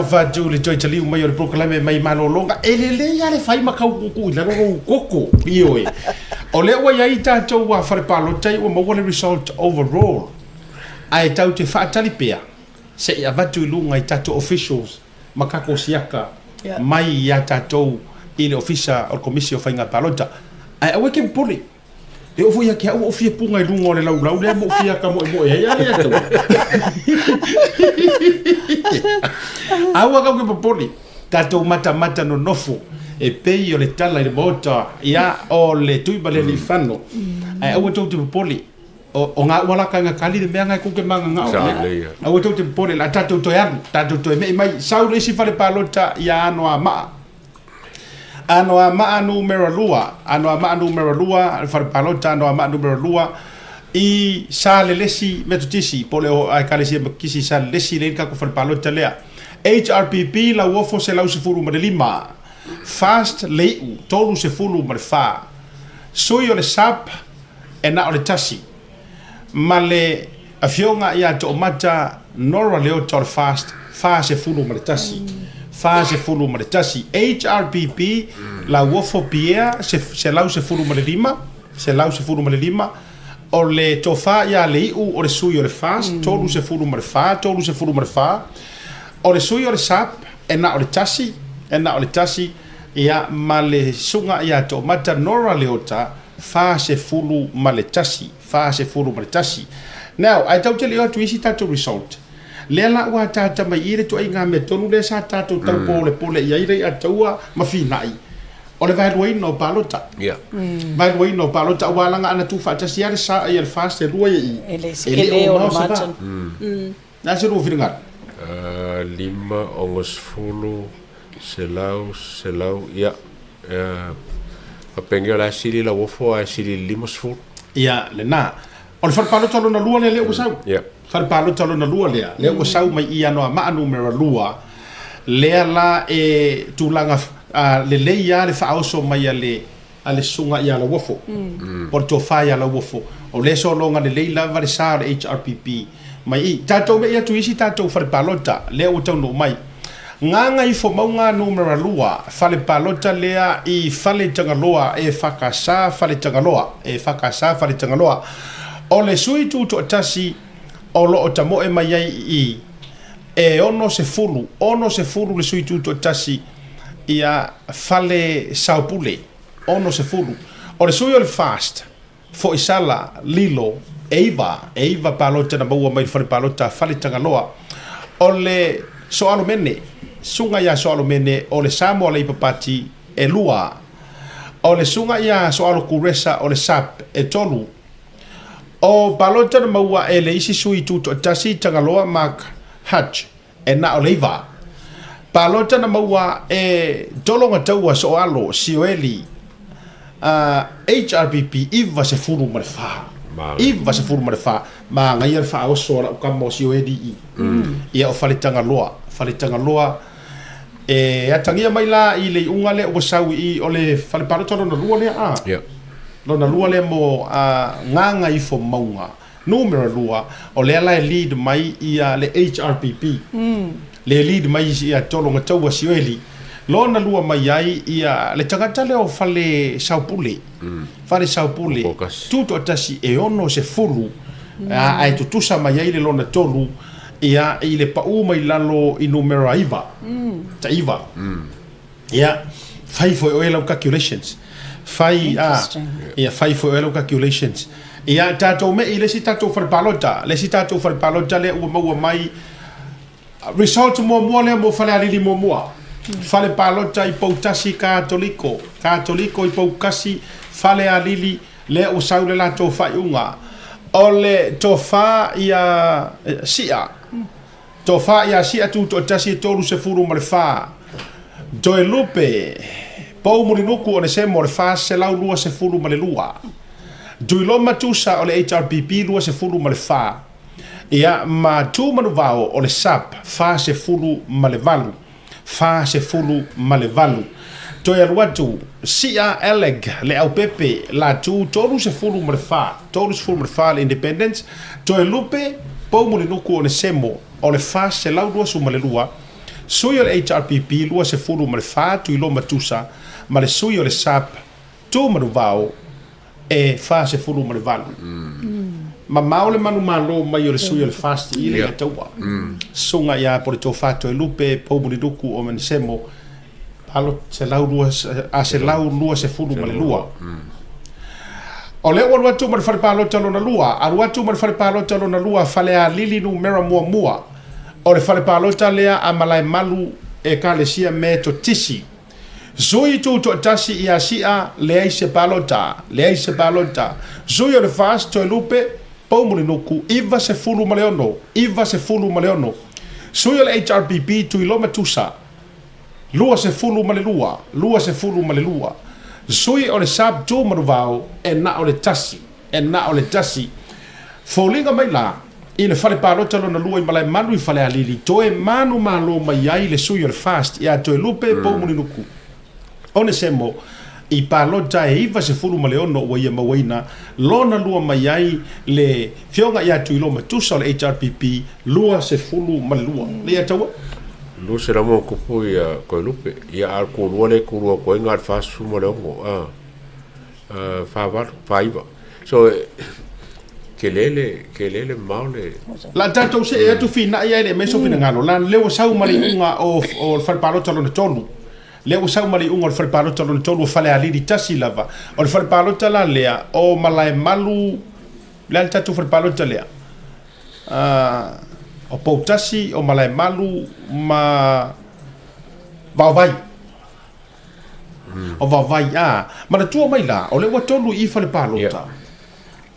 Talofa atu i le toe taliu mai o le polokalame mai malologa. E lelei lava le fai ma tau tuutuu i lalo lou koko. Ioe. O lea ua i ai tatou fale palota ua maua le result overall, ae tatou te faatali pea se i avatu i luga i tatou officials ma tatou siaka mai ia tatou i le Ofisa o le Komisi o Faiga Palota. Ae aua e te popole. E oo foi ia te au ua ou fia puga i luga o le laulau lea ma ou fia tamoemoe ai a le Atua. Aua kau ke popole, tatou matamata nonofo e pei o le tala i le Maota, ia o le tui ma le alii-fano. Ae aua tou te popole, o ngā ua laka nga kali le mea ngai kou ke mangangao. Aua tou te popole, la tatou toe alu, tatou toe mei mai, sau le isi fale palota ia Anoamaa. Anoamaa numera 2, Anoamaa numera 2, le fale palota Anoamaa numera 2 i Salelesi Metotisi, po o le Ekalesia Metotisi i Salelesi, lea e i ai le tatou fale palota lea. HRPP Lauofo 115, FAST Lei'u 34, sui o le SAP e na o le tasi, ma le Afioga ia Toomata Nora Leota o le FAST 41, 41. HRPP Lauofo Pierre 115, 115, o le Tofa ia Lei'u o le sui o le FAST 34, 34, o le sui o le SAP e na o le tasi, e na o le tasi, ia ma le Susuga ia Toomata Nora Leota 41. 41. Now, ae tatou te le o atu i isi tatou result. Lea la ua ataata mai i i le ituaiga mea tonu lea sa tatou tau polepole i ai Leiataua ma Finai, o le vaeluaina o palota. Vaeluaina o palota aua leaga ana tuufaatasi lava le sa ia le FAST e lua ia i i, E le e le o mamao se va. O le a se lua finagalo? 5, 60, 100, 100, ia, faapea nei o la e sili Lauofo ae sili i le 50. Ia, lena. O le fale palota lona lua lea lea ua sau. Ia. Fale palota lona lua lea, lea ua sau mai i Anoamaa numera 2, lea la e tulaga lelei lava le faaoso mai a le a le susuga ia Lauofo, po o le tofa ia Lauofo, o lea e sologa lelei lava le sa o le HRPP mai i. Tatou me'i atu i isi tatou fale palota lea ua taunuu mai. Gagaifomauga numera 2, fale palota lea i Faletagaloa EFKS Faletagaloa, EFKS Faletagaloa. O le sui tutoatasi o lo o tamoe mai ai i i, e 60, 60 le sui tutoatasi ia Fale Saopule, 60. O le sui o le FAST, Foisala Lilo, e iva, e iva palota na maua mai le fale palota a Faletagaloa. O le Soalomene, susuga ia Soalomene o le Samoa Labour Party, e lua. O le susuga ia Soalo Kuresa o le SAP, e tolu. O palota na maua e le isi sui tutoatasi Tagaloa Mark Hutch, e na o le iva. Palota na maua e Tologataua Soalo Sioeli HRPP 94. 94. Manaia le faaoso a lau tama o Sioeli i ia o Faletagaloa. Faletagaloa e atagia mai la i le iuga lea ua sau i o le fale palota lona lua lea a. Lona lua lea mo Gagaifomauga. Numera 2, o lea la e lead mai ia le HRPP. Le lead mai ia Tologataua Sioeli. Lona lua mai ai ia le tagata lea o Fale Saopule. Fale Saopule, tutoatasi e 60, ae tutusa mai ai le lona tolu ia i le pau mai lalo i numera 9. Tai-9. Ia, fai foi oe lau calculations. Fai, a, ia, fai foi oe lau calculations. Ia, tatou me'i le isi tatou fale palota, le isi tatou fale palota lea ua maua mai result muamua lea mo Falealili muamua. Fale palota i Poutasi Katoliko, Katoliko i Poukasi, Falealili, lea ua sau le latou faaiuga. O le tofa ia Sia, Tofa ia Sia Tutoatasi e 34. Toelupe Poumulinuku Onesemo o le 422. Tuiloma Tusa o le HRPP 24. Ia ma Tumanuvao o le SAP 48. 48. Toe alu atu Sia Alec Leaupepe Latu 34, 34 le Independence, Toelupe Poumulinuku Onesemo o le 422, Sui o le HRPP 24 Tuiloma Tusa ma le sui o le SAP Tu Manuvao e 48. Mamao le manumalo mai o le sui o le FAST i le Taua. Susuga ia Poletofa Toelupe Poumulinuku Onesemo palo 122. O lea ua alu atu ma le fale palota lona lua, alu atu ma le fale palota lona lua, Falealili numera muamua. O le fale palota lea a Malaemalu Ekalesia Metotisi. Sui Tutoatasi ia Si'a, leai se palota, leai se palota. Sui o le FAST Toelupe, Poumulinuku, 96, 96. Sui o le HRPP Tuiloma Tusa, 22, 22. Sui o le SAB Tu Manuvao, e na o le tasi, e na o le tasi. Foliga mai la, i le fale palota lona lua i Malaemalu i Falealili, toe manumalo mai ai le sui o le FAST ia Toelupe Poumulinuku Onesemo i palota e 96 ua ia mauaina lona lua mai ai le Fioga ia Tuiloma Tusa o le HRPP 22. Lea taua. 200 ma tupu ia Toelupe, ia a o le tulua lea e tulua atu ai na o le 46 a, 48, 49. So, tele le, tele le mamao le... La tatou see atu finai ae le aumai sou finagalo, la lea ua sau ma le iuga o, o le fale palota lona tolu. Lea ua sau ma le iuga o le fale palota lona tolu o Falealili tasi lava. O le fale palota la lea o Malaemalu, le a le tatou fale palota lea? Uh, o Poutasi, o Malaemalu ma Vaovai. O Vaovai, a, manatua mai la, o lea ua tolu i i fale palota.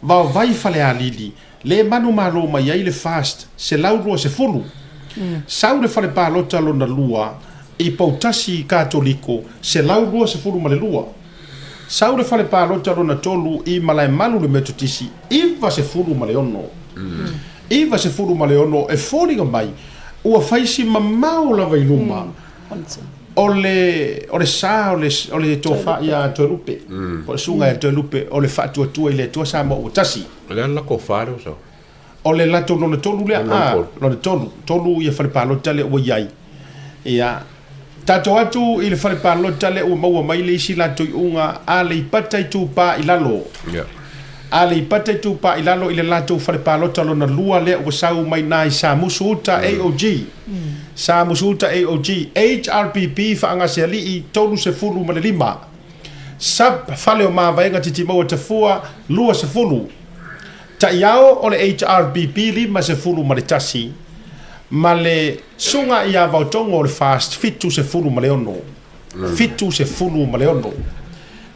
Vaovai Falealili, le manumalo mai ai le FAST 120. Sau le fale palota lona lua i Poutasi Katoliko 122. Sau le fale palota lona tolu i Malaemalu le Metotisi 96. 96 e foliga mai ua fai si mamao lava i luma. O le, o le sa o le, o le tofa ia Toelupe, mm. po o le susuga ia Toelupe, o le faatuatua i le Atua Samoa ua tasi. O le a le latou fa lea ua sau? O le latou lona tolu lea, a, lona tolu, tolu ia fale palota lea ua i ai. Ia, tatou atu i le fale palota lea ua maua mai le isi latou iuga, Aleipata Itupa i Lalo. Yeah. Aleipata Itupa i Lalo i le latou fale palota lona lua lea ua sau mai na i Samusu Uta, AOG. Samusu Uta AOG, HRPP Faagasealii 35, Sub Fale o Mavaega Titimaua Tafua 20, Taiao o le HRPP 51 ma le Suga ia Vaotogo o le FAST 76. 76.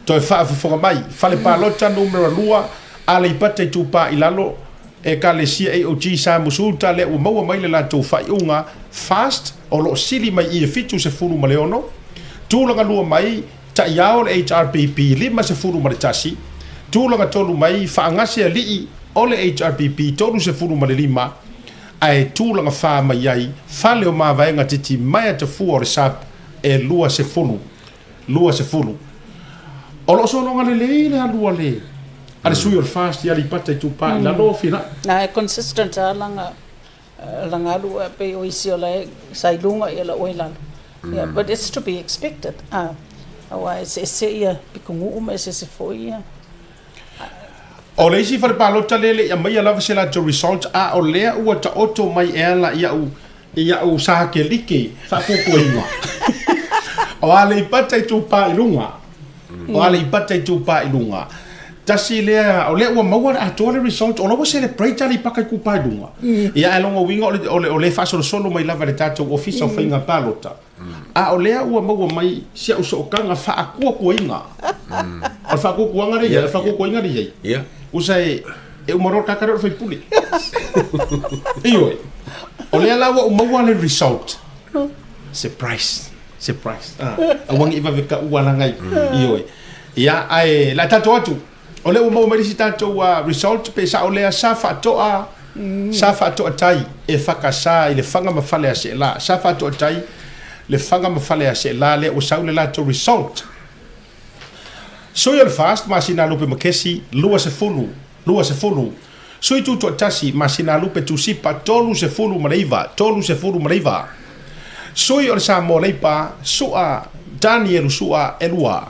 Toe faafofoga mai, Fale Palota Numera 2, Aleipata Itupa i Lalo, Ekalesia AOG Samusu Uta lea ua maua mai le latou faaiuga FAST o lo o sili mai i e 76, tulaga lua mai Taiao le HRPP 51, tulaga tolu mai Faagase Alii o le HRPP 35, ae tulaga fa mai ai Fale o Mavaega Titimaea Tafua o le SAP e 20. 20. O lo o sologa lelei le alu a le a le sui o le FAST i Aleipata Itupa i Lalo, Finai. Na e consistent lava lana lana alu e pei o isi o la e sa i luga ia la ua i lalo. Yeah, but it's to be expected. Ah, aua e eseese ia pitonuu ma eseese foi ia. O le isi fale palota lea e le i aumaia lava se latou result, a o lea ua taoto mai e ala i au i au satelite faapuapuaina. O Aleipata Itupa i Luga. O Aleipata Itupa i Luga. Tasi lea, o lea ua maua le atoa le result, o la ua celebrate Aleipata Itupa i Luga. Ia ae lona uiga o le, o le, o le faasolosolo mai lava e le tatou Ofisa o Faiga Palota. A o lea ua maua mai si au sootaga faakuakuaina. O le faakuakuaga lea i ai, o le faakuakuaina lea i ai. Usa e, e uma loa le kaka lea o le faipule. Ioe. O lea la ua ou maua le result. Surprise. Surprise. Ah, aua ne i vave taua laga i. Ioe. Ia, ae la tatou atu. O lea ua maua mai le isi tatou uh, result pe sao lea sa faatoa sa faatoa tai e whakasā i le whanga ma fale a Seela. Sa faatoa tai le whanga ma fale a Seela lea ua sau le latou result. Sui o le FAST, Masina Lupe Makesi, 20, 20. Sui Tutoatasi, Masina Lupe Tusipa, 39, 39. Sui o le Samoa Leipa, Su'a Danielu Su'a, e lua,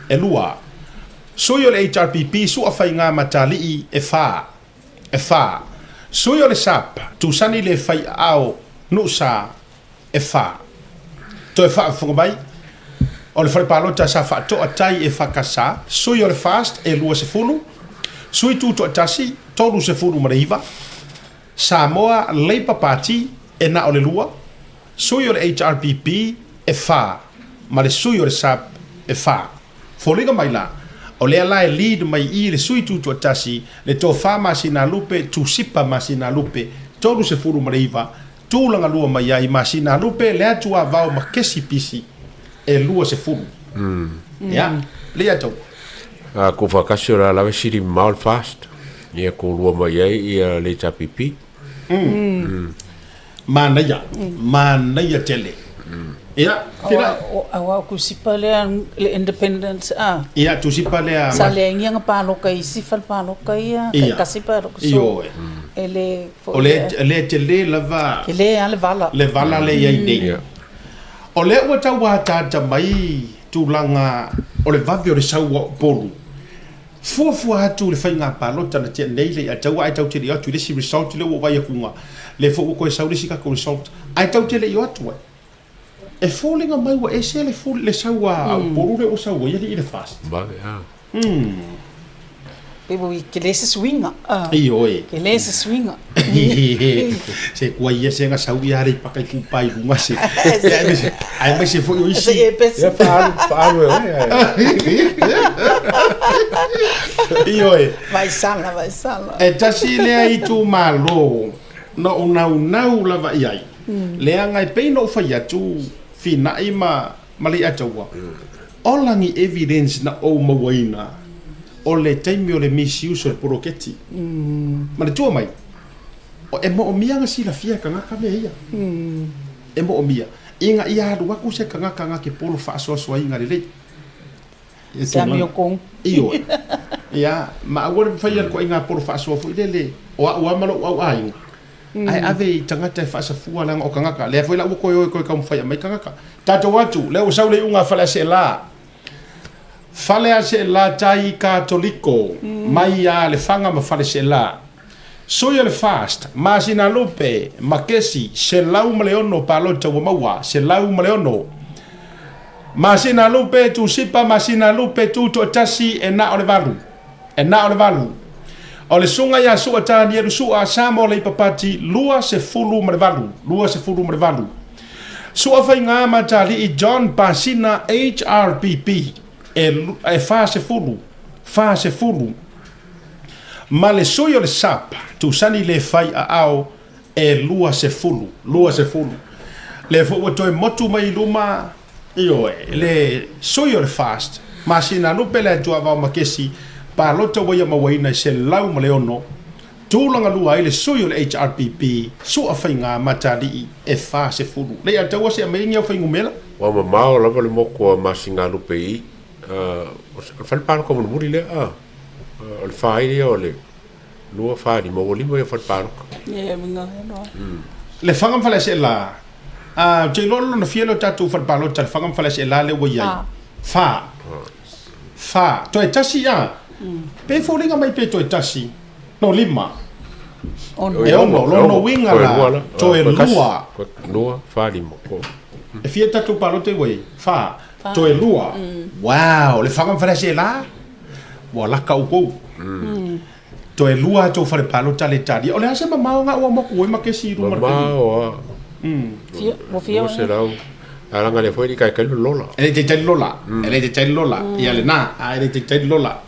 e lua. Sui o le HRPP, Su'a Faiga Matali'i, e fa, e fa. Sui o le sap, Tusani le fai aao, Nu'usa, e fa. Toe faafofoga mai, o le fale palota sa faatoa tai e FKS, sui o le FAST e 20, sui tutoatasi, 39, Samoa Labour Party e na o le lua, sui o le HRPP e fa, ma le sui o le sap e fa. Foliga mai la, o lea la e lead mai i le sui tutoatasi le tofa Masinalupe Tusipa Masinalupe, 39, Tulaga lua mai ai masina lupe le atu a vao ma kesi pisi e 20. Ia, le ia tou. A ku whakasi o la lawe siri mamao le fast. Ia ku lua mai ai ia le HRPP. Manaia, manaia tele. Ia, tira. Aua o Tusipa lea le independent a. Ia, Tusipa lea. Sa leai ni aga paloka i isi fale paloka ia, taitasi paloka. So, e le O le, le tele lava. Tele lava le vala. Le vala le i ai nei. O lea ua tau ataata mai tulaga o le vave o le sau o Upolu. Fuafua atu i le faiga palota na tea nei le ia taua ae tatou te le i o atu i le isi result lea ua ou vaai atu lea foi ua toe sau le isi tatou result ae tatou te le i o atu ai. E foliga mai ua ese le le sau a Upolu lea ua sau ai alii i le FAST. Vave a. Pe ua tele se suiga. Ioe. Tele se suiga. Se kua ia se ga sau ia rei pakai kupa i luga se. Aemaise foi o isi. Se e pesi. Ia whaalu, whaalu e oe. Ioe. Vai sala, vai sala. E tasi lea itumalo na ou naunau lava i ai. Leaga e pei ona ou fai atu, fina'i ma ma Leiataua. Ola ni evidence na ou mauaina o le taimi o le misuse o le poloketi. Manatua mai, e moomia na silafia e kagaka mea ia. E moomia. Ina ia alu aku se kagaka na ke polo faasoasoaina lelei. Se amio kong. Ioe. Ia, ma aua le mafai e le ituaiga polo faasoa foi lele o a'u lava ma lo'u au aiga. Ae ave i tagata e faasafua leaga o tagata. Lea foi la ua toe o e toe taumafai e aumai tagata. Tatou atu, lea ua sau le iuga a Faleaseela. Faleaseela tai Katoliko mai ia Lefaga ma Faleaseela. Sui o le FAST, Masinalupe, Makesi, 106 palota ua maua, 106. Masinalupe, Tusipa, Masinalupe, Tutoatasi, e na o le valu. E na o le valu. O le susuga ia Su'a Tanielu Su'a, Samoa Leipa Pati, 28, 28. Su'a Faiga Matali'i John Pasina HRPP, e 40, 40. Ma le sui o le sap, Tusani le fai aao, e 20, 20. Lea foi ua toe motu mai i luma, ioe, le sui o le FAST, masina lupe le Atua Vao Makesi, palota ua ia mauaina i 106, tulaga lua ai le sui o le HRPP, Sua Faiga Matali'i e 40. Lei a taua se aumai ni au fuainumera? Ua mamao lava le motu a Masinalupe i o le fale palota mulimuli lea, o le fa ai lea o le 2, 4, 5, ua lima ia fale palota. Ia, uiga lea loa. Lefaga ma Faleaseela. Ou te iloa o le lona fia lea o tatou fale palota Lefaga ma Faleaseela lea ua i ai. Fa. Fa. Toe tasi a? Pe foliga mai pe toe tasi. No, lima. Ono. E ono, lona uiga la, toe lua. Lua, fa, lima. E fia tatou palota ua i ai? Fa. Toe lua. Wow, Lefaga ma Faleaseela. Ua laka oukou. Toe lua a tou fale palota le talia. O le a se mamao ga ua moku ai ma kesi i luma o le taimi? Mamao a. Ua fia oe. 200. A leaga lea foi e le i taitai le lola. E le i taitai le lola. E le i taitai le lola. Ia lena, a e le i taitai le lola.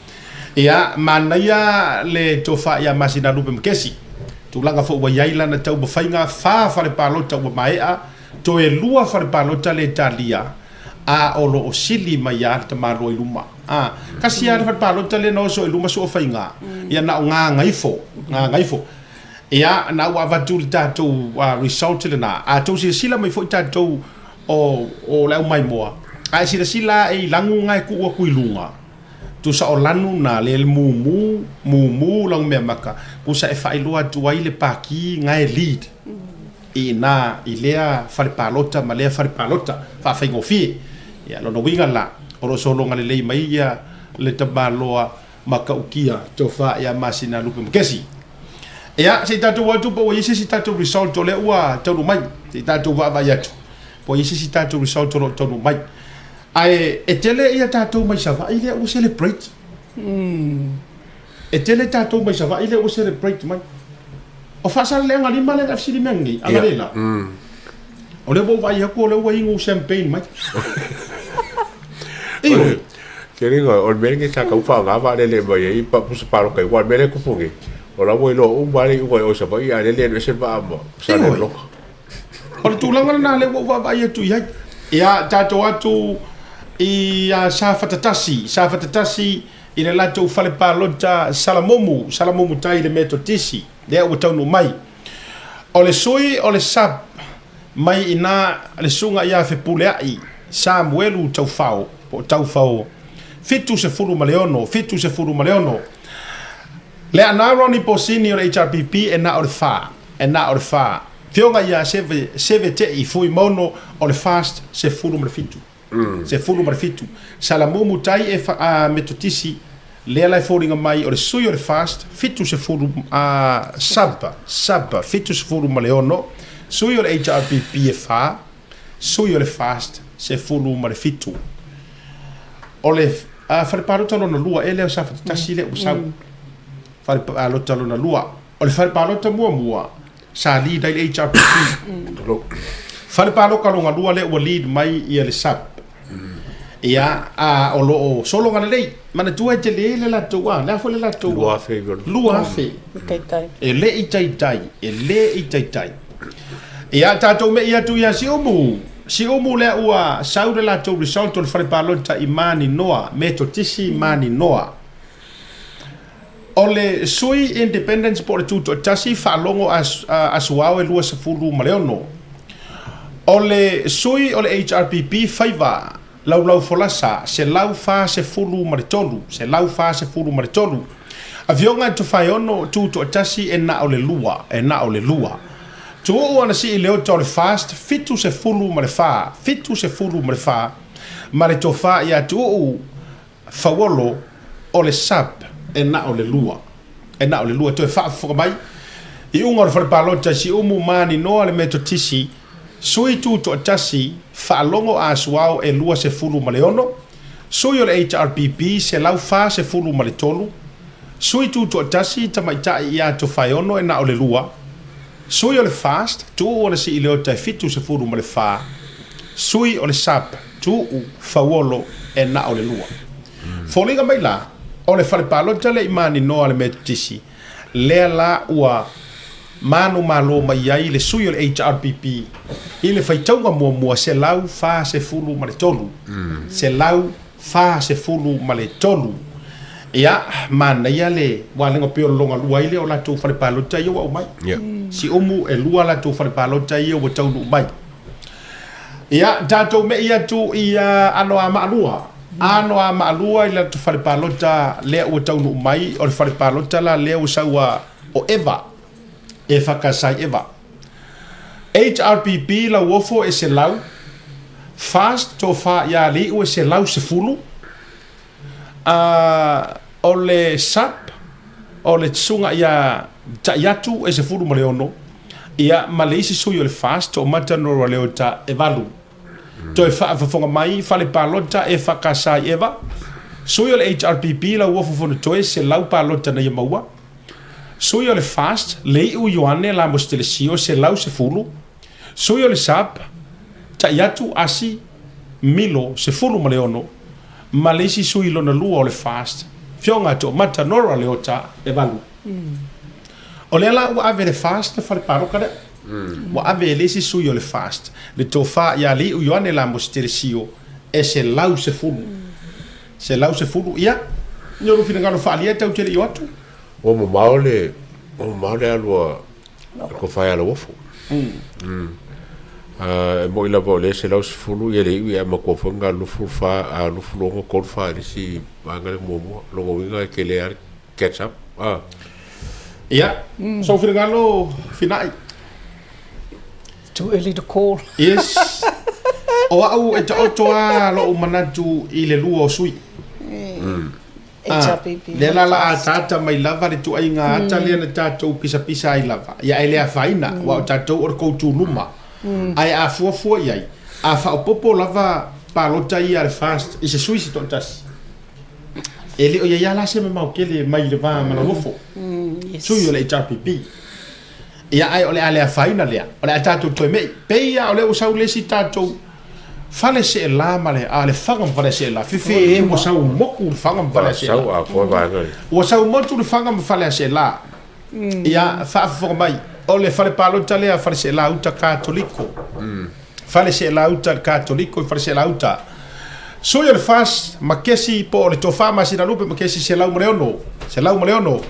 Ia, manaia le tofa ia Masinalupe ma Kesi. Tulaga foi ua i ai lana taumafaiga, fa fale palota ua maea, toe lua fale palota le talia. a o lo o sili mai lava le tamaloa i luma. A, tasi lava le fale palota lea na oso i luma sua faiga, ia na o Gagaifo, Gagaifo. Ia, na ua avatu le tatou result lena. A tou silasila mai foi tatou o, o le aumaimoa, a e silasila ae i lagu na e tuu atu i luga, tusa o lanu na le le mumu, mumu lau meamaka, tusa e faailoa atu ai le paki na e lead. i ina i lea fale palota ma lea fale palota faafaigofie. Ia, lona uiga la, o lo o sologa lelei mai ia le tamaloa matautia tofa ia Masinalupe ma Kesi. Ia, se i tatou o atu po ua i ai se isi tatou result o lea ua taunuu mai. Se i tatou vaavaai atu po ua i ai se isi tatou result o lo o taunuu mai. Ae e tele ia tatou mai Savaii lea ua celebrate. E tele tatou mai Savaii lea ua celebrate mai. O Faasaleleaga 5 lea na fesili mea nei, Agalela. O lea ua ou vaai atu o lea ua inu champagne mai. Ioe. Keriga, o le mea lenei sa tau faaaoga vaalele e aumai ai pusa palota i aua o le mea lea e tupu nei, o la ua iloa uma lava le iuga i o i Savaii a o lea e le alu ese le vaa ma Salelologa. O le tulaga lena lea ua ou vaavaai atu i ai. Ia, tatou atu i Safata 1, Safata 1 i le latou fale palota Salamumu, Salamumu tai i le Metotisi, lea ua taunuu mai. O le sui o le SAP mai i ina le susuga ia Fepuleai Samuelu Taufao, po o Taufao, 76, 76. Leaana Ronnie Posini o le HRPP e na o le fa, e na o le fa. Fioga ia Seve, Seve Te'i Fuimaono o le FAST 17. 17. Salamumu tai e fa, a, Metotisi, lea la e foliga mai o le sui o le FAST 70, a, sub, sub 76, sui o le HRPP e fa, sui o le FAST 17. O le a, fale palota lona lua e lea o Safata tasi lea ua sau. Fale palota lona lua. O le fale palota muamua sa lead ai le HRPP. Fale palota lona lua lea ua lead mai ia le SAP. Ia, a o lo o sologa lelei. Manatua e tele le latou a, le a foi le latou 2000. 2000. Taitai. E le i taitai, e le i taitai. Ia, tatou me'i atu ia Siumu. Siumu lea ua sau le latou result o le fale palota i Maninoa, Metotisi Maninoa. O le sui Independence po o le Tutoatasi faalogo a Suao e 26. O le sui o le HRPP faiva laulau folasa 143, 143. Afioga e Tofaeono Tutoatasi e na o le lua, e na o le lua. Tuuu ana sii leota o le FAST 74, 74 ma le tofa ia Tuuu Fauolo o le sap e na o le lua. E na o le lua. Toe faafofoga mai, iuga o le fale palota i Siumu, Maninoa le Metotisi, sui tutoatasi, faalogo a Suao e 26, sui o le HRPP 143, sui tutoatasi tamaitai ia Tofaeono e na o le lua, sui o le FAST, Tuuu o le Siileota e 74, sui o le SAP, Tuuu Fauolo e na o le lua. Foliga mai la, o le fale palota lea i Maninoa a le Metotisi, lea la ua manumalo mai ai le sui o le HRPP i le faitauga muamua 143, 143. Ia, manaia le walega pei o le loga lua ai lea o latou fale palota ia ua aumai. Siumu e lua latou fale palota ia ua taunuu mai. Ia, tatou me'i atu i Anoamaa 2. Anoamaa 2 i le latou fale palota lea ua taunuu mai, o le fale palota la lea ua sau a o Eva, Eva Kasai Eva. HRPP Lauofo e 100, FAST Tofa ia Alii'u e 110, a o le SAP o le susuga ia Ta'iatu e 16, ia ma le isi sui o le FAST To'omata Nora Leota e 8. Toe faafofoga mai fale palota e whakasa i Eva, sui o le HRPP Lauofo Fonotoe 100 palota na ia maua, Sui o le FAST, Lei'u Ioane Lamos Telesio, 110, Sui o le SAP, Ta'iatu Asi Milo, 16, ma le isi sui lona lua o le FAST, Fioga To'omata Nora Leota, e 8. O lea la ua ave e le FAST le fale paloka lea. Ua ave e le isi sui o le FAST le tofa ia Lei'u Ioane Lamos Telesio e 110. 110, ia, ni o lou finagalo faaalia tau te le i o atu. Ua mamao le, ua mamao le alu a le tofa ia Lauofo. Mm. E moi lava o lea 110 ia le iu ia matua foi na 24 a 26 34 i le isi vaega lea muamua. Lona uiga e tele lava le catch up. Ia, sou finagalo Fina'i. Too early to call. Yes. O au e taoto lava lou manatu i le lua o sui. HRPP. Lea la la ataata mai lava le tuaiga ata lea na tatou pisapisa ai lava. Ia e le afaina, aua o tatou o le koutu luma. Ae a fuafua i ai, a faaopoopo lava palota ia a le FAST i se sui se toatasi, e le o i ai lava la se mamao tele mai le va ma Lauofo, sui o le HRPP. Ia ae o le a le afaina lea, o le a tatou toe me'i. Pei lava o lea ua sau le isi tatou fale seelā ma le, a le Faga ma Faleaseela, fefe e ua sau motu le Faga ma Faleaseela. Sau atoa vaega ia. Ua sau motu le Faga ma Faleaseela. Ia, faafofoga mai, o le fale palota lea Faleseela uta Katoliko. Faleseela uta le Katoliko i Faleseela uta. Sui o le FAST ma kesi po o le Tofa Masinalupe ma kesi 106, 106.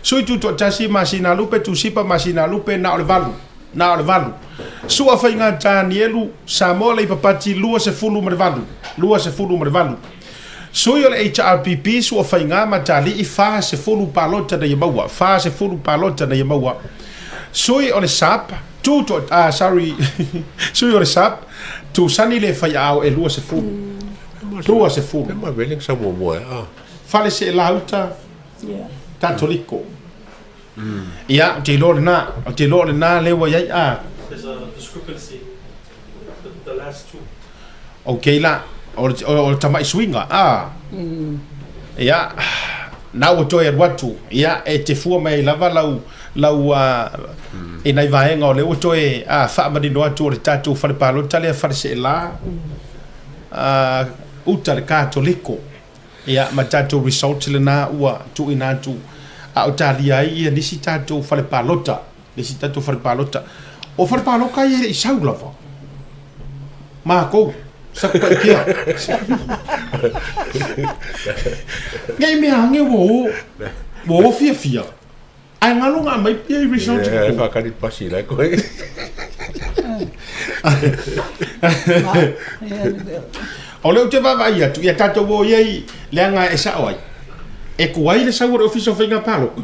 Sui Tutoatasi Masinalupe Tusipa Masinalupe na o le valu, na o le valu. Sua Faiga Tanielu Samoa Leipa Pati 28, 28. Sui o le HRPP Sua Faiga Matali'i 40 palota na ia maua, 40 palota na ia maua. Sui o le SAP Tu to, ah, sorry, sui o le SAP, Tusani le faiaao e 20. 20. E ma vele sa muamua e, ah. Fale Seelauta, Yeah. Katoliko. Ia, ou te iloa o lena, ou te iloa o lena lea ua i ai, ah. There's a discrepancy, the last two. Ok la, o le, o le tama'i suiga, ah. Ia, na ua toe alu atu, ia, e te fua mai ai lava lau, lau, i nai vaega o lea ua toe, faamanino atu o le tatou fale palota lea fale seelā, uta le Katoliko, ia, ma tatou results lena ua tuuina atu, a o talia ai ia nisi tatou fale palota, nisi tatou fale palota. O fale palota ia e le i sau lava. Makou, Satupaitea. Nei mea ange ua o, ua o fiafia. Ae galo nga aumai pia i results Yeah, e whakari pasi lai koe. O lea ou te vaavaai atu, ia tatou o i ai leaga e sao ai. E kuai le sau o le Ofisa o Faiga Palota,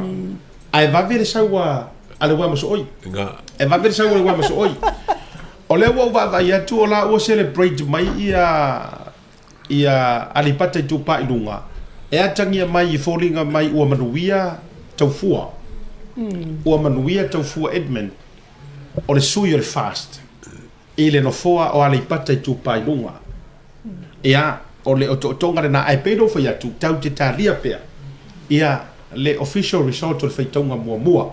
ae vave le sau a le Uama Sooi. E vave le sau a le Uama Sooi. O lea ua ou vaavaai atu o la ua celebrate mai ia ia Aleipata Itupa i Luga e atagia mai i foliga mai ua manuia Taufua. Ua manuia Taufua Edmund o le sui o le FAST i le nofoa o Aleipata Itupa i Luga. Ia, o le otootoga lena ae pei ona ou fai atu tau te talia pea ia le official result o le faitauga muamua,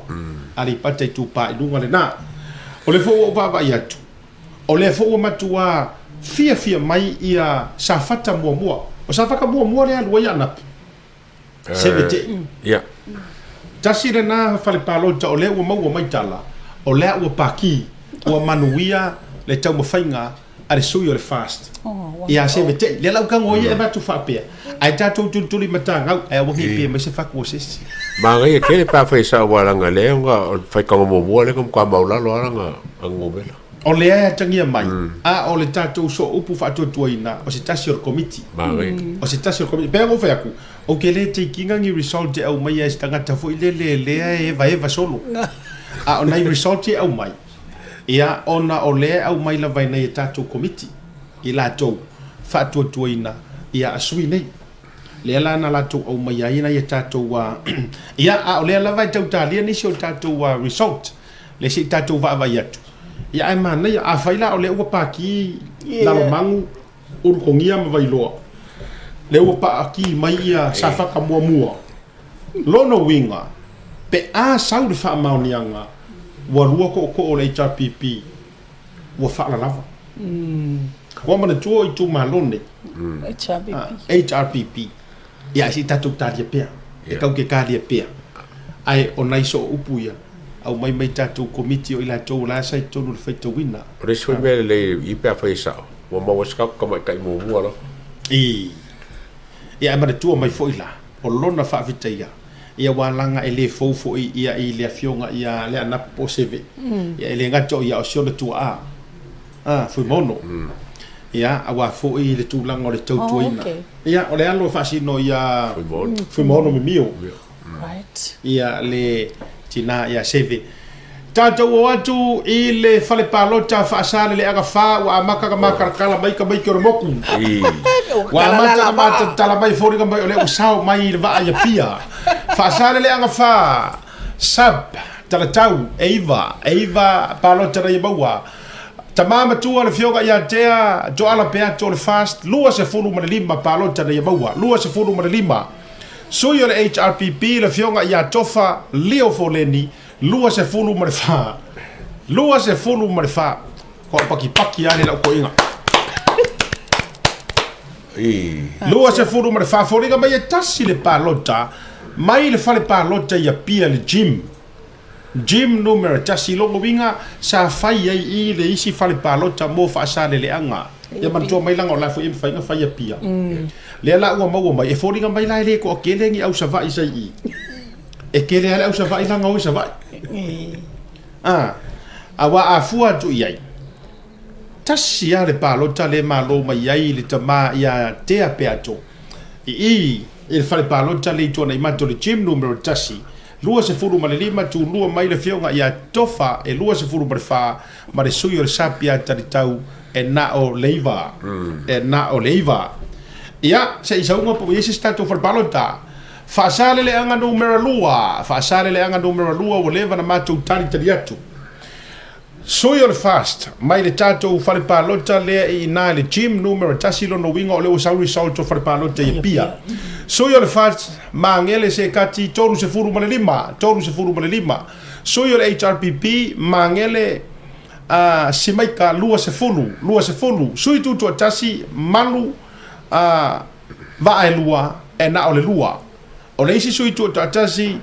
Aleipata Itupa i Luga lena. O lea foi ua ou vaavaai atu, o lea foi ua matua fiafia mai ia Safata muamua. O Safata muamua lea e alu ai Anapu. Sevete. Ia. Tasi lena fale palota o lea ua maua mai tala, o lea ua paki, ua manuia le taumafaiga a le sui o le FAST. Ia Sevete. Lea la ua tago ia e avatu faapea, ae tatou tulituli matagau, ae aua ne i pea mai se fatu o se isi. Manaia tele pe afai e sao aua leaga lea ona o le faitaga muamua lea na matua maulalo lava lana numera. O lea e atagia mai, a o le tatou sooupu faatuatuaina o se tasi o le Komiti. Manaia. O se tasi o le Komiti. Pei ona ou fai atu, ou te le take ina ni result e aumaia e se tagata foi lele lea e evaeva solo. A o nai result e aumai, ia, ona o lea e aumai lava e nai a tatou Komiti i latou faatuatuaina ia a sui nei. Lea la na latou aumaia ai nai a tatou, ia, a o lea lava e tau talia nisi o tatou result. Lea se i tatou vaavaai atu. Ia ae manaia, afai la o lea ua paki Lalomanu, Ulutogia ma Vailoa, lea ua paaki mai ia Safata muamua, lona uiga, pe a sau le faamaoniaga ua lua tootoo o le HRPP ua faalalava. Ua manatua o itumalo nei, HRPP, Ia, ae se i tatou talia pea. E tau te talia pea. Ae o nai soo upu ia, aumai mai tatou komiti o i latou o la sa i totonu o le faitauina. O le isi foi mea lelei i pe afai e sao, ua maua se tatou tamaitai muamua lava. Ii. Ia, ae manatua mai foi la, o lona faafetaia, ia ua laga e le fou foi ia i le afioga ia Leanapu po o Seve. Ia, e le gata o ia o si ona tuaa. A, Fuimaono. Ia, aua foi le tulaga o le tautuaina. Oh, okay. Ia, o le alo e faasino ia Fuimaono. Fuimaono Mimio. Right. Ia, le tina ia Seve. Tatou o atu i le fale palota Faasaleleaga 4 ua amata ona matalatala mai tamaiti o le moku. Ua amata ona matalatala mai foliga mai o lea ua sao mai i le vaa i Apia. Faasaleleaga 4, Sub, Talatau, e iva, e iva palota na ia maua. Tama matua le Afioga ia Tea Joala Peato o le FAST, 25 palota na ia maua, 25. Sui o le HRPP le Afioga ia Tofa Leo Foleni, 24, 24. Kua pakipaki lava le lau toeaina. 24 foliga mai e tasi le palota mai le fale palota i Apia le gym. Gym numera tasi lona uiga sa fai ai i le isi fale palota mo Faasaleleaga. Ia manatua mai laga o la foi e mafai ona fai i Apia. Lea la ua maua mai e foliga mai la e le toatele ni au Savaii sa i i. E tele lava le au Savaii laga o i Savaii. A, aua a fua atu i ai, tasi lava le palota lea e malo mai ai le tama ia Tea Peato i i i le fale palota lea i Tuanaimato le gym numera 1, 25 tulua mai le afioga ia Tofa e 24 ma le sui o le SAP ia Talitau e na o le iva. E na o le iva. Ia, se i sauga po o i ai se isi tatou fale palota. Faasaleleaga numera lua, Faasaleleaga numera lua ua leva na matou talitali atu. Sui o le FAST mai le tatou fale palota lea i ina i le gym numera tasi lona uiga o lea ua sau result o fale palota i Apia. Sui o le FAST Magele Sekati 35, 35. Sui o le HRPP Magele uh, Simaika 20, 20. Sui Tutoatasi Malu uh, Vaa e lua, e na o le lua. O le isi sui tuutoatasi,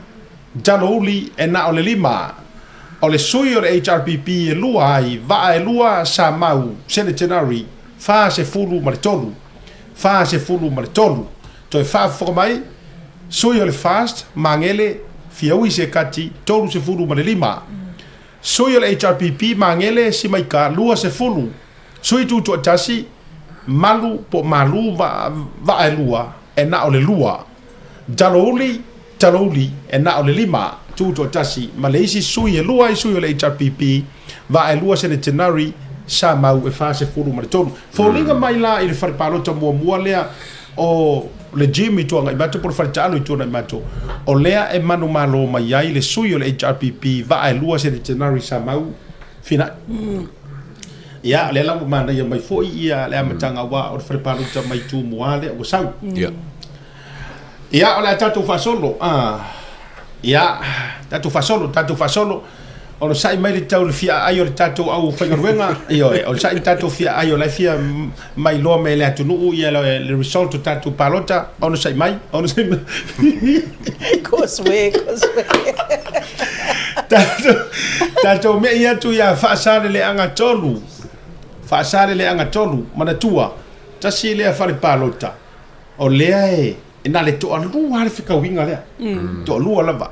Jalouli, e na o le lima. O le sui o le HRPP e lua ai, vaa e lua, sa mau, Senetenari, 43, 43. Toe faafofoga mai, sui o le FAST, Magele, Fiaui Sekati, 35. Sui o le HRPP, Magele, Simaika, 20. Sui tutoatasi, malu po o malu vaa e lua, e na o le lua. Talouli, talouli, e na o le lima, tutoatasi, ma le isi sui e lua ai sui o le HRPP, vaa e lua senetenari, sa mau e 43. Foliga mai la i le fale palota muamua lea o le gym i Tuanaimato po o le fale taalo i Tuanaimato, o lea e manumalo mai ai le sui o le HRPP, vaa e lua senetenari sa mau, Finai. Ia, lea la ua manaia mai foi ia le amataga aua o le fale palota mai Tumua lea ua sau. Ia. Ia, o le a tatou faasolo. Ah. Ia, tatou faasolo, tatou faasolo. O le sai mai le tau le fia ai o le tatou au faigaluega. Ioe, o le sai le tatou fia ai o la e fia mai loa mai le atunuu ia le, le result o tatou palota. Ono sai mai, ono sai mai. Koswe, koswe. Tatou, tatou me'i atu ia Faasaleleaga tolu. Faasaleleaga tolu, manatua, tasi lea fale palota, o lea e, e na le toalua le fekauiga lea. Mm. Toalua lava.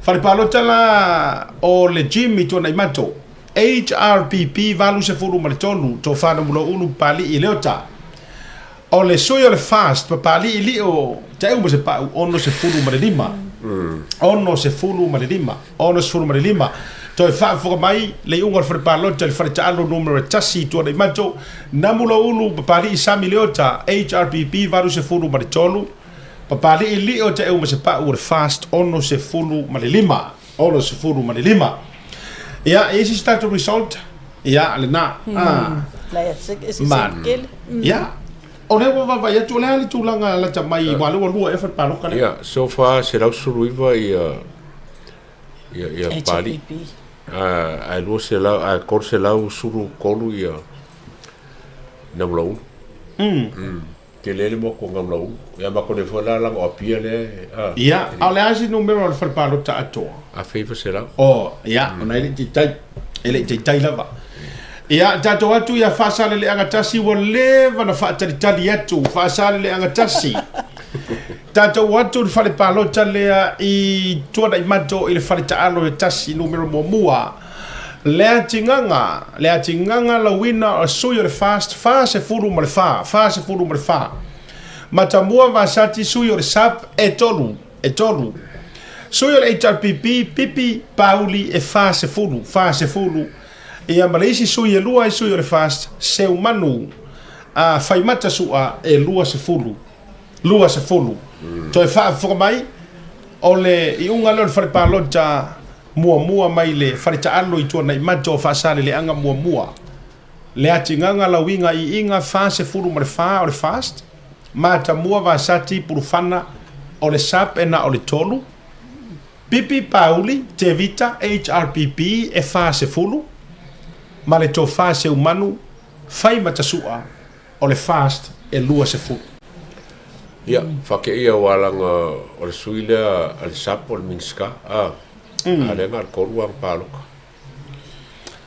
Fale palota la o le Jimmy Tuanaimato, HRPP 83, Tofa Namulauulu Papali'i Leota. O le sui o le FAST, Papali'i Lio Taeu ma Sepa'u, 65. 65. 65. Toe faafofoga mai le iuga o le fale palota i le fale taalo numera 1 i Tuanaimato, Namulauulu Papali'i Sami Leota, HRPP 83, Papali'i Lio Taeu ma Sepa'u o le FAST 65. 65. Ia, e i ai se isi tatou result? Ia, lena. Ah. La se se Man. kele. Ia, o lea ua vaavaai atu, o le a le tulaga lata mai, aua o lea ua lua ea fale palota lea. Ia, so far 119 ia ia ia pali. HPP. Ah, ae 200 ae 313 ia Namulaulu. Mm. Tele le moku o Gamalaulu. Ia ma kone foi la laga o Apia lea e, a. Ia, a o le a se numera o le fale palota atoa? 1900. O, ia, ona e le i taitai. E le i taitai lava. Ia, tatou atu ia Faasaleleaga tasi ua leva na faatalitali atu, Faasaleleaga tasi. Tatou atu i le fale palota lea i Tuanaimato i le fale taalo e tasi, numera muamua. Leatigaga, Leatigaga Lauina o sui o le FAST 44, 44. Matamua Vasati sui o le SAP e tolu, e tolu. Sui o le HRPP, Pipi Pauli e 40, 40, ia ma le isi sui e lua ai sui o le FAST, Seumanu a Faimata Su'a e 20, 20. Toe faafofoga mai, o le iuga lea o le fale palota muamua mai le fale taalo i Tuanaimato o Faasaleleaga muamua. Le atigaga lauiga iiga 44 o le FAST, Matamua Vasati Pulufana o le sap e na o le tolu, Pipi Pauli Tevita HRPP e 40, ma le Tofa Seumanu Faimatasua o le FAST e 20. Ia, faakeia aua leaga o le sui lea a le sap o le Minisita, a, a lea na o le tolu ana palota.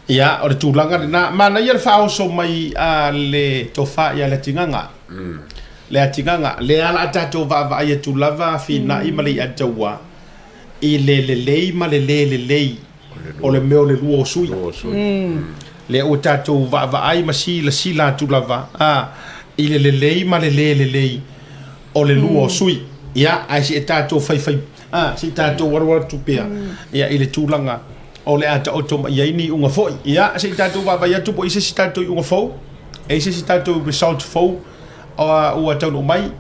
Ia, o le tulaga lena. Manaia le faaoso mai a le tofa ia Leatigaga. Leatigaga, lea la a tatou vaavaai atu lava Finai ma Leiataua i le lelei ma le lē lelei o le mea o le lua o sui. Lea ua tatou vaavaai ma silasila atu lava a i le lelei ma le lē lelei o le lua o sui. Ia, ae se i tatou faifai, a, se i tatou alualu atu pea ia i le tulaga o le a taoto mai ai ni iuga foi. Ia, se i tatou vaavaai atu po o i ai se isi tatou iuga fou, e i ai se isi tatou result fou ua taunuu mai.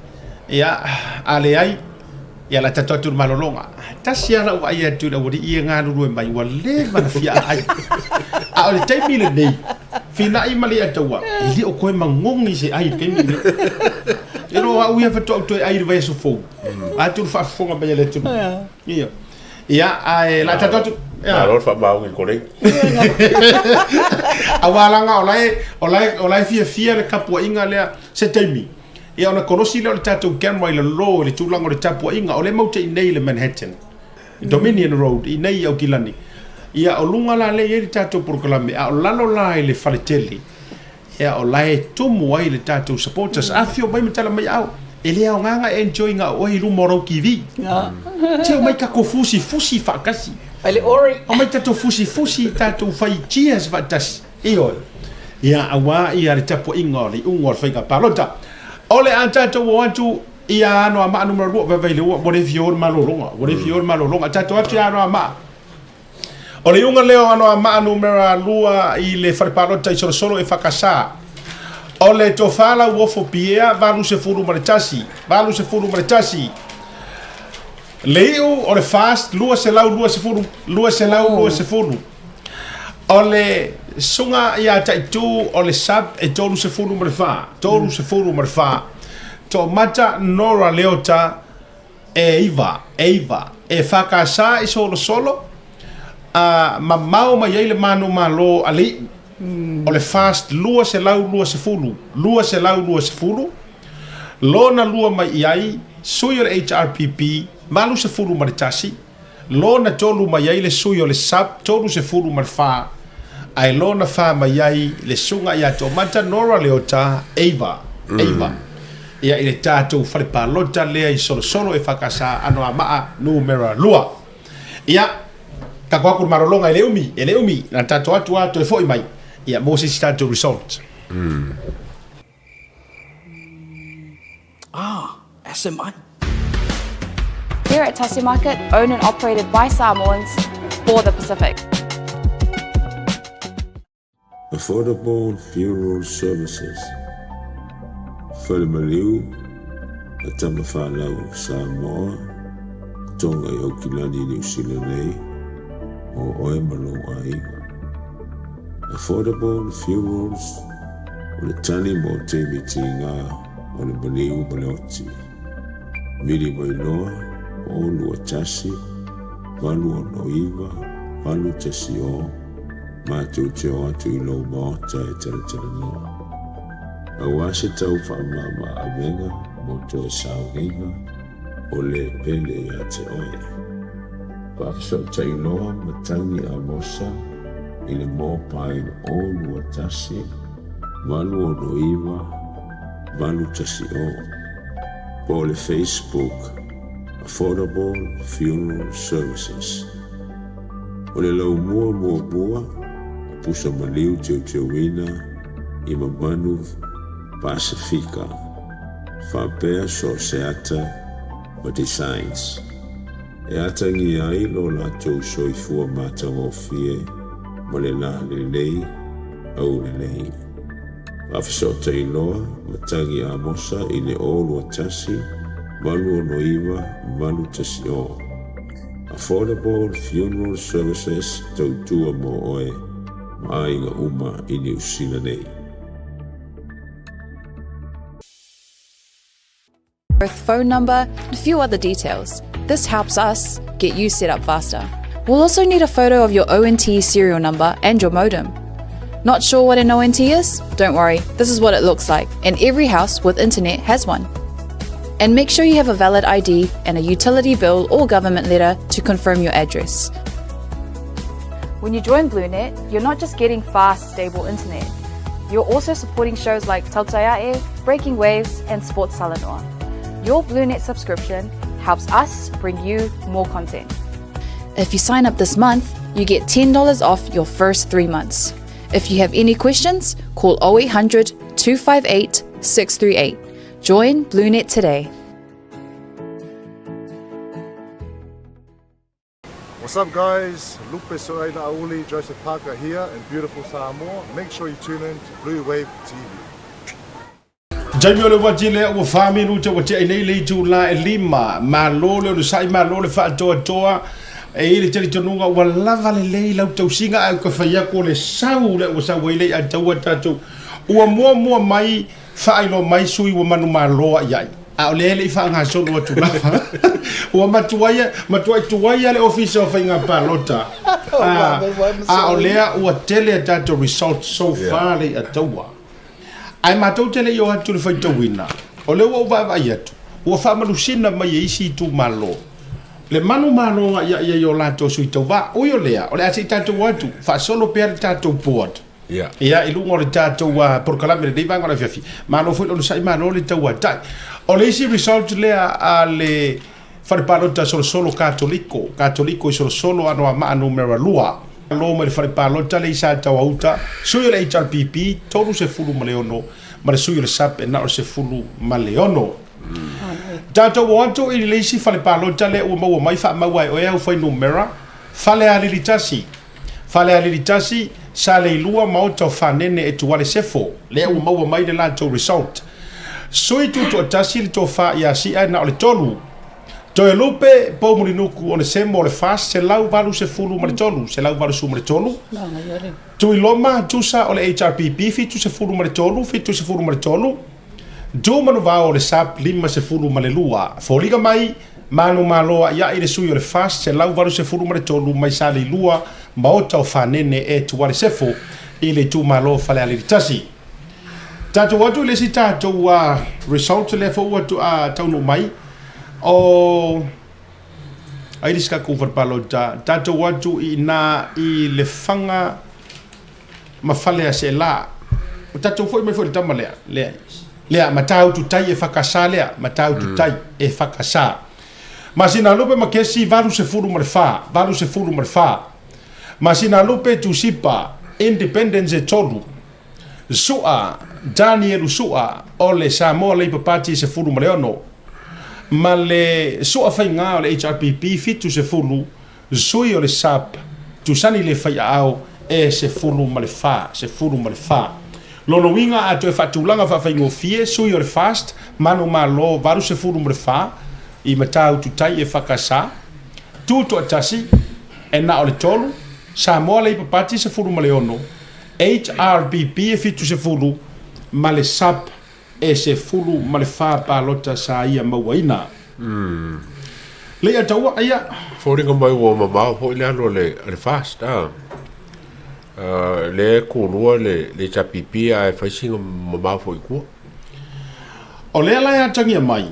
Ia, a leai, ia o le a tatou atu i le malologa. Tasi lava lau vaai atu i le aualii ia e galulue mai, ua leva ona fia aai. A o le taimi lenei, Finai ma Leiataua, e le o toe magogi se ai i le taimi lenei. E iloa o au ia faatoa ou toe ai i le vaiaso fou. Atu le faafofoga mai a le atunuu. Ia. Ia, ae la tatou atu. Ia. Malo le faamaoni i le kolei. Aua leaga o la e, o la e, o la e fiafia le tapuaiga lea se taimi. Ia ona kolosi lea o le tatou camera i lalo i le tulaga o le tapuaiga, o lea matou te i inei i le Manhattan, Dominion Road, i inei i Aukilani. Ia o luga la lea e i ai le tatou polokalame, a o lalo la i le faletele, Ia o la e tumu ai le tatou supporters. Afifio mai ma tala mai au, e le aoga na enjoy na o oe i luma o lau TV. Se omai tatou fusifusi faatasi. Fai le ori. Omai tatou fusifusi, tatou fai cheers faatasi. Ioe. Ia aua ia le tapuaiga o le iuga o le faiga palota. O le a tatou o atu ia Anoamaa numera 2, vaivai le ua, ua le fia o le malologa, ua le fia o le malologa. Tatou atu ia Anoamaa. O le iuga lea o Anoamaa numera 2 i le fale palota i Solosolo e FKS. O le Tofa Lauofo Piea 81, 81. Le iu o le FAST 220, 220. O le Susuga ia Taitu o le SAB e 34, 34. Toomata Nora Leota E iva, e iva, e FKS i Solosolo, a mamao mai ai le manumalo a le iu o le FAST 220, 220, lona lua mai i ai sui o le HRPP 81, lona tolu mai ai le sui o le sap 34, ae lona fa mai ai le susuga ia Toomata Nora Leota, e iva, e iva. Ia i le tatou fale palota lea i Solosolo e FKS Anoamaa numera 2. Ia, tatou atu i le malologa e le umi, e le umi, na tatou atu lava toe foi mai, ia mo se isi tatou result. Ah, SMI. Here at Tasi Market, owned and operated by Samoans for the Pacific. Affordable Funeral Services, Falemaliu, a Tamafanau Samoa, Tonga i Aukilani, Niu Sila nei, mo oe ma lou aiga. Affordable Funerals, o le tali mo taimi tiga o le maliu ma le oti. Vili mai loa, 0 2 1 8 6 9 8 1 0, Matou te o atu i lou maota e talatalanoa. Aua se tau faamama avega mo toe sauniga o le pele ia te oe. Faafesootai loa Matangi Amosa i le mobile 021 869 810 po o le Facebook Affordable Funeral Services. O le laumua muamua o pusa maliu teuteuina i mamanu Pasefika faapea so o se ata ma designs. e atagia ai lo latou soifua matagofie ma le lalelei aulelei. Faafesootai loa ma tagi Amosa i le 0 21 869 810. Affordable Funeral Services tautua mo oe ma aiga uma i Niu Sila nei. Phone number, and a few other details. This helps us get you set up faster. We'll also need a photo of your ONT serial number and your modem. Not sure what an ONT is? Don't worry, this is what it looks like, and every house with internet has one. And make sure you have a valid ID and a utility bill or government letter to confirm your address. When you join BlueNet, you're not just getting fast, stable internet. You're also supporting shows like Tautaia'e, Breaking Waves, and Sports Talanoa. Your BlueNet subscription helps us bring you more content. If you sign up this month, you get $10 off your first 3 months. If you have any questions, call 0800 258 638. Join BlueNet today. What's up, guys? Lupe Soaila Auli, Joseph Parker here in beautiful Samoa. Make sure you tune in to Blue Wave TV. Taimi o le uati lea ua 4 minute ua tea i nei le itulā e 5. Malo le onosai, malo le faatoatoa. E i ai le talitonuga ua lava lelei lau tausiga, ae ou te fai atu o le sau lea ua sau ai le ia taua tatou. Ua muamua mai faailoa mai sui ua manumalo ai ai. A o lea e le i faagasolo atu lava. Ua matuai, matuai tuai le ofisa o faiga palota. A o lea ua tele a tatou results so far le ia taua. Ae matou te le i o atu le faitauina, o lea ua ou vaavaai atu, ua faamalusina mai e isi itumalo le manumalo ai ai ai o latou sui tauvā. Ui o lea, o le a se i tatou o atu, faasolo pea le tatou board. Ia, i luga o le tatou polokalame lenei vaega o le afiafi. Malo foi le onosai, malo le tauatai. O le isi result lea a le fale palota Solosolo Katoliko, Katoliko i Solosolo Anoamaa numera 2. Lo mai le fale palota le i sa tauauta, sui o le HRPP, 36, ma le sui o le SAP e na o le 16. Tatou o atu i le isi fale palota lea ua maua mai faamaua e oe au fuainumera, Falealili 1. Falealili 1, Saleilua Maota o Fanene e Tuale Sefo, lea ua maua mai le latou result. Sui Tutoatasi le tofa ia Sia e na o le 3. Toelupe Poumulinuku Onesemo o le FAST 183, 183. Tuiloma Tusa o le HRPP 73, 73. Tu Manuvao o le SAP 52. Foliga mai, manumalo ai ai le sui o le FAST 183 mai Saleilua Maota o Fanene e Tuale Sefo i le itumalo Falealili 1. Tatou atu i le isi tatou result lea foi ua taunuu mai o ai le isi tatou fale palota. Tatou atu i ina i Lefaga ma Faleaseela. O tatou foi mai foi le tama lea, lea, lea Matautu Tai e whakasa lea, Matautu Tai e whakasa. Masinalupe Makesi 84, 84. Masinalupe Tusipa, Independence e 3. Sua, Danielu Sua, o le Samoa Labour Party 16. Ma le Sua Faiga o le HRPP 70, sui o le SAP, Tusani le Faiaao e 14, 14. Lona uiga a toe faatulaga faafaigofie, sui o le FAST, manumalo 84 i Matautu Tai e whakasa, Tutoatasi, e na o le 3, Samoa Labour Party 16, HRPP e 70, ma le SAP e 14 palota sa ia mauaina. Le ia taua, ia. Foliga mai ua mamao foi le alu a le FAST a. Le kulua le HRPP ae fai sina mamao foi i tua. O lea la e atagia mai,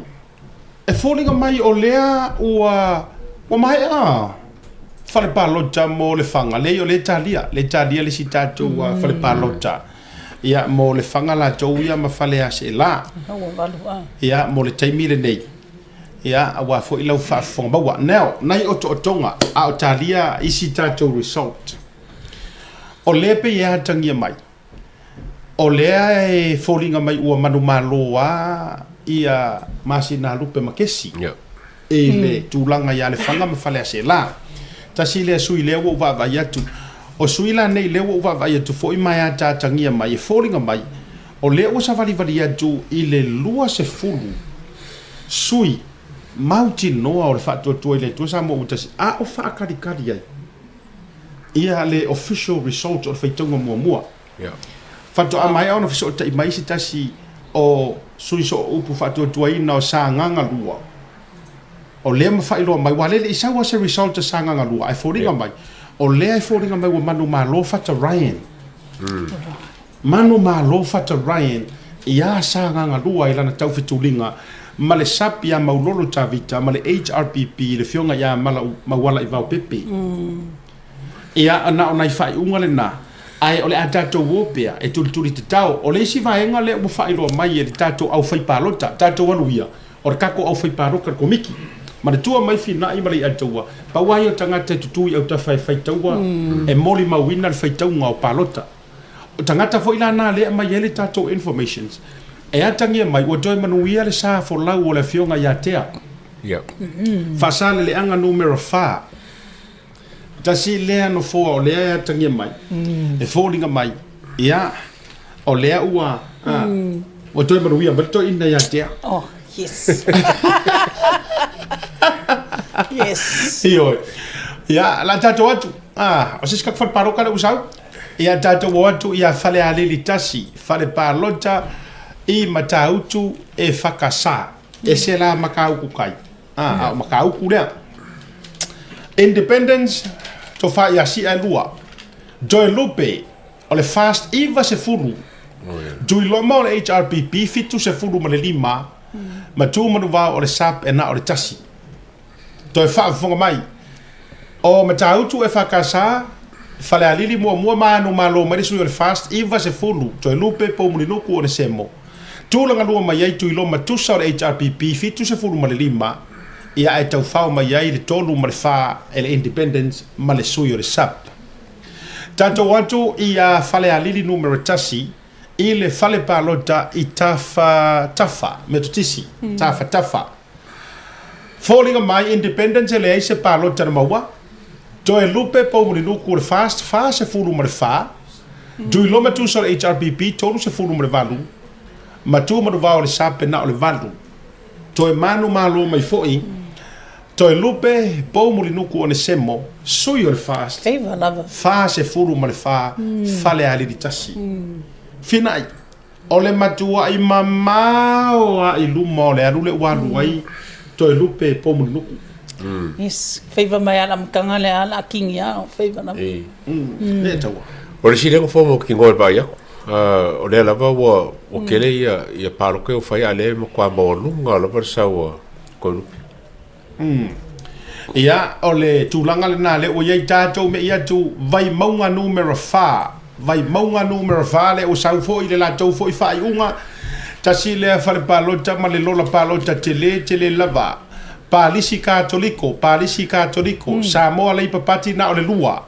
e foliga mai o lea ua maea fale palota mo Lefaga, leai o le talia, le talia le si tatou fale palota. Ia, mo Lefaga latou ia ma Faleaseela. Ia, mo le taimi lenei. Ia, aua foi lau faafofoga maua. Now, nai otootoga, a o talia isi tatou result. O lea pei e atagia mai, o lea e foliga mai ua manumalo a ia Masinalupe Makesi. i le tulaga ia Lefaga ma Faleaseela. Tasi lea sui lea ua ou vaavaai atu. O sui la nei lea ua ou vaavaai atu foi ma e ataatagia mai e foliga mai o lea ua savalivali atu i le 20 sui mautinoa o le Faatuatua i le Atua Samoa ua tasi a o faatalikali ai ia le official result o le faitauga muamua. Faatoa maea ona fesootai mai se tasi o sui sooupu faatuatuaina o Sagaga 2, o lea ma faailoa mai, aua lea e le i sau lava se result a Sagaga 2, ae foliga mai, o lea e foliga mai ua manumalo Fata Ryan. Manumalo Fata Ryan ia Sagaga 2 i lana taufetuliga ma le SUPP ia Maulolo Tavita ma le HRPP i le Afioga ia Maualaivao Pepe. Ia, na o nai faaiuga lena, ae o le a tatou o pea e tulituli tatao. O le isi vaega lea ua faailoa mai e le tatou aufaipalota, tatou alu ia, o le tatou aufaipalota le Komiti. Manatua mai Finai ma Leiataua, pau lava ia o tagata e tutu i autafa e faitaua, e molimauina le faitauga o palota. O tagata foi la na lea e aumai ai le tatou informations, e atagia mai ua toe manuia le sa folau o le Afioga ia Tea. Ia. Faasaleleaga numera 4. Tasi lea nofoa o lea e atagia mai, e foliga mai, ia, o lea ua, a, ua toe manuia mai le toeaina ia te au. Oh, yes. Yes. Ioe. Ia, la tatou atu, a, o se isi tatou fale palota lea ua sau, ia tatou o atu ia Falealili 1, fale palota i Matautu e whakasā. Ese la Matautu kai. A, a o Matautu lea. Independence, tofa ia sia e lua. Joy Lupe, o le FAST 90. Tuiloma o le HRPP 75, ma Tumanuvao o le SUP e na o le tasi. Toe faafofoga mai. O Matautu EFKS, Falealili muamua ma anu malo mai le sui o le FAST 90, Toelupe Poumulinuku Onesemo. Tulaga lua mai ai Tuiloma Tusa o le HRPP 75, ia ae taufao mai ai le 3 ma le 4 e le Independence ma le sui o le SUP. Tatou atu i a Falealili numera 1 i le fale palota i Tafa Tafa, Metotisi, Tafa Tafa. Foliga mai Independence e leai se palota na maua. Toe lupe Poumulinuku o le FAST 44, Tuiloma Tusa o le HRPP 38, ma Tumanuvao o le SUP e na o le 8. Toe manumalo mai foi Toe lupe Poumulinuku Onesemo, sui o le FAST Favour lava. 44, Falealili 1. Finai. O le matuaʻi mamao a i luma o le alu le ua alu ai Toelupe Poumulinuku. Yes, favour mai ala mkanga le ala kingi a o favour lava. E. Le taua. O le isi lea nofoa mo kingoa i le vaai atu, o lea lava ua ua tele ia ia paloka ua fai a o lea e matua maualuga lava le sau a Toelupe. Ia, o le tulaga lena lea ua i ai tatou me i atu Vaimauga numera 4. Vaimauga numera 4 lea ua sau foi le latou foi faaiuga. Tasi lea fale palota ma le lola palota tele tele lava. Palisi Katoliko, Palisi Katoliko, Samoa Labour Party na o le 2.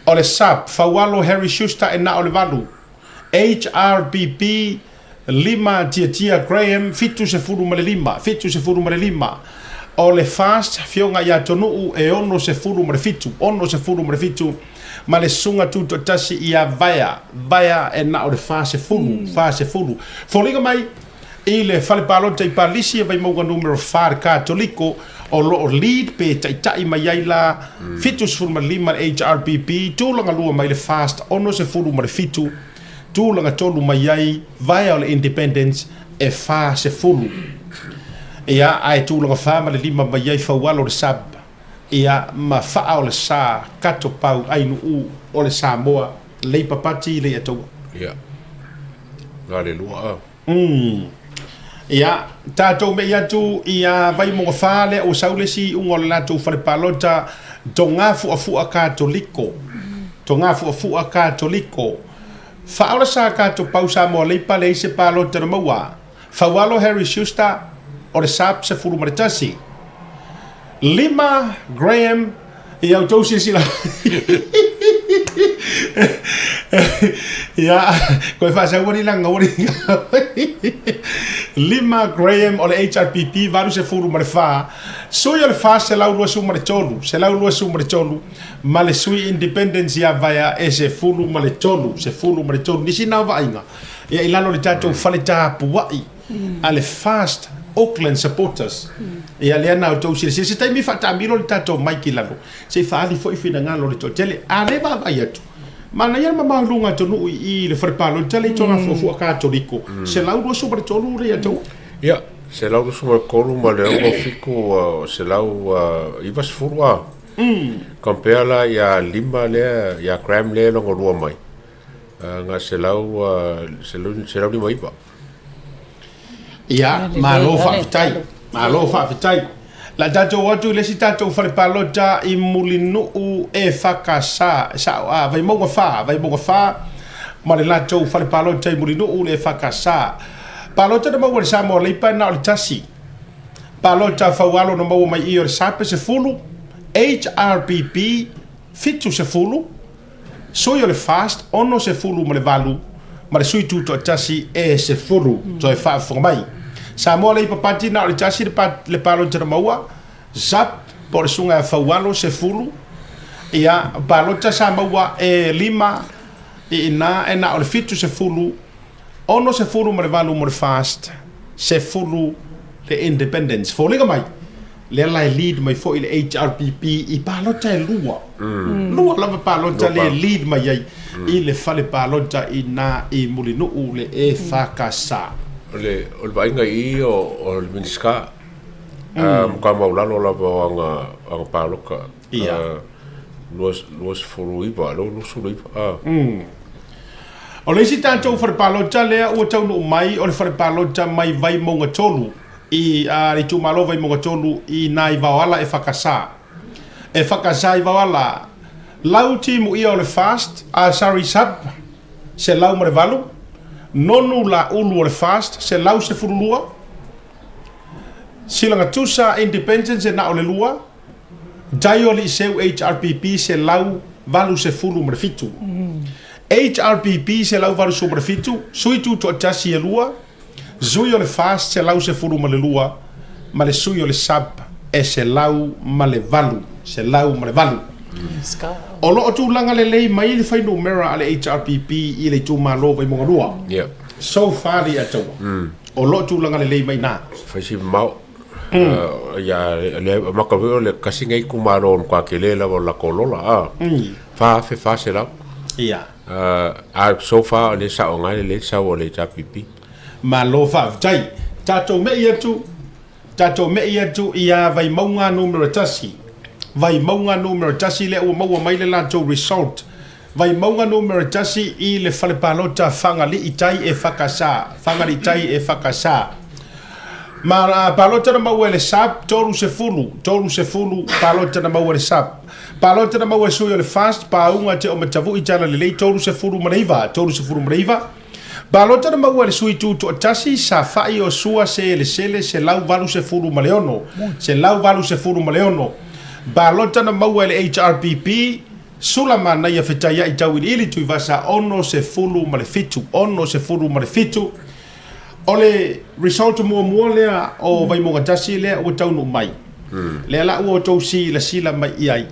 O le SUP, Faualo Harry Schuster e na o le 8. HRPP, 5 Tiatia Graham, 75, 75. O le FAST, Afioga ia Tonuu e 67, 67, ma le Susuga Tutoatasi ia Vaea, Vaea e na o le 40, 40. Foliga mai i le fale palota i Palisi e Vaimauga numera 4 le Katoliko o lo o lead pe taitai mai ai la 75 le HRPP, tulaga lua mai le FAST 67, tulaga tolu mai ai vaea o le Independence e 40. Ia, ae tulaga fa ma le lima mai ai Faualo o le SUP, ia, ma faa o le sa Kato Pau Ainuu o le Samoa Labour Party Leiataua. Ia. Na le lua a. Ia, tatou mei atu ia Vaimauga 4 lea ua sau le isi iuga o le latou fale palota Togafuafua Katoliko. Togafuafua Katoliko. Faaola sa kato pau Samoa Leipa leai se palota na maua. Faualo Harry Schuster o le SUP 11. 5 Graham ia outou silasila. Ia, koe faasaua ni laga ua Lima Graham o le HRPP 84, sui o le 423, 123, ma le sui Independence ia Vaea e 13, 13. Nisi na o vaaiga, ia i lalo o le tatou fale tapuai a le Fast Auckland Supporters. Ia lea na outou silasila, se taimi faataamilo le tatou mic i lalo, se i faaali foi finagalo o le toatele. A lea vaavaai atu, manaia le mamao i luga atunuu i i le fale palota lea i Togafuafua Katoliko, 123 le ia taua. Ia, 123 ma le 67, 190 a. Compare la ia lima lea, ia Graham lea e lona lua mai, na 159. Ia, malo faafetai. Malo faafetai. La tatou o atu i le isi tatou fale palota i Mulinuu e whakasa, sa, a, Vaimauga 4, Vaimauga 4, ma le latou fale palota i Mulinuu le whakasa. Palota na maua e le Samoa Leipa na o le tasi. Palota faualo na maua mai i o le Sape 10, HRPP 70, Sui o le FAST 68 ma le sui tutoatasi e 10 toe faafofoga mai. Samoa Labour Party na o le tasi le palota na maua, ZAP po o le susuga ia Faualo 10, ia palota sa maua e 5 i ina e na o le 70, 68 mo le FAST, 10 le Independence. Foliga mai, lea la e lead mai foi le HRPP i palota e lua. Lua lava palota lea e lead mai ai i le fale palota i ina i Mulinuu le EFKS. O le o le vaaiga i i o o le Minisita matua maualalo lava o ana ana palota. Ia. 29, 29 a. O le isi tatou fale palota lea ua taunuu mai o le fale palota mai Vaimauga 3 i a le itumalo Vaimauga 3 i nai Vaoala e whakasā. E whakasā i Vaoala, lau timu ia o le FAST, a sorry sub, 108, nonu la ulu o le FAST, 112, Silagatusa Independence e na o le lua, Dai o Liceu HRPP 187. HRPP 187, sui tutoatasi e lua, sui o le FAST 112 ma le sui o le SUP e 108, 108. O lo o tulaga lelei mai le fuainumera a le HRPP i le itumalo Vaimauga 2. Yeah. So far le ataua. O lo o tulaga lelei mai ina. Fai si mamao. Ia le maka foi o le kasi nei itumalo o le matua tele lava o le latou lola a. 4400. Ia. A so far o lea e sao agai lelei le sau o le HRPP. Malo faafetai. Tatou me'i atu, tatou me'i atu ia Vaimauga numera tasi. Vaimauga numera tasi lea ua maua mai le latou result. Vaimauga numera tasi i le fale palota Fagalii Tai e whakasā, Fagalii Tai e whakasā. Ma a palota na maua e le SAP, 30, 30 palota na maua e le SAP. Palota na maua e sui o le FAST, pāuga te o Matavu'i tala lelei, 39, 39. Palota na maua e le sui tutoatasi, sa whai o sua se ele sele, 186, 186. Palota na maua e le HRPP, Sula manaia fetaiai tauiliili Tuivasa 67, 67. O le result muamua lea o Vaimauga 1 lea ua taunuu mai. Lea la ua outou silasila mai i ai,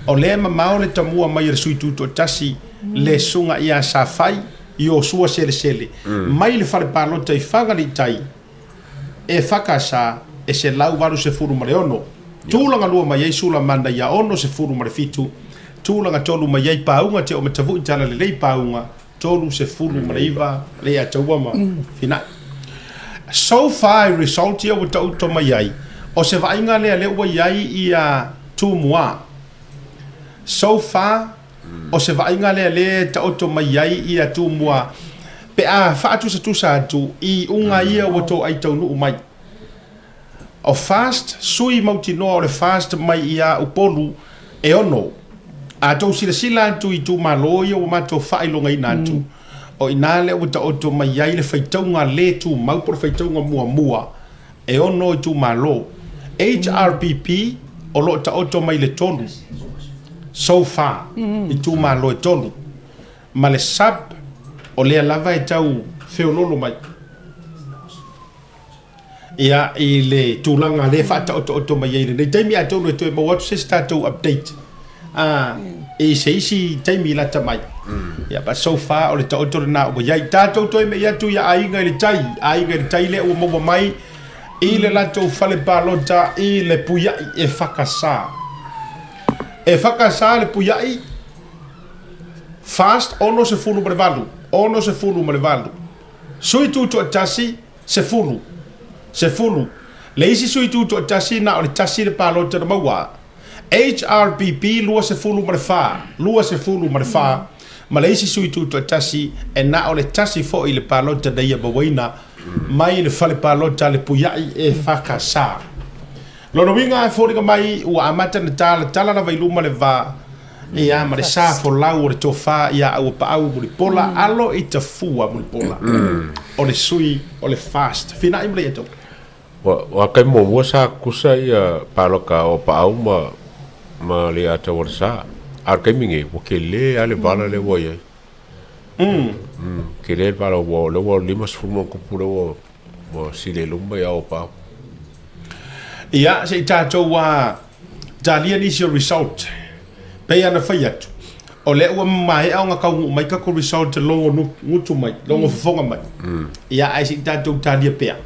o lea e mamao le tamua mai a le sui tutoatasi le susuga ia Safai Iosua Selesele mai le fale palota i Fagaliitai e whakasa e 186. Tulaga lua mai ai Sula manaia 67, tulaga tolu mai ai Paunga te o Matavu'i tala lelei Paunga 39 le ia taua ma Finai. So far i result ia ua taoto mai ai, o se vaaiga lea lea ua i ai ia Tumua. So far O se vaaiga lea lea e taoto mai ai ia Tumua pe a faatusatusa atu i iuga ia ua toai taunuu mai. O FAST, sui mautinoa o le FAST mai ia Upolu e ono. A tou silasila atu i itumalo ia ua matou faailogaina atu, o ina lea ua taoto mai ai le faitauga le tumau po o le faitauga muamua e ono itumalo. HRPP o lo o taoto mai le tolu so far, itumalo e tolu. ma le SAP o lea lava e tau feoloolo mai. Ia, i le tulaga lea e faataotooto mai ai i lenei taimi, atonu e toe maua atu se isi tatou update a i se isi taimi lata mai. Ia, but so far o le taoto lena ua i ai. Tatou toe me'i atu ia Aiga i le Tai, Aiga i le Tai lea ua maua mai i le latou fale palota i le Puia'i e whakasā. E whakasā le Puia'i, FAST 68, 68. Sui tutoatasi, 10, 10. Le isi sui tutoatasi na o le tasi le palota na maua. HRPP 24, 24, ma le isi sui tutoatasi e na o le tasi foi le palota na ia mauaina mai le fale palota a le Puia'i e FKS. Lona uiga e foliga mai ua amata na talatala lava i luma le va ia ma le sa folau o le tofa ia Auapaau Mulipola alo i Tafua Mulipola o le sui o le FAST. Fina'i ma le ia tou. Ua kai muamua sa kusa ia paloka o Paau ma ma le ata o le sa. A o le taimi nei, ua tele lava le vala lea ua i ai. Tele le vala ua lea ua 50 ma ona tupu lea ua ua sili ai luma ia Auapaau. Ia, se i tatou talia nisi o result. Pei ona fai atu, o lea ua maea ona taunuu mai tatou result logo gutu mai, logo fofoga mai. Ia, ae se i tatou talia pea.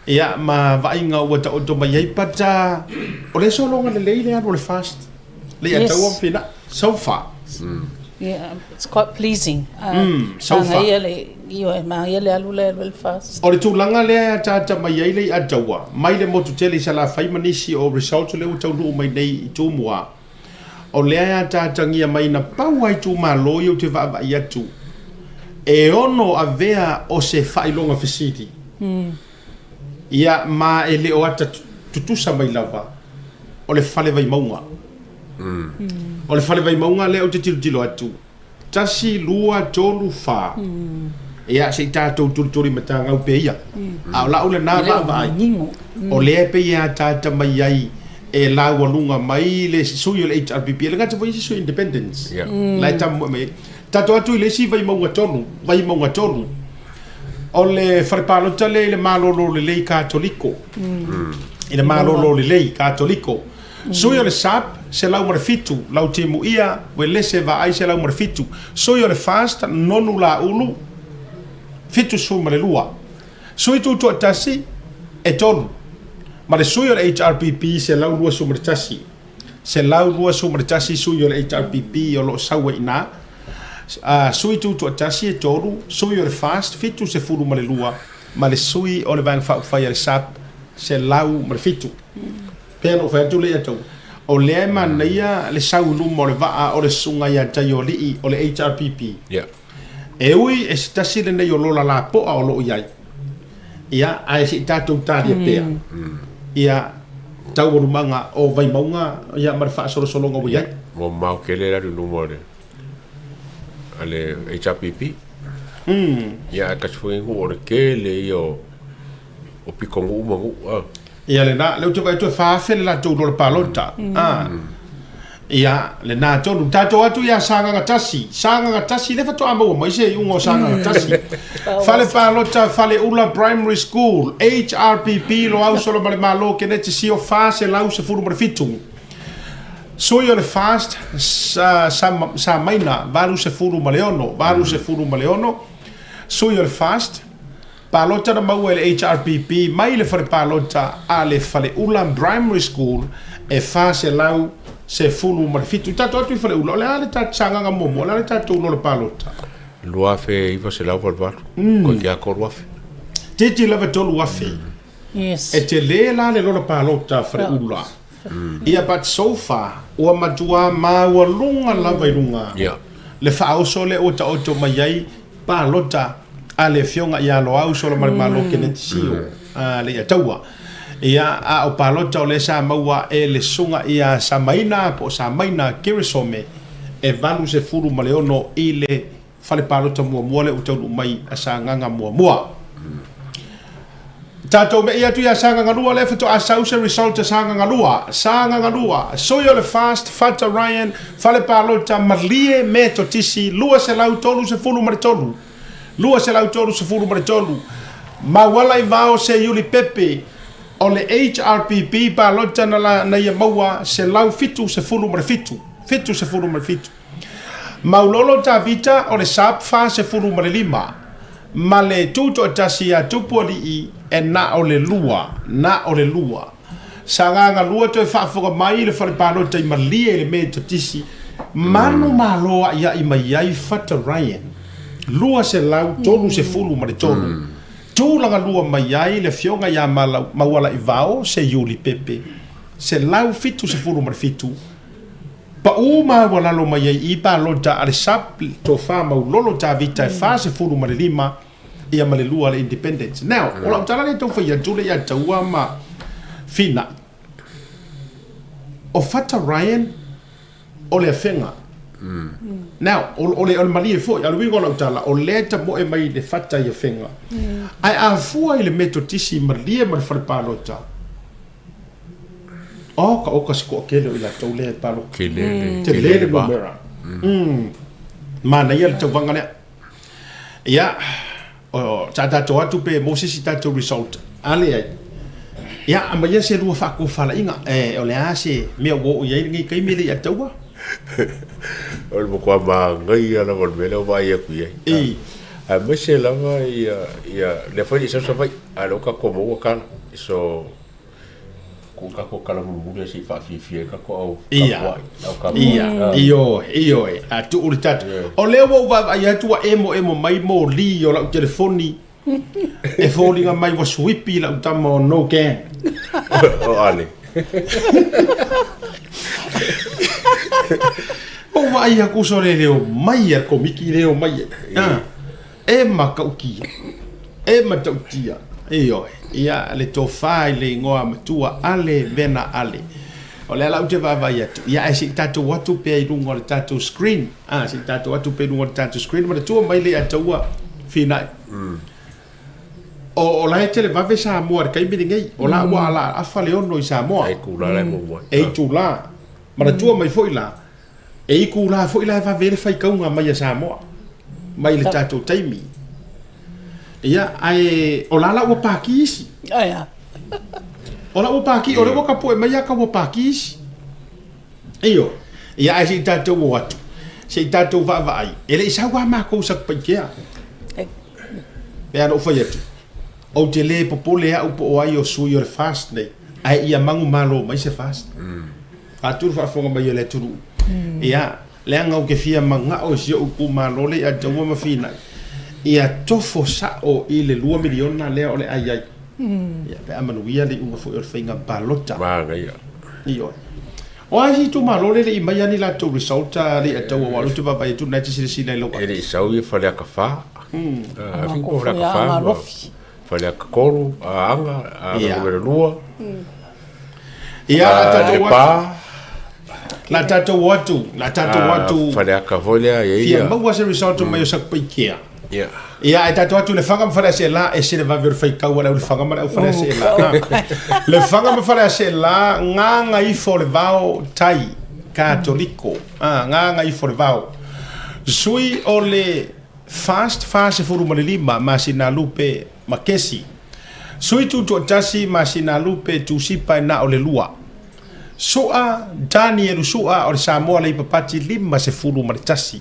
Ia, ma vaaiga ua taoto mai ai, but o lea sologa lelei le alu o le FAST. Le ia taua ma so far. Yeah, it's quite pleasing. So far. Manaia le, ioe, manaia le alu le alu le FAST. O le tulaga lea e ataata mai ai le Leiataua, mai le motu tele i Salafai ma nisi o results lea ua taunuu mai nei i Tumua, o lea e ataatagia mai na pau lava itumalo ia ou te vaavaai atu e ono avea o se faailoga fesili. Ia, ma e le o ata tutusa mai lava o le fale Vaimauga. O le fale Vaimauga lea ou te tilotilo atu, tasi, lua, tolu, fa. Ia, se i tatou tulituli matagau pea ia. A o lau lena vaavaai, o lea e pei e ataata mai ai e laualuga mai le sui o le HRPP, e le gata foi isi sui independents. La e tamoe mai ai. Tatou atu i le isi Vaimauga tolu, Vaimauga tolu. O le fale palota lea i le Malolo Lelei Katoliko. I le Malolo Lelei Katoliko. Sui o le SAP, 107, Lautimuia, Uelese Vaai 107. Sui o le FAST, Nonu Laulu, 72. Sui Tutoatasi, e tolu. Ma le sui o le HRPP, 121. 121 sui o le HRPP o lo o sau ai i ina. Sui Tutoatasi e tolu, sui o le FAST, 72, ma le sui o le Vaega Faaupufai a le SAP, 107. Pei ona ou fai atu lea ia te au, o lea e manaia le sau i luma o le vaa o le susuga ia Taioalii o le HRPP. Yeah. E ui e se tasi lenei o lola lapoa o lo o i ai, ia, ae se i tatou talia pea, ia, taualumaga o Vaimauga ia, ma le faasolosologa ua i ai. Ua mamao tele le alu i luma o le a le HRPP. Ia, ae tasi foi nuu o le tele ia o o pitonuu ma nuu, a. Ia lena, lea ou te vaai atu e 4,000 le latou lola palota. A. Ia, lena tonu. Tatou atu ia Sagaga 1. Sagaga 1, lea faatoa maua mai se iuga o Sagaga 1. Fale palota Faleula Primary School, HRPP, Loau Solamalemalo, Keneti Sio, 417. Sui o le FAST, sa, sa, Samaina, 86, 86. Sui o le FAST, Palota na maua e le HRPP mai le fale palota a le Faleula Primary School e 417. I tatou atu i Faleula, o le a le tatou Sagaga muamua, o le a le tatou lola palota? 2988, koe ki a 3000. Titi lava 3000. Yes. E tele la le lola palota a Faleula. Ia but so far, ua matua maualuga lava i luga le faaoso lea ua taoto mai ai palota a le Afioga ia Loau Solamalemalo Keneti Sio, a Leiataua. Ia, a o palota o lea sa maua e le Susuga ia Samaina po o Samaina Keresome e 86 i le fale palota muamua lea ua taunuu mai a Sagaga muamua. Tatou me'i atu ia Sagaga 2 lea faatoa sau se result a Sagaga 2. Sagaga 2, sui o le FAST, Fata Ryan, Fale Palota, Malie Metotisi, 233. 233. Mauala i Vao Seiuli Pepe, o le HRPP palota na la na ia maua 177. 77. Maulolo Tavita o le SAP 45 ma le tutoatasi ia Tupualii e na o le lua, na o le lua. Sagaga 2 toe faafofoga mai le fale palota i Malie i le Metotisi, manumalo aiai mai ai Fata Ryan, 233. Tulaga lua mai ai le afioga ia Maualaivao Seiuli Pepe, 177. Pau maualalo mai ai i palota a le SAP tofa Maulolo Tavita e 45 ia ma le lua a le Independents. Now, o lau tala lea e tau fai atu le ia taua ma Fina'i. O Fata Ryan o le afega. Now, o le malie foi, a o le uiga o lau tala, o lea e tamoe mai le Fata i Afega. Ae a fua i le Metotisi malie ma le fale palota, Oh, ka oka se toatele o i latou lea e palota. Tele le, tele le numera. Manaia le tauvaga lea. Ia, o, sa tatou atu pe maua se isi tatou result. A leai. Ia, aumaia se lua faatofalaiga. E, o le a se mea ua oo i ai lenei taimi le i ataua? O le matua manaia lava o le mea lea ua vaai atu i ai. I. Aemaise lava ia, ia, lea foi e le i sau Savaii, a o lea ua tatou maua tala. So, Ko tatou tala mulimuli a se i faafiafia ai tatou au tapuai. Au tapuai. Ia, ioe, ioe. A tuu le tatou. O lea ua ou vaavaai atu ua emoemo mai moli o lau telefoni e foliga mai ua suipi lau tama o no gang. O Ale. Ua ou vaai atu sole le omai a le Komiti le omai ai. E matautia, e matautia, ioe, ia le tofa i le igoa matua Ale Vena Ale. O lea la ou te vaavaai atu, ia ae se i tatou o atu pea i luga o le tatou screen, a, se i tatou o atu pea i luga o le tatou screen, manatua mai le Ataua Finai. O, o la e televave Samoa i le taimi lenei, o la ua ala afa le 6 i Samoa. E itula la e muamua ai. E itula. Manatua mai foi la, E itulā foi la e vave ai le faitauga mai a Samoa mai le tatou taimi. Ia, ae o la la ua paki isi. Ai a. O la ua paki, o lea ua tapu'e mai ata ua paki isi. Ioe. Ia, ae se i tatou o atu, se i tatou vaavaai, e le i sau lava makou i Satupaitea. Pei lava ona ou fai atu, ou te le popole au po o ai o sui o le FAST nei, ae ia manumalo mai se FAST. Faatu le faafofoga mai a le atunuu. Ia, leaga ou te fia manao i si ou itumalo lea ia Taua ma Finai, ia tofo sao i le $2 miliona lea o le a i ai. Ia, pe a manuia le iuga foi o le faiga palota. Manaia. Ioe. O a isi itumalo lea e le i maia ni latou result a le Taua aua o lea ou te vaavaai atu o lena e te silasila i lau E le i sau ia Faleata 4. I think po o Faleata 4 ma Faleata 3, Aana, Aana numera 2. Ia, la tatou atu. La tatou atu, la tatou atu. Faleata foi lea e ia. Fia maua se result mai o Satupaitea. Ia. Ia, ae tatou atu Lefaga ma Faleaseela, ese le vave o le faitau a le au Lefaga ma le au Faleaseela. Lefaga ma Faleaseela, Gagaifo le Vao tai, Katoliko. Ah, Gagaifo le Vao. Sui o le FAST 45 masina lupe ma kesi. Sui tutoatasi masina lupe tusipa e na o le lua. Su'a Danielu Su'a o le Samoa Leipa Pati 51.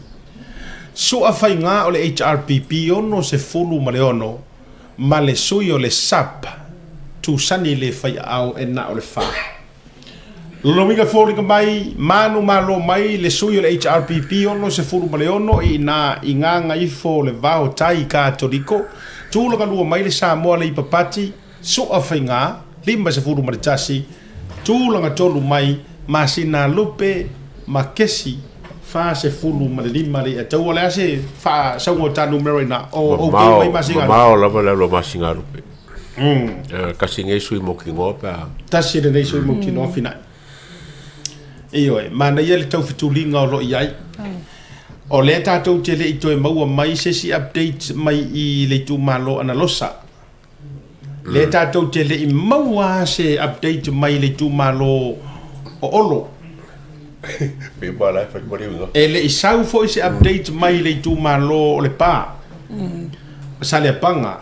Su'a Faiga o le HRPP 66 ma le sui o le SAP Tusani le Faiaao e na o le fa. Lona uiga foliga mai, manu malo mai le sui o le HRPP 66 i ina i Gagaifo le Vao Tai Katoliko, tulaga lua mai le Samoa Leipa Pati, Su'a Faiga, 51, tulaga tolu mai Masina Lupe ma Kesi, 45 le Taua o le a se faasauga o ta numera i ina? O ok mai Masina Lupe? Mamao lava le alu a Masina Lupe. Tasi lenei sui mautinoa pe a. Tasi lenei sui mautinoa Finai. Ioe, manaia le taufetuliga o lo o i ai. O lea tatou te le i toe maua mai se isi update mai i le itumalo Analosa. Lea tatou te le i maua lava se update mai le itumalo o Olo. E le i sau foi se update mai le itumalo o Lepa, Saleapaga.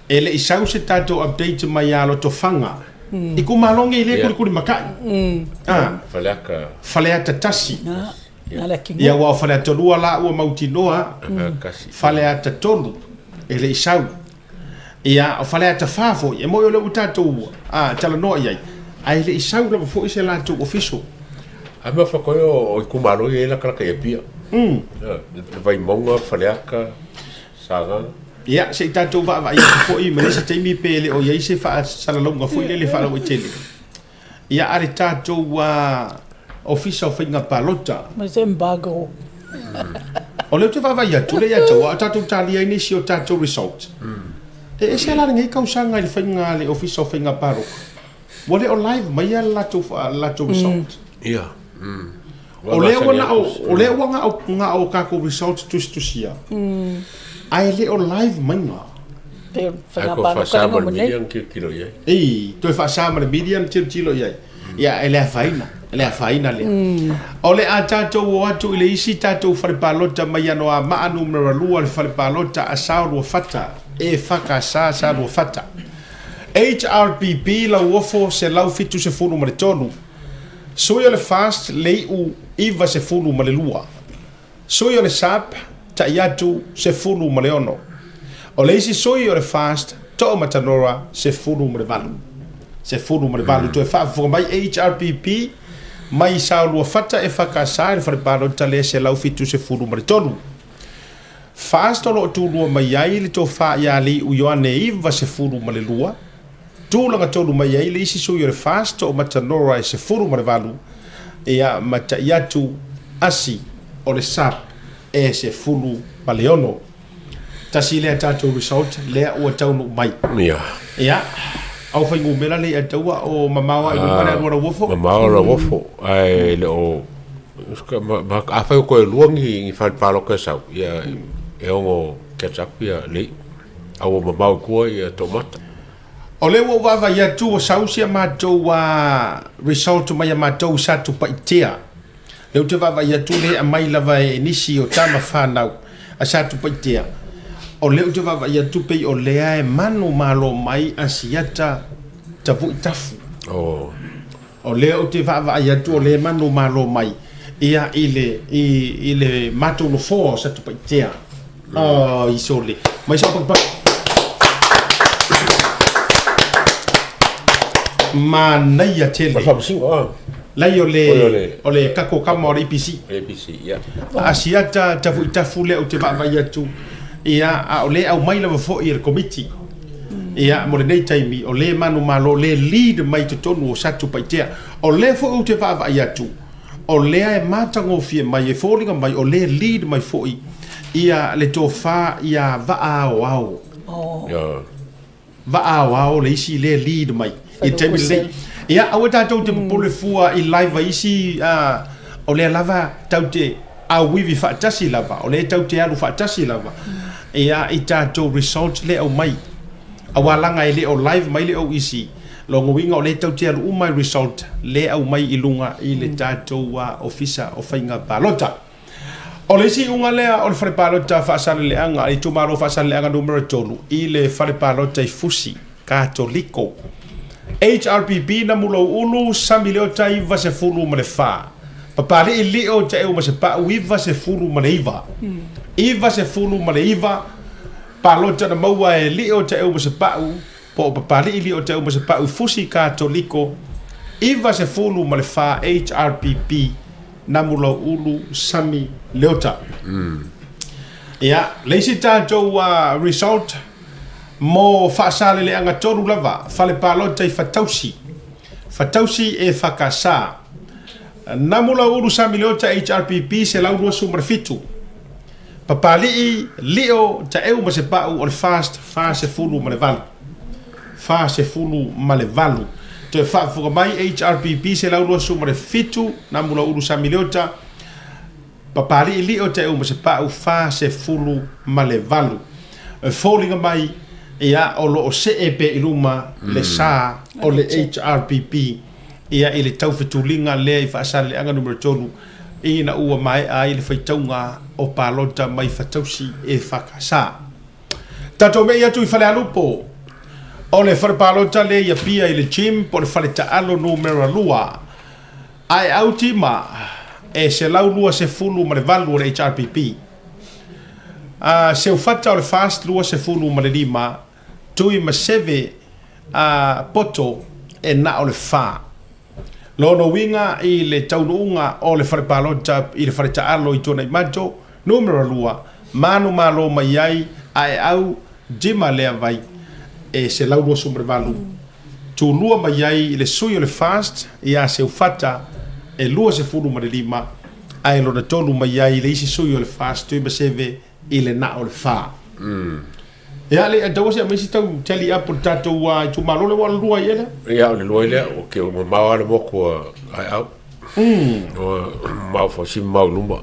E le i sau se tatou update mai ia Lotofaga. Itumalo nei lea e kulikuli matai. Faleata 1. Ia aua o Faleata 2 la ua mautinoa. Faleata 3 e le i sau. Ia, o Faleata 4 foi, e moni o lea ua tatou talanoa i ai, ae le i sau lava foi se latou official. A mea whakoe o itumalo ia e lakalaka i Apia. Le Vaimauga, Faleata, Sagaga. Ia, se i tatou vaavaai atu foi ma le isi taimi pe le o i ai se faasalalauga foi lele faalauaitele. Ia, a le tatou Ofisa o Faiga Palota. Ma se embargo. O lea ou te vaavaai atu lea ia te au, a o tatou talia ai nisi o tatou result. E ese la lenei tausaga i le faiga a le Ofisa o Faiga Palota. Ua le o live mai le latou result. Ia. O lea ua na o, o lea ua na o, na o tatou results tusitusia, ae le o live mai na. Pe Ai ko faasa ma le media na tilotilo i ai. Ei, toe faasa ma le media na tilotilo i ai. Ia, e le afaina, e le afaina lea. O le a tatou o atu i le isi tatou fale palota mai Anoamaa numera 2 le fale palota a Saoluafata, e FKS Saoluafata. HRPP Lauofo 173. Sui o le FAST Lei'u 92. Sui o le SAP Ta'iatu 16. O le isi sui o le FAST To'omatanora 18. 18. Toe faafofoga mai HRPP mai Saoluafata EFKS i le fale palota lea 173. FAST o lo o tulua mai ai le tofa ia Lei'u Ioane 92. Tulaga tonu mai ai le isi sui o le FAST o Matanora e 18, ia ma Ta'iatu Asi o le SAP e 16. Tasi lea tatou result lea ua taunuu mai. Ia. Ia, au fuainumera lea i Ataua o mamao lava i luma le alu a Lauofo? Mamao Lauofo, ae le o, afai o toe lua ni fale palota e sau, ia e ono catch up ia Lei'u. A ua mamao i tua ia Toomata. O lea ua ou vaavaai atu ua sau si a matou result mai a matou i Satupaitea. Lea ou te vaavaai atu lea e aumai lava e nisi o tama fanau a Satupaitea. O lea ou te vaavaai atu pei o lea e manumalo mai Asiata Tavui Tafu. Oh. O lea ou te vaavaai atu o lea e manumalo mai ia i le i i le matou nofoa o Satupaitea. Ai sole. Mai sau pakipaki. Manaia tele. O le faamasino a. Lai o le Oi, o le- o le kako kama o le EPC. EPC, ia. Asiata Tafuitafu lea ou te vaavaai atu ia a o lea e aumai lava foi e le Komiti. Ia, mo lenei taimi, o lea manumalo, o lea lead mai totonu o Satupaitea. O lea foi ou te vaavaai atu, o lea e matagofie mai, e foliga mai, o lea lead mai foi ia le tofa ia Vaaoao. Oh. Yeah. Vaaoao le isi lea lead mai i le taimi lenei. Ia, aua tatou te popole fua i live a isi, o lea lava tatou te auivi faatasi lava, o lea tatou te alu faatasi lava ia i tatou results lea e aumai. Aua leaga e le o live mai le OEC, lona uiga o lea tatou te alu uma i result lea e aumai i luga i le tatou Ofisa o Faiga Palota. O le isi iuga lea o le Fale Palota Faasaleleaga, Itumalo Faasaleleaga Numera 3 i le Fale Palota i Fusi, Katoliko. HRPP Namulauulu Sami Leota 94. Papali'i Lio Taeu ma Sepa'u 99. 99 palota na maua e Lio Taeu ma Sepa'u po o Papali'i Lio Taeu ma Sepa'u i Fusi Katoliko 94 HRPP Namulauulu Sami Leota. Ia, le isi tatou result mo Faasaleleaga 3 lava, fale palota i Fatausi. Fatausi e FKS. Namulauulu Sami Leota HRPP 127. Papali'i Lio Taeu ma Sepa'u o le FAST 48. 48. Toe faafofoga mai HRPP 127 Namulauulu Sami Leota Papali'i Lio Taeu ma Sepa'u 48. E foliga mai Ia, o lo o see pea i luma le sa o le HRPP ia i le taufetuliga lea i Faasaleleaga Numera 3 ina ua maea ai le faitauga o palota mai Fatausi EFKS. Tatou me'i atu i Falealupo, o le fale palota lea i Apia i le gym po o le fale taalo numera 2. Aeau tima e 128 o le HRPP. A Seufata o le FAST 25, Tui ma Seve a Poto e na o le fa. Lona uiga i le taunuuga o le fale palota i le fale taalo i Tuanaimato, numera 2, manumalo mai ai Aeau Jima Leavai e 128, tulua mai ai le sui o le FAST ia Seufata e 25, ae lona tolu mai ai le isi sui o le FAST Tui ma Seve i le na o le fa. Ia le taua se aumai si tau tally up o le tatou itumalo lea ua o le lua ai ea lea? Ia o le lua ai lea, o ke mamao lava le motu a Aeau. Ua mamao foi si mamao i luma.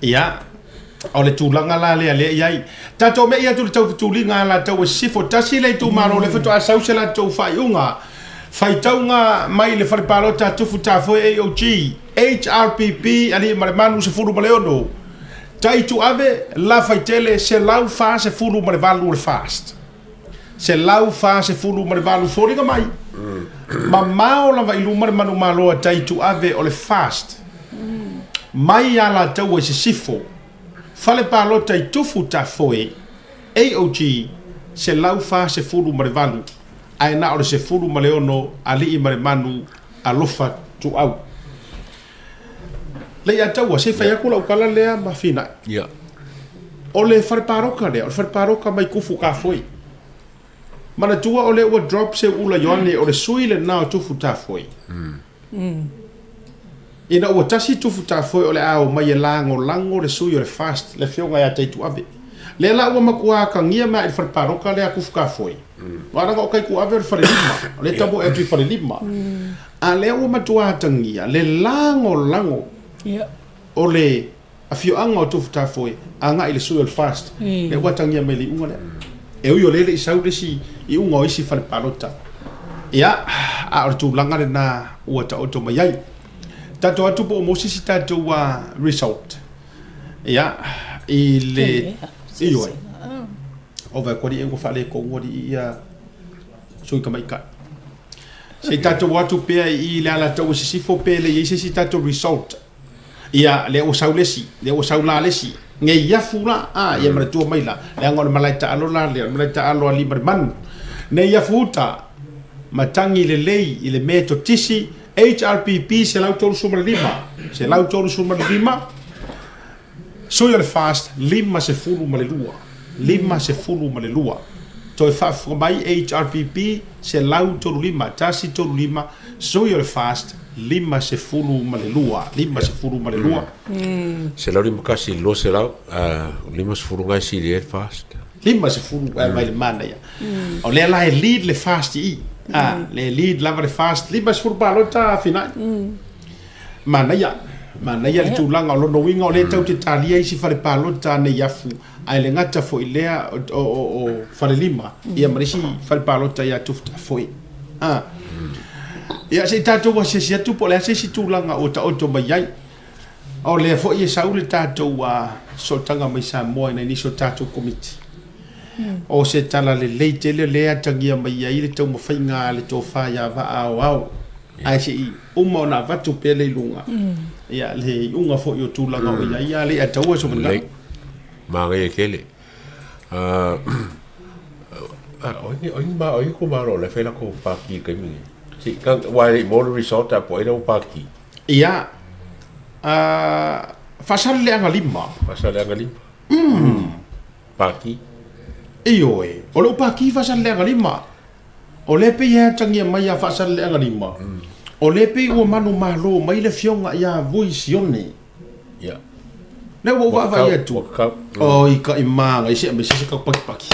Ia, o le tulaga la lea lea i ai. Tatou me'i atu i le taufetuliga a latou e sisifo. Tasi le itumalo lea faatoa sau se latou faaiuga. Faitauga mai le fale palota a Tufu Tafoe AOG, HRPP, Alii ma le Manu 16. Taituave, Lafaitele, 148 o le FAST. 148 foliga mai. Mamao lava i luma le manumalo a Taituave o le FAST. Mai ia latou i sisifo. Fale palota i Tufu Tafoe, AOG, 148, ae na o le 16 Alii ma le Manu, Alofa Tuau. Leiataua, se i fai atu lau tala lea ma Finai. Ia. O le fale palota lea, o le fale palota mai Tufu Tafoe. Manatua o lea ua drop Seuula Ioane, o le sui lena o Tufu Tafoe. Ina ua tasi Tufu Tafoe o le a omai e lagolago le sui o le FAST, le afioga ia Taituave. Lea la ua matua atagia mai i le fale palota lea a Tufu Tafoe. Aua leaga o Taituave o le falelima, o lea e tamoe atu i falelima. A lea ua matua atagia le lagolago o le afioaga o Tufu Tafoe agai i le sui o le FAST, lea ua atagia mai i le iuga lea. E ui o lea e le i sau le isi iuga o isi fale palota, ia, a o le tulaga lena ua taoto mai ai. Tatou atu po o maua se isi tatou result, ia, i le, ioe, ova e kori e ua faaletonu alii ia sui tamaitai. Se i tatou o atu pea i le Alataua Sisifo pe le i ai se isi tatou result. Ia, lea ua sau le isi, lea ua sau la le isi. Neiafu la, a, ia manatua mai la, leaga o le malae taalo la lea, o le malae taalo a Limalemanu. Neiafu uta, matagi lelei i le Metotisi HRPP 135, 135, Sui o le FAST, 52, 52. Toe faafofoga mai HRPP 135, 135, Sui o le FAST, 52, 52. 151 i le 200, 50 na e sili ai le FAST. 50 e mai le manaia. O lea la e lead le FAST i i. Le lead lava le FAST, 50 palota Finai. Manaia, manaia le tulaga o lona uiga o lea tau te talia isi fale palota a Neiafu ae le gata foi i lea o Falelima ia ma le isi fale palota ia Tufutafoe. A. Ia se i tatou asiasi atu po o le a se isi tulaga ua taoto mai ai. O lea foi e sau le tatou sootaga mai Samoa i nai nisi o tatou Komiti. O se tala lelei tele lea e atagia mai ai le taumafaiga a le tofa ia Vaa Aoao. Ae se i uma ona avatu pea le iluga, ia le iuga foi o tulaga o i ai, a le ataua so Lelei. Manaia tele. O ai ni ma o ai itumalo o la e fai latou pati i le taimi lenei? Se i aua e le i maua le result a po o ai la ua pati. Ia, Faasaleleaga 5. Faasaleleaga 5. Pati. Ioe, o lou pati Faasaleleaga 5. O lea pei e atagia mai ia Faasaleleaga 5, o lea pei ua manumalo mai le afioga ia Vui Sione. Ia. Lea ua ou vaavaai atu. Oi ka i maga i se aemaise se kau pakipaki.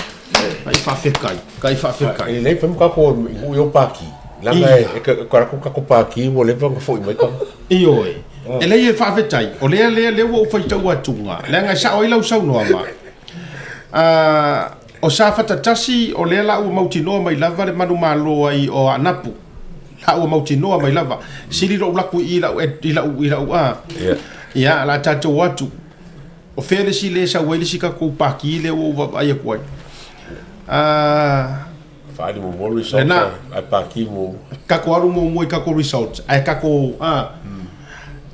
Ka i faafekai, ka i faafekai. E lelei fai ma tatou i nuu i o paki. Leaga e ka tatou paki ua leva ona foi mai tagata. Ioe. E leai e faafetai, o lea lea lea ua ou faitau atuga, leaga e sao ai lau saunoaga. O Safata 1, o lea la ua mautinoa mai lava le manumalo ai o Aanapu. La ua mautinoa mai lava. Sili lou laku i lau i lau i lau a. Ia, la tatou atu. O fea le isi le sau ai le isi tatou paki lea ua ou vaavaai atu ai. Faaali muamua results Lena. ae paki muamua. Tatou alu muamua i tatou results ae tatou a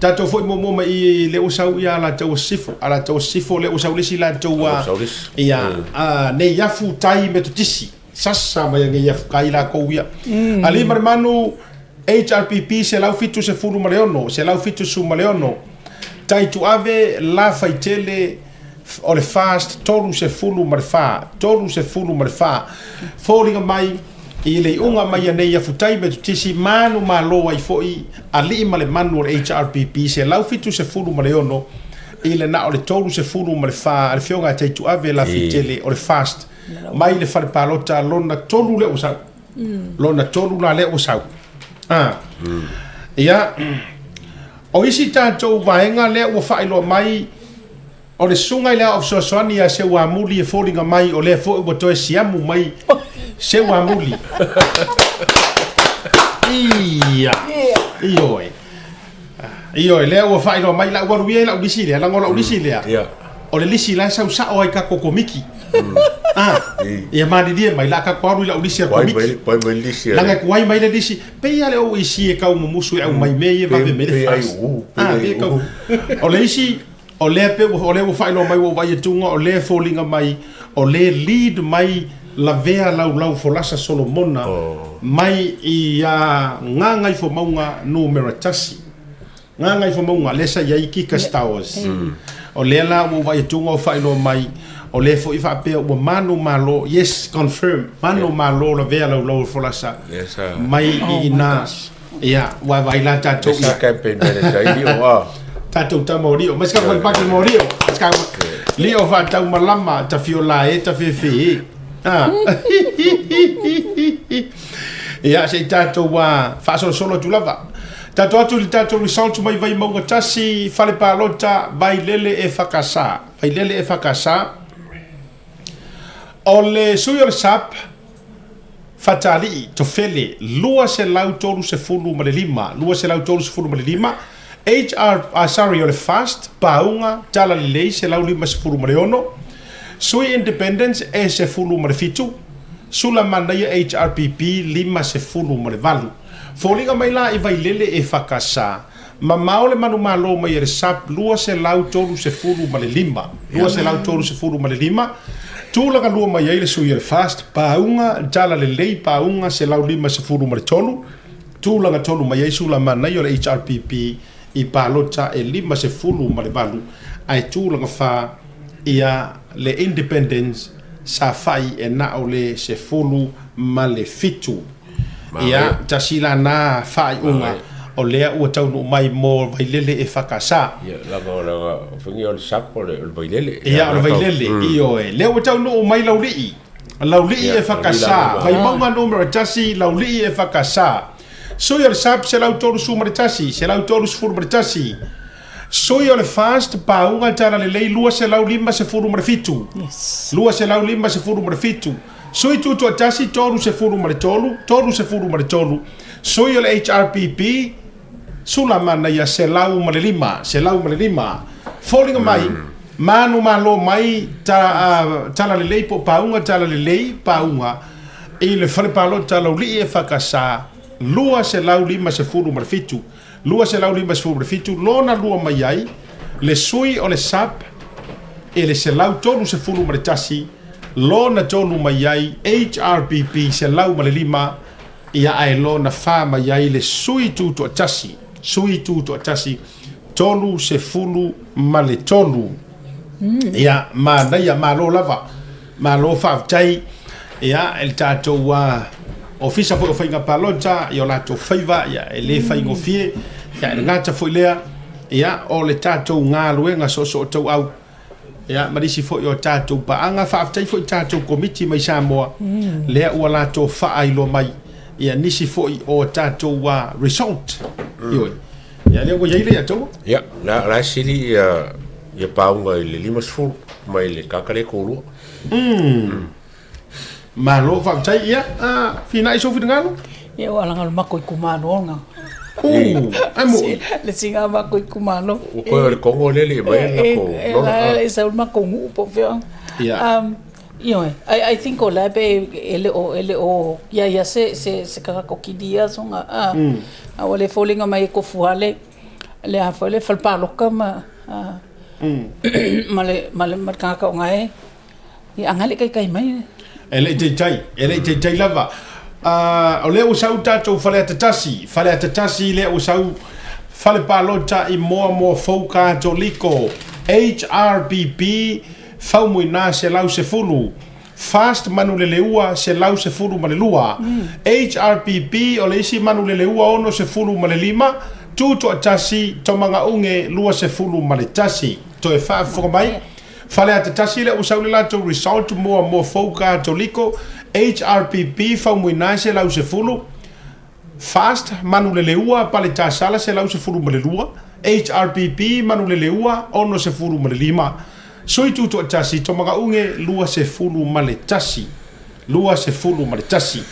tatou foi muamua mai i lea ua sau ia Alataua Sisifo, Alataua Sisifo lea ua sau le isi latou a Sau le isi. ia a Neiafu Tai Metotisi sasa mai a Neiafu Tai lakou ia. Alii ma le Manu HRPP 176, 176. Taituave Lafaitele o le FAST 34, 34. Foliga mai i le iuga mai a Neiafu Tai Metotisi manumalo ai foi Alii ma le Manu o le HRPP 176 i le na o le 34 a le Afioga ia Taituave Lafaitele o le FAST mai le fale palota lona tolu lea ua sau. Lona tolu la lea ua sau. Ia, o isi tatou vaega lea ua faailoa mai, o le susuga i le Aoao Fesoasoani ia Seuamuli e foliga mai o lea foi ua toe siamu mai Seuamuli. Ia, ioe. Ioe, lea ua faailoa mai, la ua alu ia i lau lisi lea, leaga o lau lisi lea, o le lisi la e sau sao ai tatou komiti. Ah, ia malilie mai, la tatou alu i lau lisi a le komiti. Leaga e tuai mai le lisi, pei lava le OEC e tau mumusu e aumai mea ia e vave mai le fast. Ah, pei e tau. O le isi, o lea pei o lea ua faailoa mai ua ou vaai atu o lea e foliga mai, o lea e lead mai lavea laulau folasa Solomona mai ia Gagaifomauga numera 1. Gagaifomauga lea sa i ai Kikas Towers. O lea la ua ou vaai atu ua faailoa mai, o lea foi faapea ua manumalo, yes, confirm, manumalo lavea laulau folasa mai i ina. Ia, ua vaai la tatou. Lea sa campaign manager ai Lio, ah. Tatou tama o Lio. Mai se kaku paki mo Lio. Se kaku. Lio whaatau malama, ta whio la e, ta whewhe e. Ah. Ia, se i tatou faasolosolo atu lava. Tatou atu i le tatou results mai Vaimauga 1, Fale Palota, Vailele e Whakasa. Vailele e Whakasa. O le sui o le SAP, Fatalii, Tofele, 235, 235, HR, ah, sorry, o le FAST, Pauga, Talalelei, 156, Sui Independence, e 17, Sulamanaia HRPP, 58. Foliga mai la i Vailele e Whakasa, mamao le manumalo mai e le SAP 235, 235, tulaga lua mai ai le sui o le FAST, Pauga, Talalelei, Pauga, 153, tulaga tolu mai ai Sulamanaia o le HRPP i palota e 58, ae tulaga fa ia le Independence sa fai e na o le 17. Ia, tasi la na faaiuga o lea ua taunuu mai mo Vailele e FKS. Ia, leaga o le faiga o le SAP o le Vailele. Ia, o le Vailele, ioe. Lea ua taunuu mai Laulii. Laulii e FKS. Vaimauga numera 1, Laulii e FKS. Sui o le SAP 131, 131. Sui o le FAST Pauga Talalelei 257. Yes. 257. Sui Tutoatasi 33, 33. Sui o le HRPP Sulamanaia 105, 105. Foliga mai, manumalo mai Talalelei po o Pauga Talalelei Pauga i le fale palota Laulii e FKS 257, 257, lona lua mai ai le sui o le SAP i le 131, lona tolu mai ai HRPP 105, ia ae lona fa mai ai le sui tutoatasi, sui tutoatasi 33. Ia, manaia, malo lava, malo faafetai, ia, i le tatou ofisa foi o faiga palota i o latou faiva, ia, e le faigofie, ia, e le gata foi lea, ia, o le tatou galuega soosootauau, ia, ma nisi foi o tatou paaga. Faafetai foi i tatou komiti mai Samoa, lea ua latou faailoa mai, ia, nisi foi o tatou result. Ioe. Ia, lea ua i ai le ia taua. Ia, la e sili ia, ia pauga i le 50 mai le kaka le kolua. Malo faafetai ia finai sou finagalo. Ia ua laga o le mako itumalo lena. Ae moi. Le siga mako itumalo. Ua koe o le Kongo lea e le i aumai le lako lola. E sau le makou nuu po o fea. Ioe, I think o la pe e le o e le o ia ia se se se tagata o kilia soga a. A ua le foliga mai e tofu lava le le a foi le fale paloka ma ma le ma le tagata o na e Ia a le taitai mai. E le i taitai, e le i taitai lava. Uh, o lea ua sau tatou Faleata 1, Faleata 1 lea ua sau fale palota i Moamoa Fou Katoliko, HRPP Faumuina 110, Fast Manuleleua 112, HRPP o le isi Manuleleua 65, Tutoatasi Tomagauge 21. Toe faafofoga mai. Faleata 1 lea ua sau le latou result Moamoa Fou Katoliko HRPP Faumuina 110 Fast Manuleleua Paletasala 112 HRPP Manuleleua 65 Sui Tutoatasi Tomagauge 21 21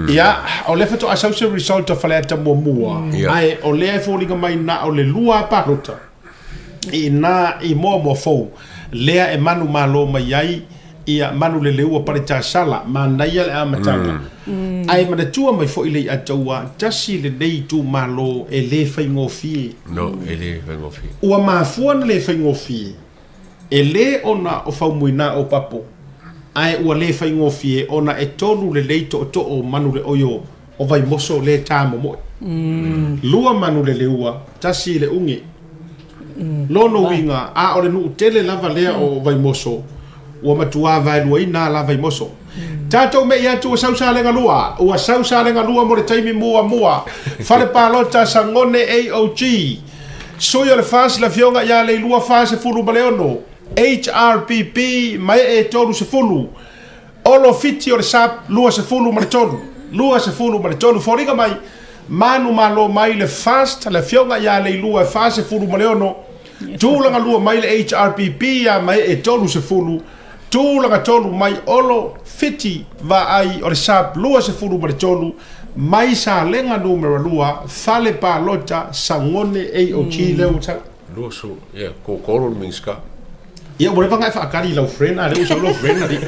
Ia, o lea faatoa sau se result a Faleata muamua, ae o lea e foliga mai na o le lua palota. I ina i Moamoa Fou, lea e manumalo mai ai ia Manuleleua Paletasala, manaia le amataga. Ae manatua mai foi le Iataua, tasi lenei itumalo e le faigofie. No, e le faigofie. Ua mafua ona le faigofie, e le ona o Faumuina o Papo, ae ua le faigofie ona e tolu lelei tootoo o Manuleoio o Vaimoso le tamomoe. Lua Manuleleua, tasi le uge. Lona uiga, a o le nuu tele lava lea o Vaimoso, ua matuā vaeluaina a la Vaimoso. Tatou me'i atu ua sau Salega lua, ua sau Salega lua mo le taimi muamua. Fale Palota Sagone AOG. Sui o le FAST le Afioga ia Leilua 46, HRPP Maee 30. Olo Fiti o le Sap 23, 23 Foliga mai, manumalo mai le Fast le Afioga ia Leilua e 46, tulaga lua mai le HRPP ia Maee 30, tulaga tolu mai Olo Fiti Vaai o le Sap 23, mai Salega Numera 2, Fale Palota Sagone AOG lea ua sau. 20, ia, kōkoro le Minisita. Ia, ua leva ona e faatali i lau friend, a lea ua sau lau friend alii.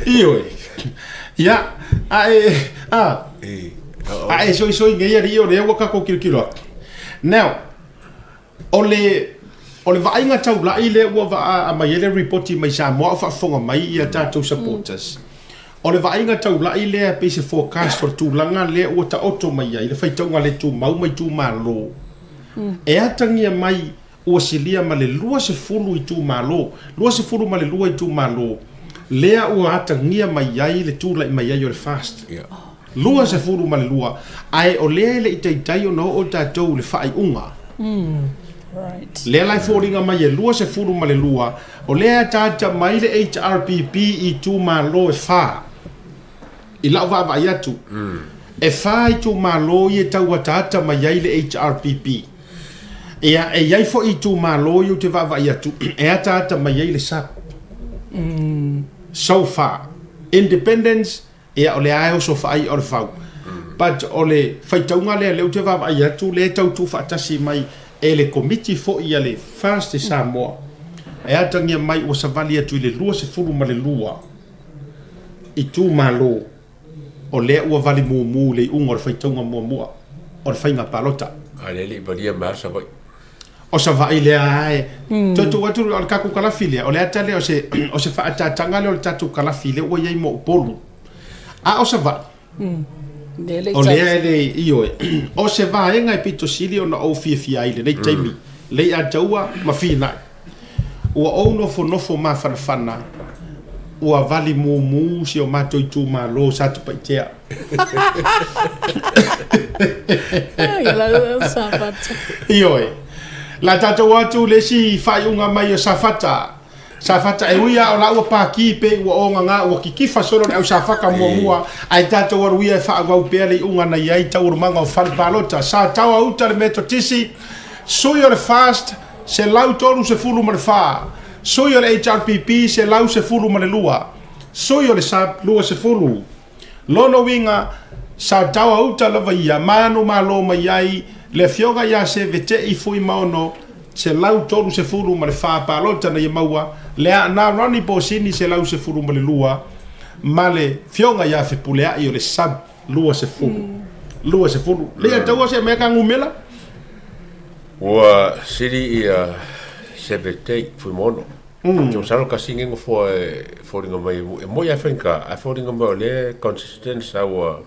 Ioe. Ia, a e, a, a e soisoi nei alii o lea ua tatou tilotilo atu. Now, o le, o le vaaiga taulai lea ua vaa mai ai le ripoti mai Samoa o faafofoga mai ia tatou supporters. O le vaaiga taulai lea pei se forecast o le tulaga lea ua taoto mai ai le faitauga le tumau ma itumalo. E atagia mai ua silia ma le 20 itumalo, 22 itumalo lea ua atagia mai ai le tulai mai ai o le FAST. 22, ae o lea e le i taitai ona oo tatou i le faaiuga. Lea la e foliga mai e 22, o lea e ataata mai le HRPP i itumalo e fa. I lau vaavaai atu, e fa itumalo ia e tau ataata mai ai le HRPP. Ia, e i ai foi itumalo ia ou te vaavaai atu, e ataata mai ai le SUPP. So far, independence, Ia, o lea lava e oso faai'a o le fau. But o le faitauga lea, lea ou te vaavaai atu, lea e tau tuufaatasi mai e le Komiti foi a le FAST Samoa, e atagia mai ua savali atu i le 22 itumalo o lea ua vali mumu i le iuga o le faitauga muamua o le faiga palota. A lea e le i valia mai lava Savaii. O Savaii lea lava e toe tuu atu o le tatou kalafi lea, o le ata lea o se, o se faaataataga lea o le tatou kalafi lea ua i ai mo Upolu. A o Savaii, o lea e le, ioe, o se vaega e pito sili ona ou fiafia ai i lenei taimi, Leiataua ma Finai. Ua ou nofonofo mafanafana, ua vali mumu si o matou itumalo o Satupaitea. Ioe. La tatou atu le isi faaiuga mai o Safata. Safata e ui a o la ua paki pe ua ogaga ua kikifa solo le au Safata muamua ae tatou alu ia e faaauau pea le iuga na i ai taualumaga o fale palota. Sa taoa uta le Metotisi, sui o le FAST, 134. Sui o le HRPP, 112. Sui o le SAP, 20. Lona uiga, sa tauauta lava ia manumalo mai ai le Afioga ia Sevete'i Fuimaono, 134 palota na ia maua, le Aana Ronnie Posini, 112, ma le Afioga ia Fepulea'i o le SAP, 20. 20. Lea taua se mea ka ngumela? Ua sili ia Sevete'i Fuimaono. Ou te masalo kasi nge nofoa e foliga mai e moi a faigata ae foliga mai o lea e consistent sa ua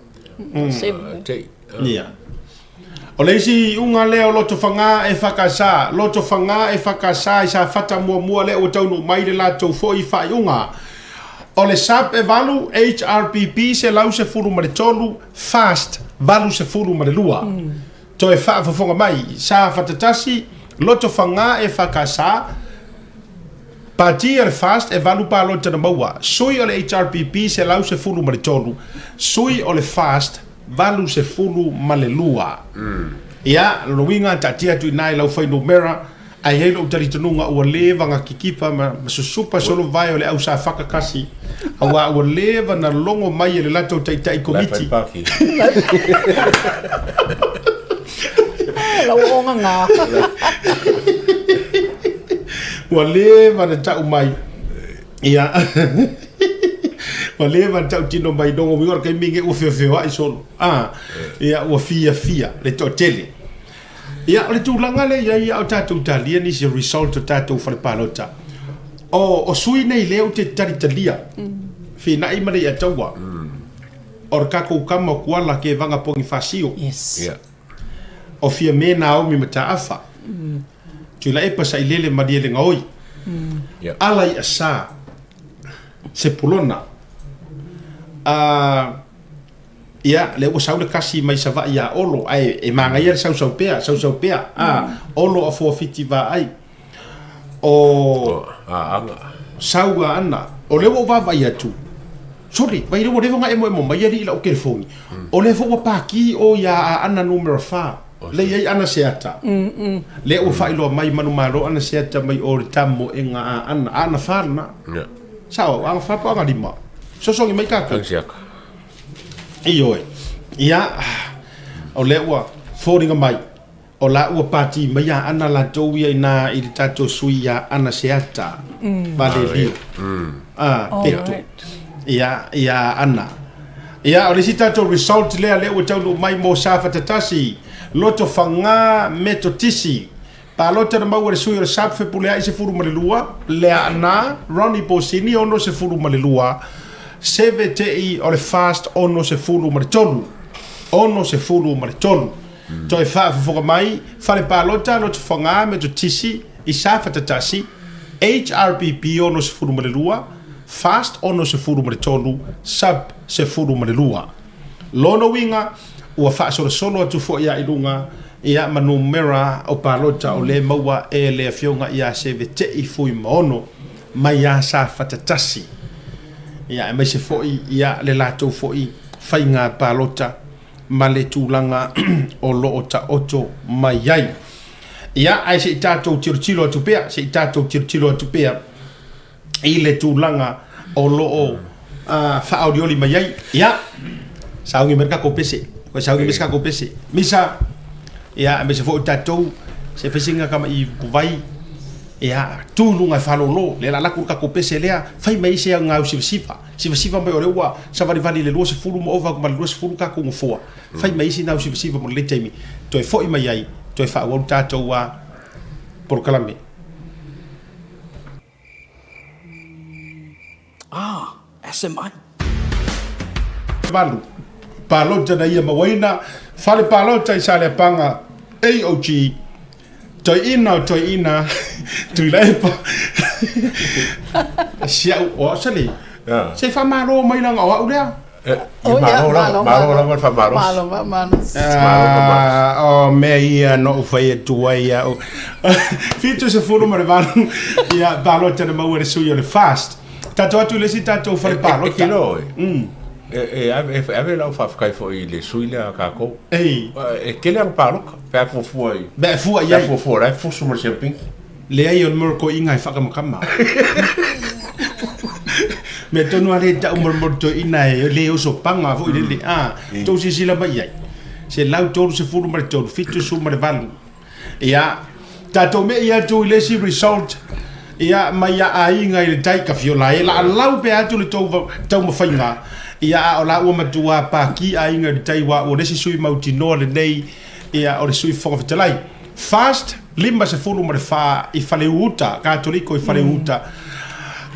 tei. Ia. O le isi iuga lea o Lotofaga e whakasa, Lotofaga e whakasa i Safata muamua lea ua taunuu mai le latou foi faaiuga. O le SAP e 8, HRPP 113, FAST 82. Toe faafofoga mai, Safata 1, Lotofaga e whakasa, Pati a le FAST e 8 palota na maua, sui o le HRPP 113, sui o le FAST 82. Ia, lona uiga, taatia atu i ina i lau fuainumera, ae i ai lou talitonuga ua leva na kikipa ma susupa solo vae o le au safaka kasi, auā ua leva na logo mai e le latou taitai komiti. Lau ooga gā. Ua leva na tau mai. Ia. Ua leva na tautino mai lona uiga o le taimi lenei ua feofeoai solo. A, ia ua fiafia le toatele. Ia, o le tulaga lea i ai a o tatou talia nisi o result o tatou fale palota. O, o sui nei lea ou te talitalia. Finai ma le Ataua. O le kakou kama o Kuala ke vanga pongi fasio. Yes. Yeah. O Fiame Naomi Mataafa. Tuilaepa Sailele Malielegaoi. Yeah. Ala i Asa. Sepulona. A, ia, lea ua sau le kasi mai Savaii ia Olo, ae e manaia le sausau pea, sausau pea, a, Olo a fuafiti vaai. O, O, Aana. Sau Aana. O lea ua ou vaavaai atu, sole, vai lea ua leva ona emoemo mai alii i lau telefoni. O lea foi ua paki o ia Aana numera 4. Lea e i ai ana seata. Lea ua faailoa mai manumalo ana seata mai o le tamoega a Aana. Aana 4 lena. Yeah. Sao, Aana 4 po o Aana 5. Sosogi mai tatou. Ana siaka. Ioe. Ia, o lea ua foliga mai, o la ua pati mai a Ana latou ia ina i le tatou sui ia Ana Seata Valelio. A, Peto. Ia, ia Ana. Ia, o le isi tatou result lea, lea ua taunuu mai mo Safata 1, Lotofaga Metotisi. Palota na maua e le sui o le SAP Fepuleai 12, Leaana Ronnie Posini 62, Seve Te'i o le FAST 63, 63. Toe faafofoga mai, Fale Palota Lotofaga Metotisi i Safata 1, HRPP 62, FAST 63, sap 12. Lona uiga, ua faasolosolo atu foi a i luga, ia, ma numera o palota o lea maua e le Afioga ia Sevete'i Fuimaono mai ia Safata 1, ia, aemaise foi, ia, le latou foi faiga palota ma le tulaga o lo o taoto mai ai. Ia, ae se i tatou tilotilo atu pea, se i tatou tilotilo atu pea i le tulaga o lo o faaolioli mai ai. Ia, sauni mai le tatou pese, toe sauni mai se tatou pese. Misa, ia, aemaise foi o tatou, se fai sina tama'i vai, ia, tu i luga e faalolo, lea o le a alu atu le tatou pese lea, fai mai ai se gau sivasiva, sivasiva mai o lea ua savalivali i le 20 ma ova atu ma le 20 tatou nofoa, fai mai ai sina au sivasiva mo lenei taimi, toe foi mai ai, toe faaauau le tatou polokalame. Ah, SMI. 8, palota na ia mauaina, fale palota i Saleapaga, AOG, Toeaina o Toeaina, Tuilaepa, si au, o au sale, se faamalo mai leaga o au lea. Malo lava, malo lava le faamalosi. Malo faamalosi. Ah, o mea ia na ou fai atu ai au. 78 ia palota na maua e le sui o le FAST. Tatou atu i le isi tatou fale palota. E kilo oe. E ave lau faafetai foi i le sui lea a tatou. Ei. E tele ana palota pe a fuafua i. Pe a fua i ai. Pe a fuafua o la e fusu ma le siampini. Leai o le morotoiina e faakamakama. Mea tonu a le tau mo le morotoiina e le oso paga foi lele a. Tou silasila mai i ai. 133, 78. Ia, tatou me'i atu i le isi result, ia, mai ia aiga i le tai Kafiola e laalau pea atu le tou taumafaiga, ia, a o la ua matua paki aiga i le tai aua ua le isi sui mautinoa lenei, ia, o le sui Fofoga Fetalai. Fast, 54 i Faleu-uta, Katoliko i Faleu-uta.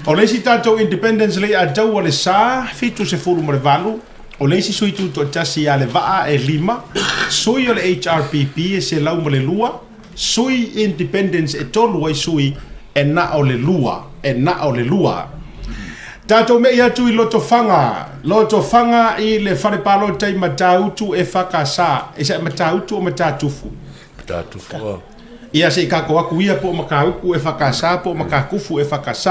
O le isi tatou Independence Lei'ataua le sa, 78, o le isi sui tutoatasi ia Levaa e 5, sui o le HRPP e 102, sui Independence e 3 ai sui e na o le 2, e na o le 2. Tatou me'i atu i Lotofaga, Lotofaga i le fale palota i Matautu e FKS, is it Matautu or Matatufu? Matatufu a. Ia se i tatou atu ia po o Matautu e FKS po o Matatufu e FKS.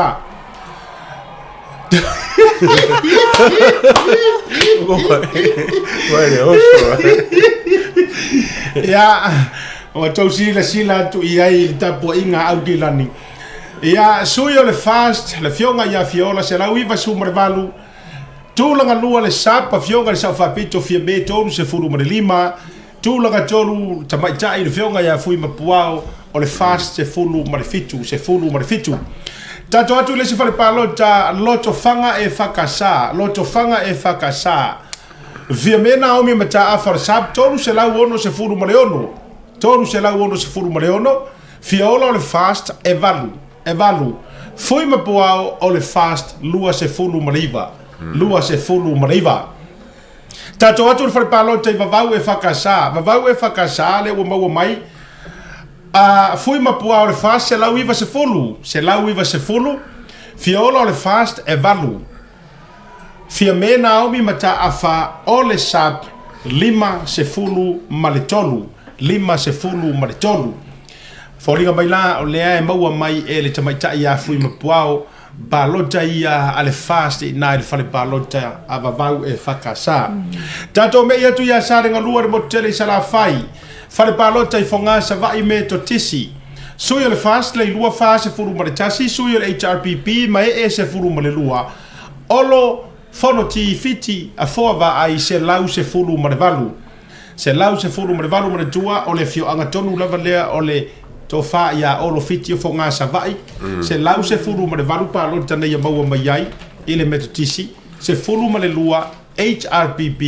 Vai le oso. Ia, ua tou silasila atu i ai i le tapuaiga a Aukilani. Ia, sui o le FAST, le Afioga ia Fiola, 198, tulaga lua le SAP, Afioga i le Sao Faapito Fiame, 35, tulaga tolu tamaitai le Afioga ia Fuimapuao o le FAST, 17, 17. Tatou atu i le isi fale palota, Lotofaga e FKS, Lotofaga e FKS. Fiame Naomi Mataafa o le SAP, 366, 366, Fia ola o le Fast e valu, e valu. Fui ma Puao o le Fast 29, 29. Tatou atu i le fale palota i Vavau e FKS, Vavau e FKS lea ua maua mai a Fui ma Puao o le Fast 190, 190. Fia ola o le Fast e valu. Fiame Naomi Mataafa o le SAP 53, 53. Foliga mai la o lea e maua mai e le tamaitai ia Fuimapuao palota ia a le FAST i ina i le fale palota a Vavau e FKS. Tatou me'i atu ia Salegalua i le motu tele i Salafai, fale palota i Fogaa Savaii Metotisi. Sui o le FAST Leilua 41, sui o le HRPP Maee 12, Olo Fonoti Fiti Afoa Vaai 118. 118 manatua o le afioaga tonu lava lea o le tofa ia Olo Fiti o Fogaa Savaii, 118 palota na ia maua mai ai i le Metotisi, 12 HRPP,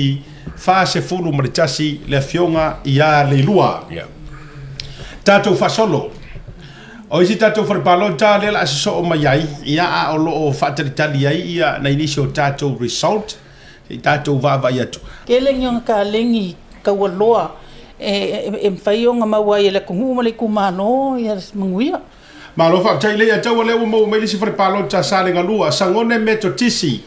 41 le afioga ia Leilua. Tatou faasolo. O isi tatou fale palota lea o le a sosoo mai ai, ia a o lo o faatalitali ai ia nai nisi o tatou result, se i tatou vaavaai atu. Tele ni ona kalegi taualoa e mafai ona maua ai e le atunuu ma le itumalo ia manuia. Malo faafetai Leiataua lea ua maua mai le isi fale palota Salegalua, Sagone Metotisi,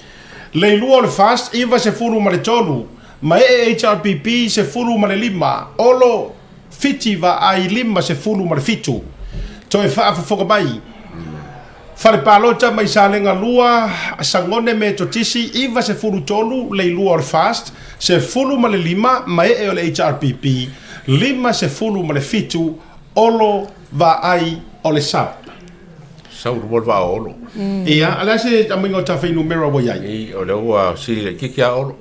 Leilua o le FAST 93, Maee HRPP 15, Olo Fiti Vaai 57. Toe faafofoga mai. Fale palota mai Salegalua, Sagone Metotisi 93, Leilua o le FAST 15, Maee o le HRPP 57, Olo vaai o le sap. Sau lua le vaa o Olo. Ia, a le a se aumaiga o ta fuainumera ua i ai? I, o lea ua sili laitiiti a Olo.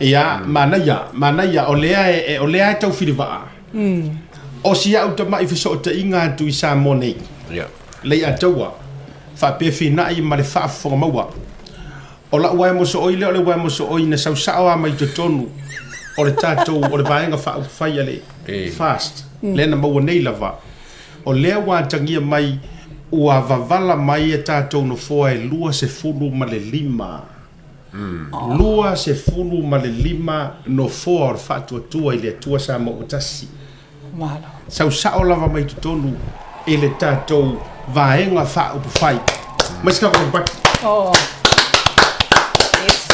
Ia, manaia, manaia, o lea e, o lea e tau filivaa. O si au tama'i fesootaiga atu i Samoa nei. Ia. Lei'ataua, faapea fina'i ma le faafofoga maua. O la'u wae mosooi lea o le wae mosooi na sau sa'o a mai totonu o le tatou o le Vaega Faaupufai a le FAST lea na maua nei lava o lea ua atagia mai ua vavala mai a tatou nofoa e 25 25 nofoa o le Faatuatua i le Atua Samoa ua Tasi. Sau sa'o lava mai totonu i le tatou Vaega Faaupufai. Mai se tatou paki. Oh. Yes.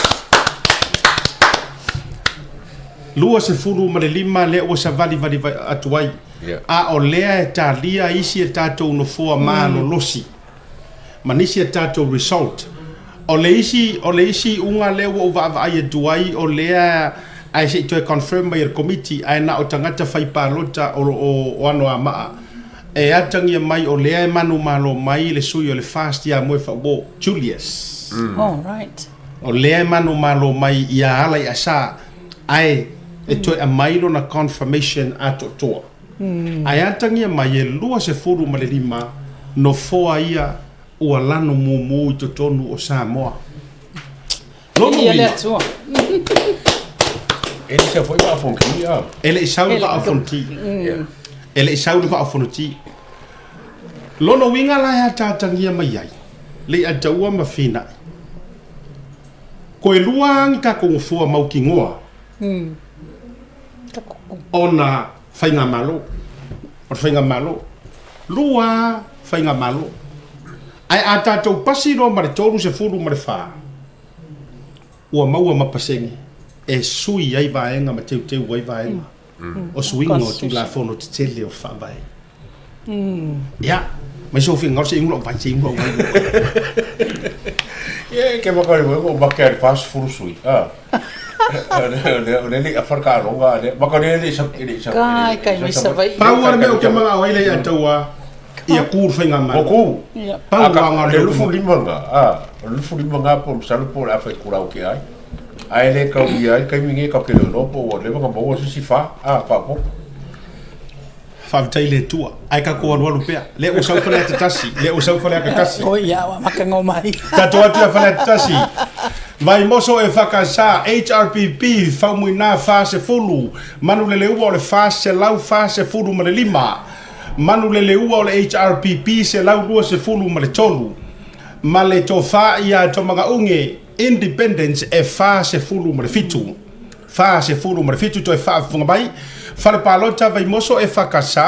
25 lea ua savalivali atu ai. Yeah. A o lea e talia isi e tatou nofoa malolosi ma nisi e tatou result. O le isi, o le isi iuga lea ua ou vaavaai atu ai, o lea ae se i toe confirm mai e le Komiti, ae na o tagata fai palota o, o, o Anoamaa. E atagia mai o lea e manumalo mai le sui o le FAST ia Moefaauo Julius. Oh, right. O lea e manumalo mai ia Alaiasa ae e toe aumai lona confirmation atoatoa. Ae atagia mai e 25 nofoa ia ua lanu mumu i totonu o Samoa. Lona Viia le uiga. Atua. E le i sau foi vaa o Fonoti a. E le i sau le vaa o Fonoti. E le i sau le vaa o Fonoti. Lona uiga la e ataatagia mai ai le Iataua ma Finai. Koe lua ni tatou nofoa mautinoa ona faigamalo. O le faigamalo. Lua faigamalo. Ae a tatou pasi loa ma le 34, ua maua ma pasene e sui ai vaega ma teuteu ai vaega o suiga o Tulafono tetele o le Faavae. Ia, mai sou finagalo se i inu lou vai, se i inu lou vai. Ia, ke maka le mo make le 40 sui. Ah. O le le afa ka longa le maka le le sa le sa. Kai, kai mai Savaii. Pau lava le mea ou te manao ai le ia taua ia ku le faigamalo. O ku. Ia. Pau lava le Le 25 nga. Ah, o le 25 nga po masalo po o le a fai kulau ke ai. Ae le kau ia ai le taimi nei kau ke le iloa po ua leva ona maua se isi fa, a, faaopoopo. Faafetai i le Atua. Ae tatou alualu pea. Lea ua sau Faleata tasi, lea ua sau Faleata tasi. Oi ia, ua maka mai. Tatou atu ia Faleata tasi. Vaimoso e whakasa, HRPP, Faumuina 40, Manuleleua o le 445. Manuleleua o le HRPP 123. Ma le tofa ia Tomagaunge, Independence e 47. 47 toe faafofoga mai, Fale Palota Vaimoso e FKS,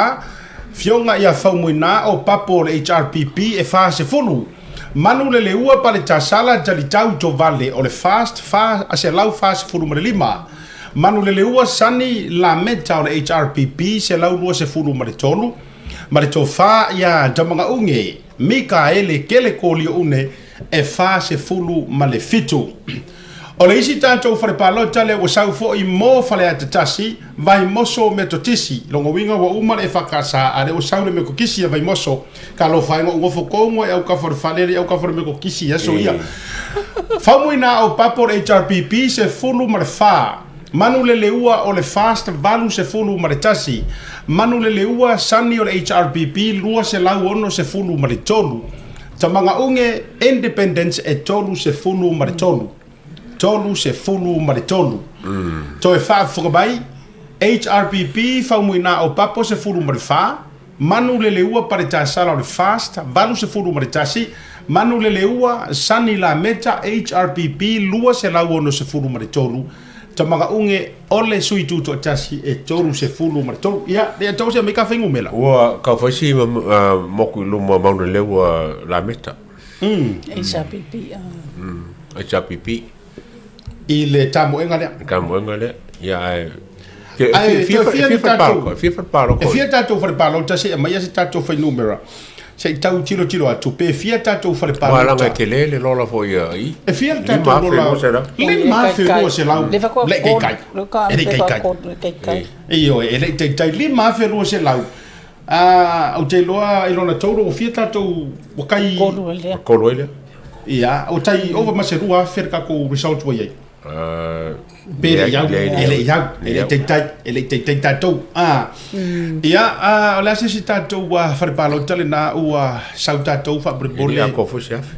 Fioga ia Faumuina o Papo o le HRPP e 40. Manu le Leua Paletasala Talitau Tovale o le FAST 445. Manu le Leua Sani Lameta o le HRPP 123. Ma le tofa ia Tamagaunge Mikaele Kele Kolioune e 47. O le isi tatou fale palota lea ua sau foi mo Faleata Tasi, Vaimoso Metotisi. Lona uiga ua uma le EFKS a lea ua sau le Metotisi a Vaimoso. Talofa e na ou nofo tonu ai aukafa o le fale le aukafa o le Metotisi i aso ia. Faumuina o Papo le HRPP 14. Manu le Leua o le FAST 81. Manu le Leua Sani o le HRPP 263. Tamagaunge Independence e 33. 33. Toe faafofoga mai, HRPP Faumuina o Papo 14, Manu le Leua Paletasala o le FAST 81, Manu le Leua Sani Lameta HRPP 263, Tamagaunge o le sui tutoatasi e 33. Ia, lea tau se mai ka fuainumera. Ua kau fai si moku i luma Mauna Leua Lameta. HRPP. HRPP. I le tamoega lea. Le tamoega lea. Ia ae Ae fia toe fia ni tatou. fia fale palota. E fia tatou fale palota se i aumaia se tatou fuainumera se i tau tilotilo atu pe fia tatou fale Ua laga palota. e tele le lola foi ia i. E fia le tatou lola? 5,200. Le i taitai. E le i taitai. Ioe, e le i taitai. 5,200. Ah, ou te iloa i lona touro ua fia tatou ua tai. Tolu ai lea. Tolu ai lea. Ia, ua tai ova ma se 2,000 le tatou result ua i ai. Pe le i au, e le i au, e le i taitai, e le i taitai tatou. Ah. Ia, ah, o le a se isi tatou ua fale palota lena ua sau tatou E le faamolemole. atoa foi se afe.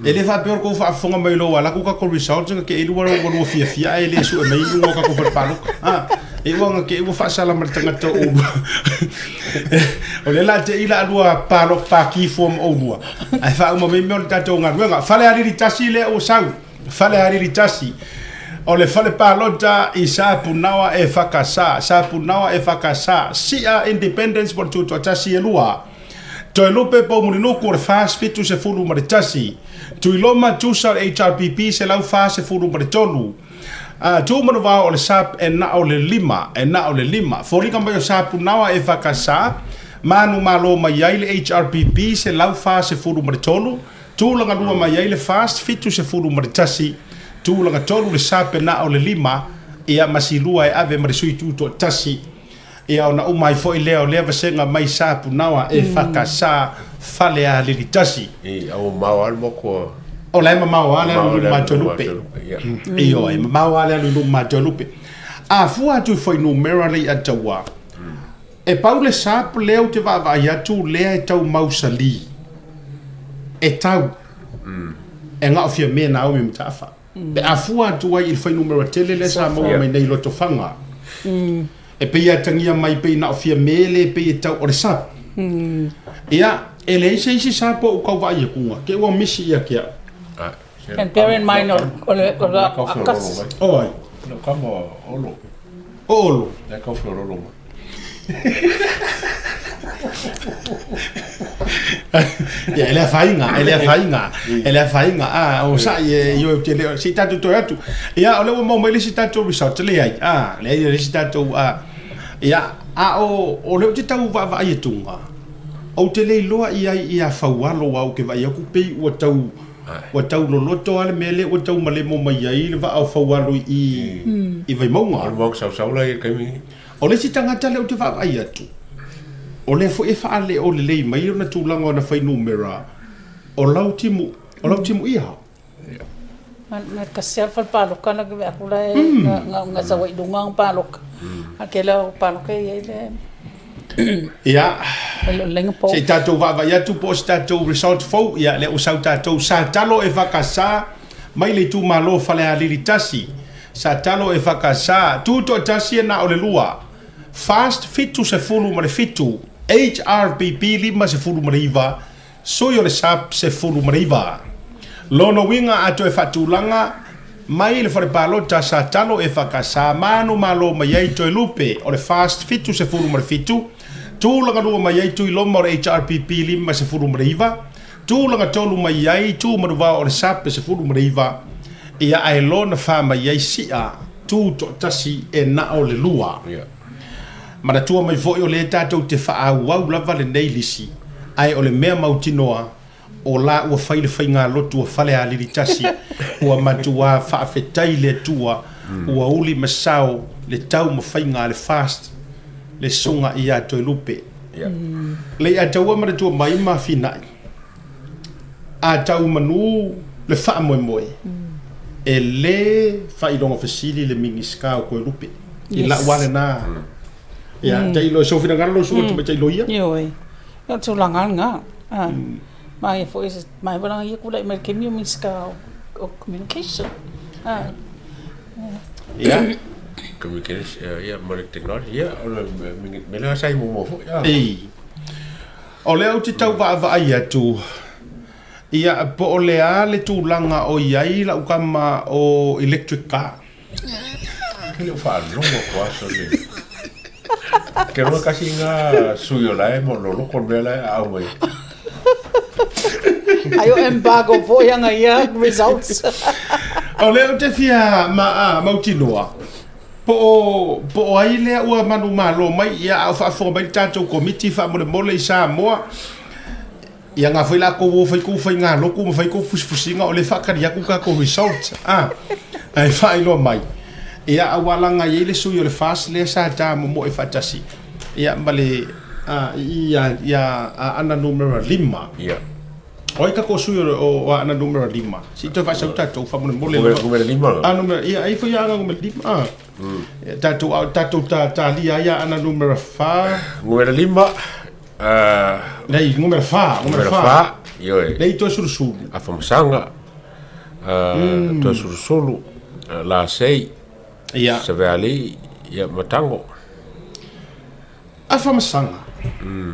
E le faapea o le tou faafofoga mai loa ua alu atu tatou results na te i lua ua lua fiafia ae le sue mai iuga o tatou fale palota. Ah, e ua na te ua faasala ma le tagata o oulua. O lea la te i la lua palota paki form oulua. Ae faauma mai mea o le tatou galuega. Fale alili tasi lea ua sau. Fale alili tasi. O le fale palota i Sapunaoa e FKS, Sapunaoa e FKS, Sia Independence mo le tutoatasi e lua. Toelupe Poumulinuku o le 471. Tuiloma Tusa o le HRPP 143. Tuumanuvao o le SAP e na o le lima, e na o le lima. Foliga mai o Sapunaoa e FKS, manumalo mai ai le HRPP 143. Tulaga lua mai ai le FAST 71. Tulaga tolu le SAP e na o le lima, ia ma si lua e ave ma le sui tutoatasi. Ia ona uma ai foi lea o lea vasega mai Sapunaoa EFKS Falealili 1. I, a ua mamao lava le motu a. O la e mamao lava le alu i luma a Toelupe. Ioe, e mamao lava le alu i luma a Toelupe. A fua atu i fuainumera Leiataua, e pau le sap lea ou te vaavaai atu lea e tau mausali, e tau, e gaofia mea Naomi Mataafa. Pe a fua atu ai i le fuainumera tele lea sa maua mai nei i Lotofaga, e pei e atagia mai pei na o Fiame le pei e tau o le sap. Ia, e leai se isi sap o ou tau vaai atuga, te i ua misi ia te au. And bear in mind o le akas. O ai? Lau kama o Olo. O Olo. Lea kau feololo mai. Ia, e le afaina, e le afaina, e le afaina. Ah, o sa'i e ioe ou te le o, se i tatou toe atu. Ia, o lea ua maua mai le isi tatou result, leai, ah, leai le isi tatou, ah, ia, a o, o lea ou te tau vaavaai atuga, ou te le iloa i ai ia Faualo aua ou te vaai atu pei ua tau, ua tau loloto lava le mea lea ua tau malemo mai ai le vaa o Faualo i, i Vaimauga. O le mau sausau la i le taimi nei. O le isi tagata lea ou te vaavaai atu, o lea foi e faaleo lelei mai ona tulaga o ana fuainumera, o Lautimu, o Lautimuia. Na kasi lava le fale paloka na keve aku la e nga nga sa wai lunga ang paloka. A ke la o paloka e iai le Ia, le lenga po. se i tatou vaavaai atu po o se tatou result fou, ia lea ua sau tatou sa talo e whakasa mai le itumalo Falealili 1. Sa talo e whakasa, tu toatasi e na o le lua. Fast 77, HRPP 59, Sui o le sap 19. Lona uiga a toe faatulaga mai le fale palota sa talo e whakasa manu malo mai ai Toelupe o le Fast 77, tulaga lua mai ai Tuiloma o le HRPP 59, tulaga tolu mai ai Tumanuvao o le sap 19, ia ae lona fa mai ai Sia tu toatasi e na o le lua. Manatua mai foi o lea tatou te faaauau lava lenei lisi, ae o le mea mautinoa, o la ua fai le faigalotu a Falealili 1, ua matuā faafetai le Atua, ua uli ma sao le taumafaiga a le FAST, le susuga ia Toelupe. Leiataua manatua mai ma Finai, a tau manu le faamoemoe, e lē faailoga fesili le Minisita o Toelupe. I lau lava lena. Ia, tailo, sou finagalo lau susuga tamaitai loia. Ioe. Ia o le tulaga lava lena. Ma ia foi, ma e wala ia kula i mai kemi o Minisita o Communication. Ia. Communication, ia, ma le technology, ia, o le mea lea sa i muamua foi. Ei. O lea ou te tau vaavaai atu, ia, po o le a le tulaga o i ai lau kama o electric car. Ke le o faalogo atu aso le. Ke roa kasi ngā sui o lae mo lo loko mea lae a au mai. Ai o embargo foi anga ia results. O lea ou te fia ma, a, mautinoa, po o, po o ai lea ua manumalo mai, ia, a o faafofoga mai le tatou komiti faamolemole i Samoa, Ia nga foi lakou o fai kou faigalotu ma fai kou fusifusiga o lea e faatali atu tatou result a ae faailoa mai ia aua laga e i ai le sui o le FAST lea sa ta momoe faatasi ia ma le a i ia Aana numera 5. Ia. O ai tatou sui o Aana numera 5? Se i toe faasau tatou faamolemole. Numera 5. A numera ia ai foi Aana numera 5. A. Tatou tatou talia ai Aana numera 4. Numera 5. Nei, numera 4, numera 4. Ioe. Nei Toesulusulu. Afamasaga, Toesulusulu, Lasei, Ia. Savealii, ia ma Tago. Afamasaga.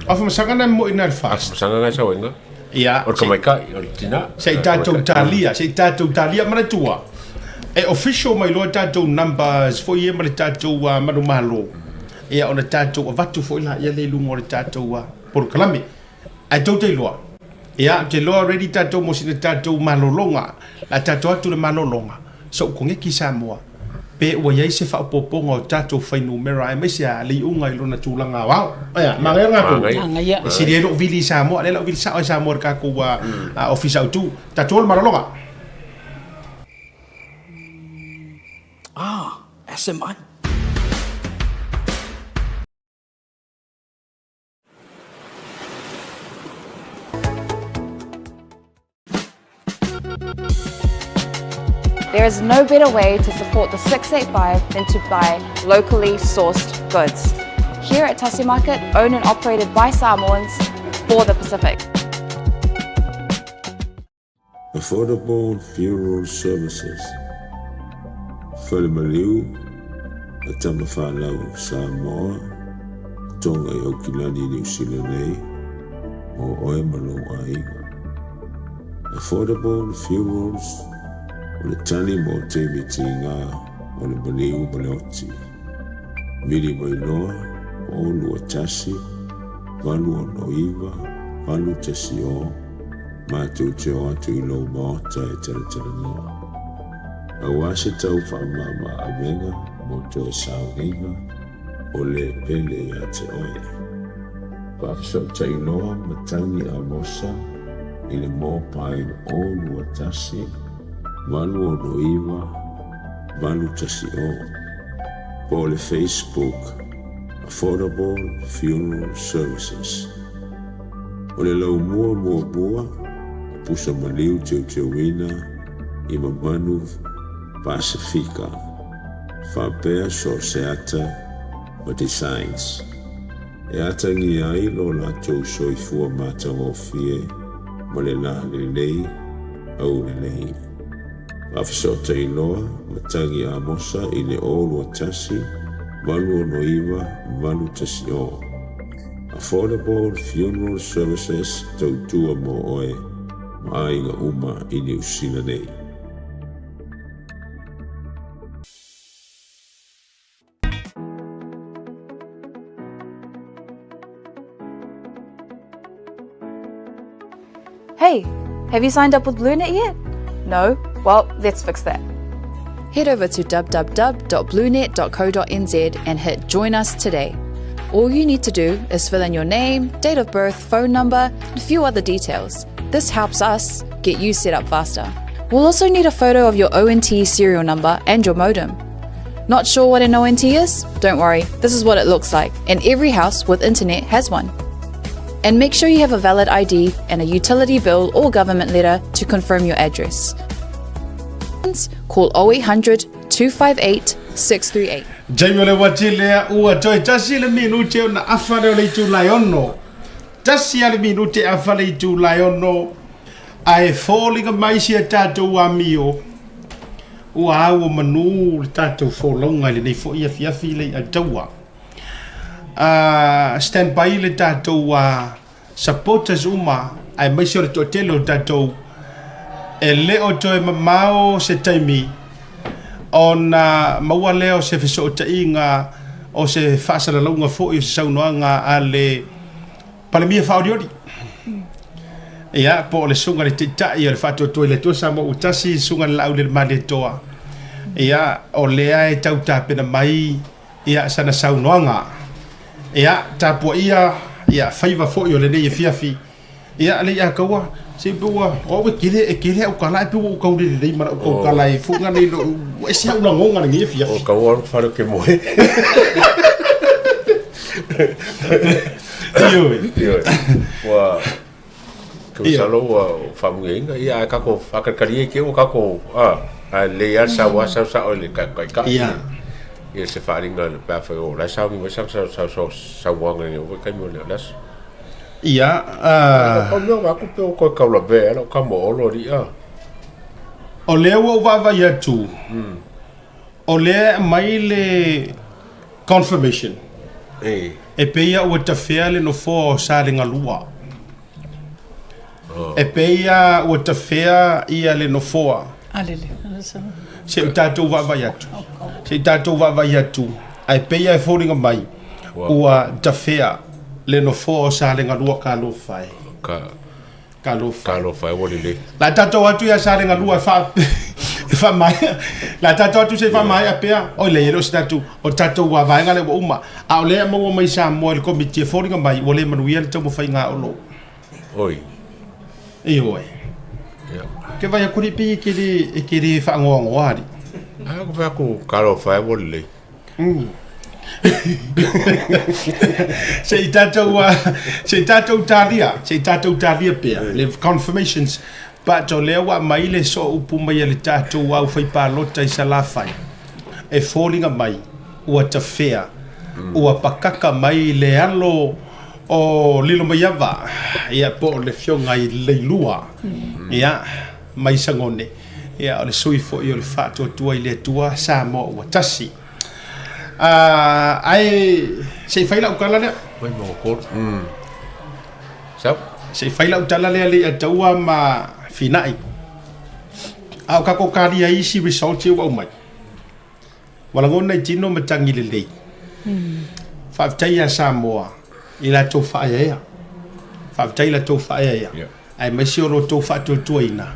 Afamasaga na mo'i na le FAST. Afamasaga na e sau ai ina. Ia. O le tamaitai, o le tina. Se i tatou talia, se i tatou talia, manatua, e official mai loa tatou numbers foi ia ma le tatou manumalo. Ia ona tatou avatu foi laia lea i luga o le tatou polokalame. Ae tou te iloa, ia ou te iloa ready tatou mo sina tatou malologa. La tatou atu le malologa, so ou koneki Samoa, pe ua i ai se faaopoopoga o tatou fuainumera aemaise a le iuga i lona tulaga aoao. Ea, manaia lena tou. Manaia. E sili ai lou vili i Samoa, lea la ou vili sao ai Samoa i le tatou ofisa autu. Tatou o le malologa. Ah, SMI. There is no better way to support the 685 than to buy locally sourced goods. Here at Tasi Market, owned and operated by Samoans for the Pacific. Affordable Funeral Services, Falemaliu a Tamafanau Samoa, Tonga i Aukilani Niu Sila nei, mo oe ma lou aiga. Affordable Funerals, o le tali mo taimi tiga o le maliu ma le oti. Vili mai loa, 0 2 1 8 6 8 1 0, matou te o atu i lou maota e talatalanoa. Aua se tau faamama avega mo toe sauniga o le pele ia te oe. Faafesootai loa matagi Amosa i le mobile 0 2 1 8 6 9 8 1 0 po o le Facebook Affordable Funeral Services. O le laumua muamua o pusa maliu teuteuina i mamanu Pasefika, faapea so o se ata ma designs e atagia ai lo latou soifua matagofie ma le lalelei aulelei. Faafesootai loa matagi Amosa i le 0 2 1 8 6 8 1 0. Affordable Funeral Services tautua mo oe ma aiga uma i Niu Sila nei. Hey, have you signed up with BlueNet yet? No? Well, let's fix that. Head over to www.bluenet.co.nz and hit Join Us today. All you need to do is fill in your name, date of birth, phone number, and a few other details. This helps us get you set up faster. We'll also need a photo of your ONT serial number and your modem. Not sure what an ONT is? Don't worry, this is what it looks like, and every house with internet has one. And make sure you have a valid ID and a utility bill or government letter to confirm your address. Call 0800 258 638. Jamie o le uati lea ua toe tasi le minute ona afa lea o le itula e ono. Tasi a le minute afa le itula e ono ae foliga mai si a tatou amio ua au o manu le tatou folauga i lenei foi afiafi le i'a taua. Stand by le tatou supporters uma aemaise o le toatele o tatou e le o toe mamao se taimi ona maua lea o se fesootaiga o se faasalalauga foi o se saunoaga a le Palemia faaolioli. Ia, po o le susuga i le Taitai o le Faatuatua i le Atua Samoa ua tasi, le susuga i le Laau i le Malietoa. Ia, o lea e tau tapena mai ia sana saunoaga. Ia, tapuaia ia faiva foi o lenei afiafi. Ia, alei a kaua, se pe ua, o au e kele, e kele au kala, e pe ua ou kaulele lelei ma lau kaukala e fuga nei lo, ua ese au lagoga lenei afiafi. O kaua alu fale ke moe. Ioe. Ioe. Ua, ke masalo ua faamuiaina, ia ae kako faakalikali e ke ua kako, a, ae lelei lava le sau a sau sao i le taitai. Ia. Ia se faaaliga pe afai o la e sauni mai sana saunoaga i lenei vaitaimi o le aso. Ia, a. O mea o aku pe o koe kaulavea ela o ka mo olo alii a. O lea ua ou vaavaai atu, o lea e aumai le confirmation. E pei ua tafea le nofoa o Salegalua. E pei ua tafea ia le nofoa. Se i tatou vaavaai atu. Se i tatou vaavaai atu. Ae pei e foliga mai ua tafea le nofoa o Salegalua talofa e. Talofa. Talofa e ua lelei. La tatou atu ia Salegalua e faa e faamaea. La tatou atu se i faamaea pea. Oi leai e le o se tatou o le tatou vaega lea ua uma. A o lea e maua mai Samoa i le Komiti e foliga mai ua le manuia le taumafaiga a Olo. Oi. Ioe. Ia. Ke vai atu alii pei e te le e te le faanoanoa alii. A ko fai atu talofa e ua lelei. Se i tatou se i tatou talia, se i tatou talia pea le confirmations. But o lea ua aumai le sooupu mai a le tatou au fai palota i Salafai, e foliga mai ua tafea, ua pakaka mai le alo o Lilomaiava, ia po o le afioga i Leilua, ia, mai Sagone, ia o le sui foi o le Faatuatua i le Atua Samoa ua tasi. Ae se i fai lau tala lea. Mai mo kor. Sau. Se i fai lau tala lea le ataua ma finai. A o kako kalia isi results ia ua aumai. Ua lagona i tino matagi lelei. Faafetai ia Samoa i latou faaeaea. Faafetai i latou faaeaea. Yeah. Aemaise o lo outou faatuatuaina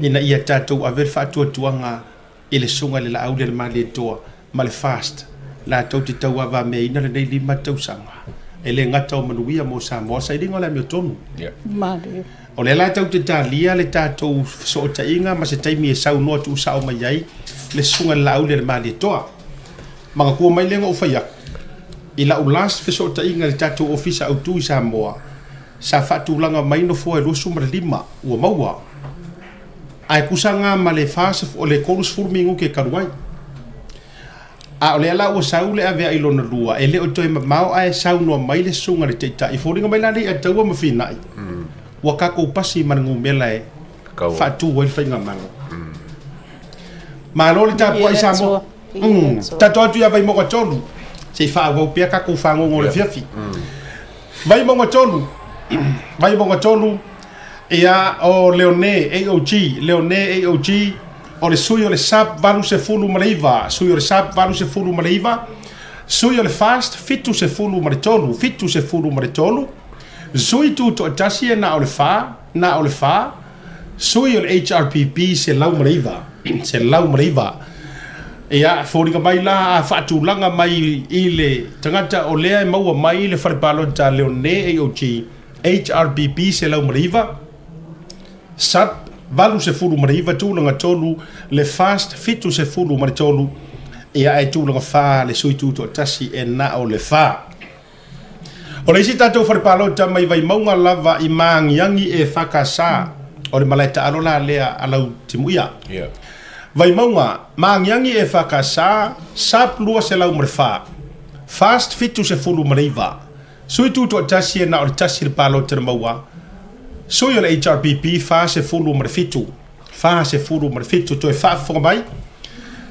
ina ia tatou ave le faatuatuaga i le Susuga i le Laauli a le Malietoa ma le FAST latou te tauavameaina lenei 5 tausaga e le gata o manuia mo Samoa, sailiga o le amiotonu. Malie. O lea la tatou te talia le tatou fesootaiga ma se taimi e saunoa tuusao mai ai le Susuga i le Laauli a le Malietoa. Manatua mai lea na ou fai atu i lau last fesootaiga i le tatou Ofisa Autu i Samoa, sa faatulaga mai nofoa e 25 ua maua. Ae tusa na ma le 30 minute e talu ai. A o lea la ua sau le aveai lona lua, e le o toe mamao ae saunoa mai le susuga i le Taitai, e foliga mai la le Ataua ma Finai, ua tatou pasi ma le numera e faatu ai le faigamalo. Malo le tapuai Samoa. Tatou atu ia Vaimauga 3, se i faaauau pea tatou fagogo o le afiafi. Vaimauga 3, Vaimauga 3, ia o Leone AOG, Leone AOG, o le sui o le SAP 89, sui o le SAP 89, sui o le FAST 73, 73, sui tutoatasi e na o le 4, na o le 4, sui o le HRPP 109, 109. Ia, foliga mai la a faatulaga mai i le tagata o lea e maua mai le fale palota a Leone AOG, HRPP 109, SAP 89 tulaga 3, le FAST 73, ia ae tulaga 4 le sui tutoatasi e na o le 4. O le isi tatou fale palota mai Vaimauga lava i Maagiagi e FKS, o le malae taalo la lea a lau timuia. Yeah. Vaimauga, Maagiagi e FKS, SAP 204, FAST 79, Sui tutoatasi e na o le tasi le palota na maua, sui o le HRPP 47, 47 toe faafofoga mai,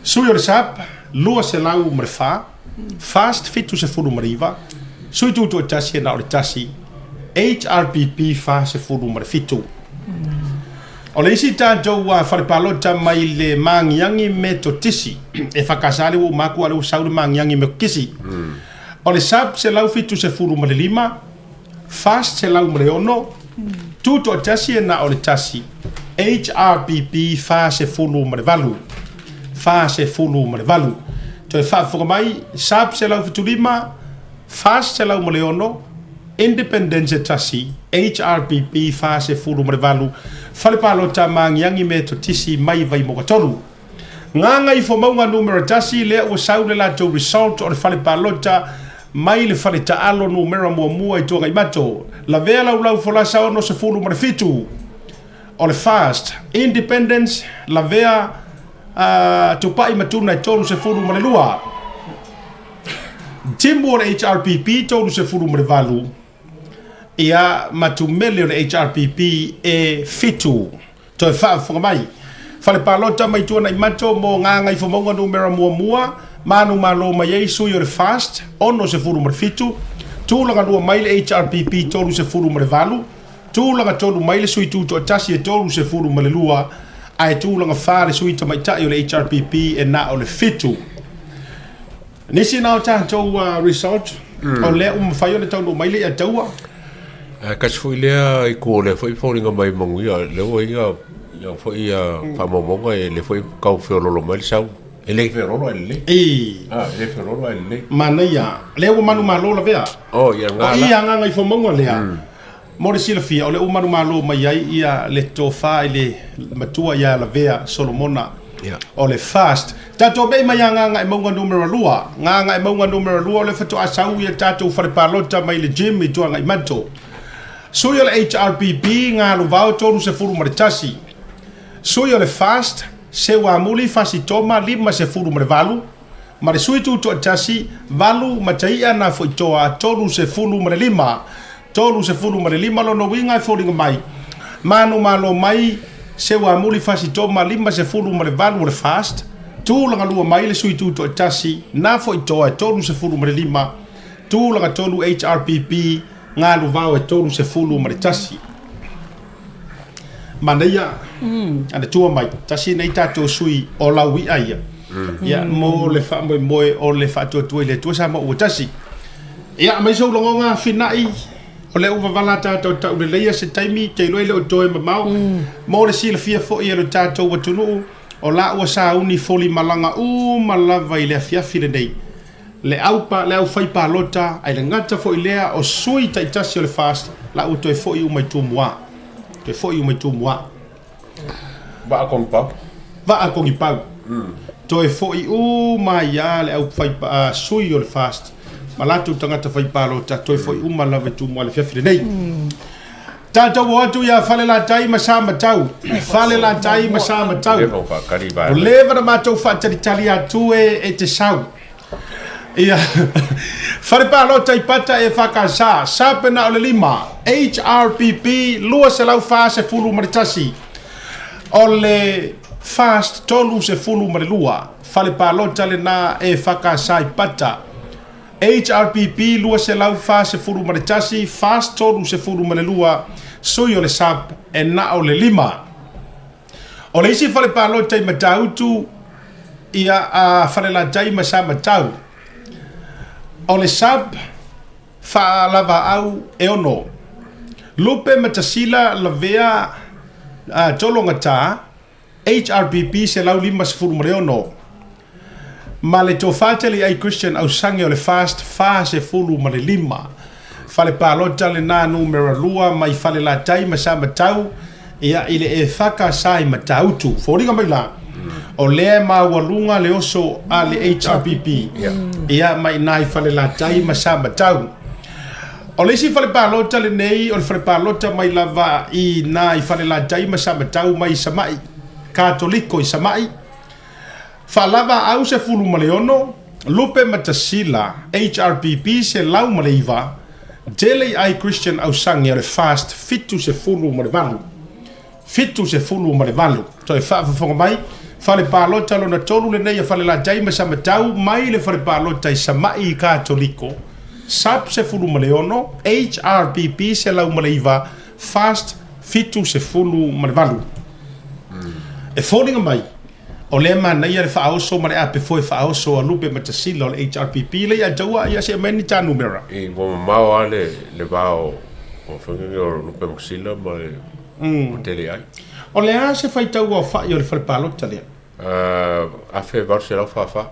sui o le SAP 204, FAST 79, sui tutoatasi e na o le tasi, HRPP 47. O le isi tatou fale palota mai le Maagiagi Metotisi, e whakasa le ua maku a le ua sau le Maagiagi Metotisi. O le SAP 175, FAST 106, Tutoatasi e na o le tasi, HRPP 48, 48. Toe faafofoga mai, SAP 175, FAST 106, Independence e tasi, HRPP 48, Fale Palota Maagiagi Metotisi mai Vaimauga 3. Gagaifomauga numera 1, lea ua sau le latou result o le fale palota mai le fale taalo numera muamua i Tuagaimato. Lavea laulau folasa 67 o le FAST Independence, lavea Tupai ma Tuna e 32. Timu o le HRPP 38. Ia ma Tumele o le HRPP e 7. Toe faafofoga mai. Fale palota mai Tuanaimato mo Gagaifomauga numera muamua, manumalo mai ai sui o le FAST 67, tulaga lua mai le HRPP 38, tulaga tolu mai le sui tutoatasi e 32, ae tulaga fa le sui tamaitai o le HRPP e na o le 7. Nisi na o tatou result o lea ua mafai ona taunuu mai le Ataua. Ae kasi foi lea i ku o lea foi foliga mai manuia lea ua ia ia foi ia faamaumauga e le foi tau feololo mai le sau. E le feololo ae lelei. E. Ah, e le feololo ae lelei. Manaia. Lea ua manumalo lavea. Oh, ia ngā O la. i a Gagaifomauga lea. Mo le silafia, o lea ua manumalo mai ai ia le tofa i le matua ia Lavea Solomona o le FAST. Tatou mei mai ia Gagaemauga numera 2. Gagaemauga numera 2 o lea faatoa sau ia tatou fale palota mai le gym i Tuagaimato. Sui o le HRPP, Galuvao 31. Sui o le FAST, Seuamuli Fasitoma 58, ma le Sui Tutoatasi, 8 Mataia Nafoitoa 35. 35 lona uiga e foliga mai, manumalo mai Seuamuli Fasitoma 58 o le FAST, tulaga lua mai le Sui Tutoatasi Nafoitoa e 35, tulaga tolu HRPP Galuvao e 31. Manaia ana tua mai, tasi nei tatou sui o laui'a ia, ia mo le faamoemoe o le faatuatua i le Atua Samoa ua tasi. Ia aumai sou lagona fina'i, o lea ua vavala tatou tauleleia se taimi, te iloa e le o toe mamao, mo le silafia foi e lo tatou atunuu, o la ua sauni folimalaga uma lava i le afiafi lenei. Le au pa, le aufai palota, ae le gata foi lea o sui taitasi o le FAST, la ua toe foi uma i Tumua. Toe foi uma i Tumua. Vaa Kogipau. Vaa Kogipau. Toe foi uma ai lava le aufai, sui o le FAST ma latou tagata fai palota, toe foi uma lava i Tumua i le afiafi lenei. Tatou o atu ia Falelatai ma Samatau. Falelatai ma Samatau. Ua leva na matou faatalitali atu e e te sau. Ia Fale Palota i Pata EFKS, Sapena o le 5, HRPP 241. O le FAST 32, Fale Palota lena EFKS i Pata. HRPP 241, FAST 32, sui o le SAP e na o le 5. O le isi fale palota i Matautu ia a Falelatai ma Samatau. O le SAP faalavaau e 6. Lupe Matasila Lavea Tologata HRPP 156 ma le Tofa Tele ai Christian Ausange o le FAST 45. Fale palota lena numera 2 mai Falelatai ma Samatau ia i le EFKS i Matautu. Foliga mai la, o lea e maualuga le oso a le HRPP ia mai ina i Falelatai ma Samatau. O le isi fale palota lenei o le fale palota mai lava i ina i Falelatai ma Samatau mai Sama'i, Katoliko i Sama'i, Faalavaau 16, Lupe Matasila, HRPP 109, Tele i Christian Ausangi o le FAST 78. 78. Toe faafofoga mai, fale palota lona tolu lenei a Falelatai ma Samatau mai le fale palota i Sama'i i Katoliko, SAP 16, HRPP 109, FAST 78. E foliga mai, o lea e manaia le faaoso ma le apefoe faaoso a Lupe Matasila o le HRPP lea ia taua ia se aumai ni ta numera. I ua mamao lava le le va o o fai o Lupe Matasila ma le ma Tele Ai. O le a se faitau aofai o le fale palota lea? 1844.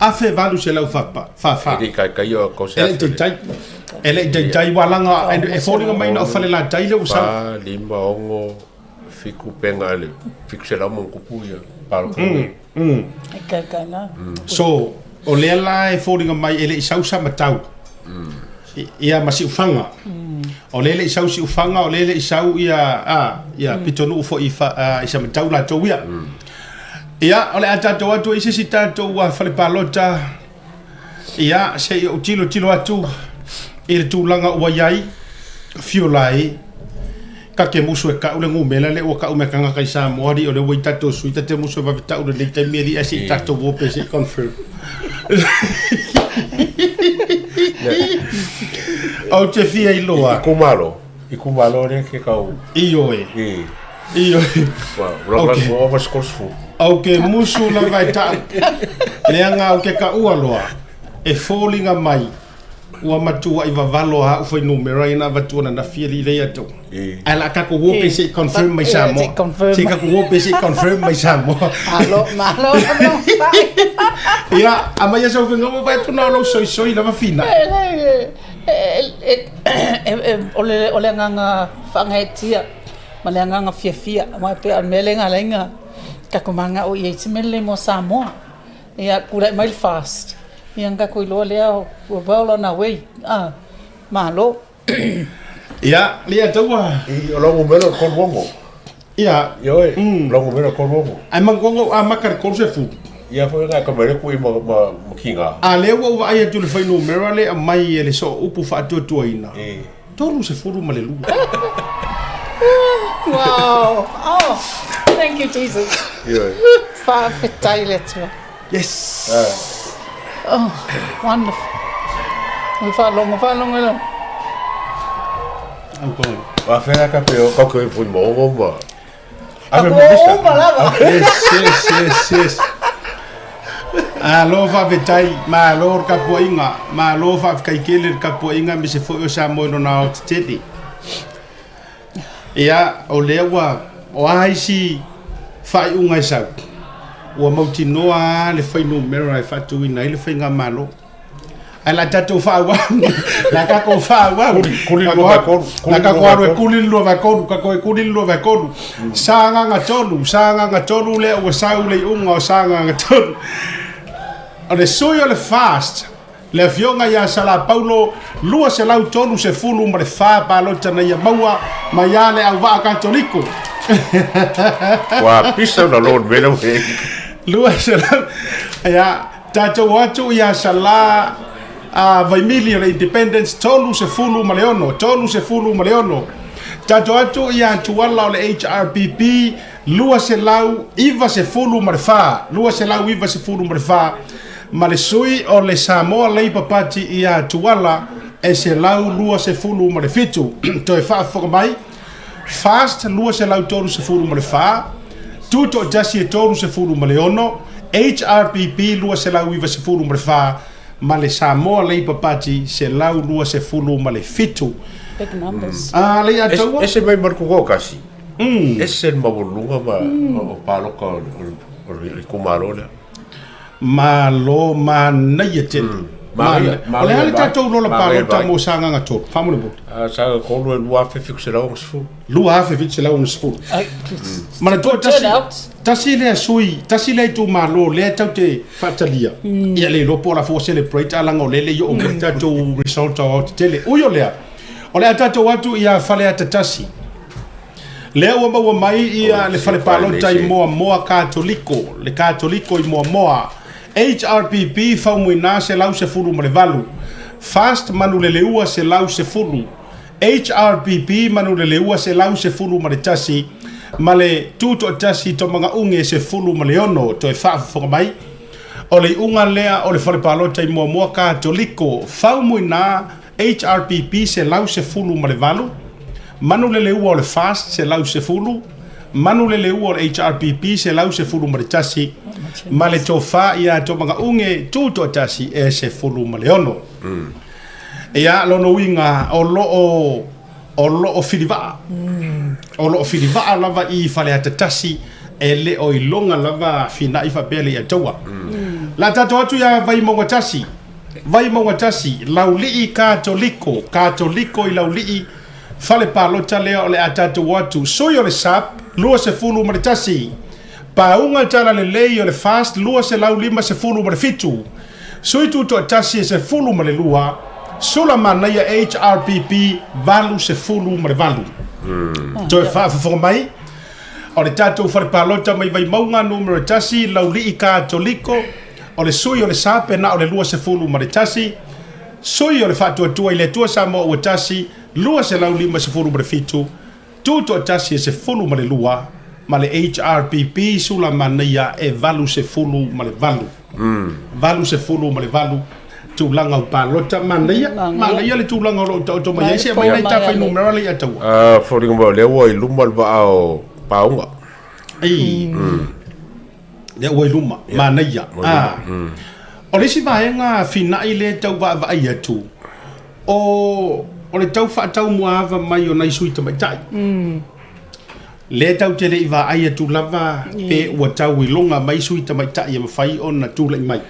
1844. E le i taitai o ko se E le i taitai. E le i taitai ua laga e foliga mai na o Falelatai lea ua sau. 4, 5, 6, 7 pega le 700 ma ona tupu ia palota nei. E kaikai la. So, o lea la e foliga mai e le i sau Samatau. Ia ma Siufaga. O lea e le i sau Siufaga, o lea e le i sau ia, a, ia Pitonuu foi i, fa, i Samatau latou ia. Ia, o le a tatou atu i se isi tatou fale palota. Ia, se i ou tilotilo atu i le tulaga ua i ai, afio lai, ta te musu e ta'u le numera lea ua ta'u mai e tagata i Samoa alii o lea ua i tatou sui ta te musu e vave ta'u lenei taimi alii ae se i tatou o pe se i confirm. Ou te fia iloa. Itumalo, itumalo lea ke tau. Ioe. I. Ioe. Ua ua ova se 30. Ou te musu lava e ta'u leaga ou te ta'ua loa e foliga mai Ua matuai vavalo a au fuainumera ia na avatu ananafi alii lea ia tou. Ae la tatou o pe se i confirm mai Samoa. Se i tatou o pe se i confirm mai Samoa. Malo, malo, malo. Ia, aumai sau faiga ua vaai atu na o lou soisoi lava Fina. O le o le agaga faagaeetia ma le agaga fiafia aua e pei o le mea lea na ala ai ona tatou mananao i ai se mea lelei mo Samoa. Ia, tulai mai le FAST, ia ona tatou iloa lea ua well on our way. Ah, malo. Ia, le ataua. I o lau numera o le 36. Ia. Ioe, lau numera 36. Ae manatua na ou amata i le 30. Ia foi na ka mai le kui ma ma ma kinga. A lea ua ou vaai atu i le fuainumera lea e aumai e le sooupu faatuatuaina, 32. Wow. Oh, thank you Jesus. Ioe. Faafetai i le Atua. Yes. Oh, wonderful. Ua faalogo, faalogo i lau. Wa fea ka pe o ka koe fui mo o ma. Ave mo misa. Uma lava. Yes, yes, yes, yes. Alo faafetai, malo le tapuaiga, malo faafetai tele le tapuaiga aemaise foi o Samoa i lona aoatetele. Ia, o lea ua, o a isi faaiuga e sau, ua mautinoa lava le fuainumera e faatuina ai le faigamalo. Ae o le a tatou faaauau, o le a tatou faaauau. Kuli le lua vae tolu. O le a tatou alu e kuli le lua vae tolu, tatou e kuli le lua vae tolu. Sagaga 3, Sagaga 3 lea ua sau le iuga o Sagaga 3. O le sui o le FAST, Le Afioga ia Sala Paulo, 234 palota na ia maua mai a le auvaa Katoliko. Ua pisa ona loan me lau he. 200, ia, tatou o atu ia Sala a Vaimili o le Independence 36, 36. Tatou atu ia Tuala o le HRPP 294, 294, ma le sui o le Samoa Labour Party ia Tuala e 127. Toe faafofoga mai, FAST 234, Tutoatasi e 36, HRPP 294 ma le Samoa Labour Party 127. Big numbers. Ah, le ia taua? Ese mai ma le kukookasi. Ese le maualuluga ma o paloka o le itumalo lea. Malo manaia tele. Manaia, O le a le tatou lola manaia palota vai. mo Sagaga 3? Faamolemole. Sagaga 3 e 2760. 2760. Ai, Manatua tasi, turnout. tasi lea sui, tasi lea itumalo lea tatou te faatalia. Ia le iloa po o la foi ua celebrate a leaga o lea e le i oo mai le tatou result aoaotetele. Ui o lea, o le a tatou atu ia Faleata 1. Lea ua maua mai ia le fale palota i Moamoa Katoliko, le Katoliko i Moamoa, HRPP Faumuina 118, Fast Manuleleua 110, HRPP Manuleleua 111, ma le Tutoatasi Tomagauge 16. Toe faafofoga mai, o le iuga lea o le fale palota i Moamoa Katoliko, Faumuina HRPP 118, Manuleleua o le FAST 110, Manuleleua o le HRPP 111, ma le Tofa ia Tomagauge Tutoatasi e 16. Ia, lona uiga o lo o o lo o filivaa. O lo o filivaa lava i Faleata 1 e le o iloga lava finai faapea le Iataua. La tatou atu ia Vaimauga 1. Vaimauga 1, Laulii Katoliko, Katoliko i Laulii, fale palota lea o le a tatou o atu, sui o le SAP, 21, Pauga Talalelei o le FAST, 257, sui tutoatasi e 12, Sulamanaia HRPP, 88. Toe faafofoga mai, o le tatou fale palota mai Vaimauga numera 1, Laulii Katoliko, O le sui o le Sape na o le 21, sui o le Faatuatua i le Atua Samoa ua tasi, 257, tutoatasi e 12, ma le HRPP Sulamanaia e 88. 88 tulaga o palota. Manaia, manaia le tulaga o lo o taoto mai ai, se aumai nai ta fuainumera lea ia taua. Foliga mai o lea ua i luma le vaa o Paauga. Ei. Lea ua i luma, manaia. Ah. O le isi vaega finai lea e tau vaavaai atu, o, o le tau faataumuaava mai o nai sui tamaitai. Lea tatou te le i vaai atu lava pe ua tau iloga mai sui tamaitai e mafai ona tulai mai.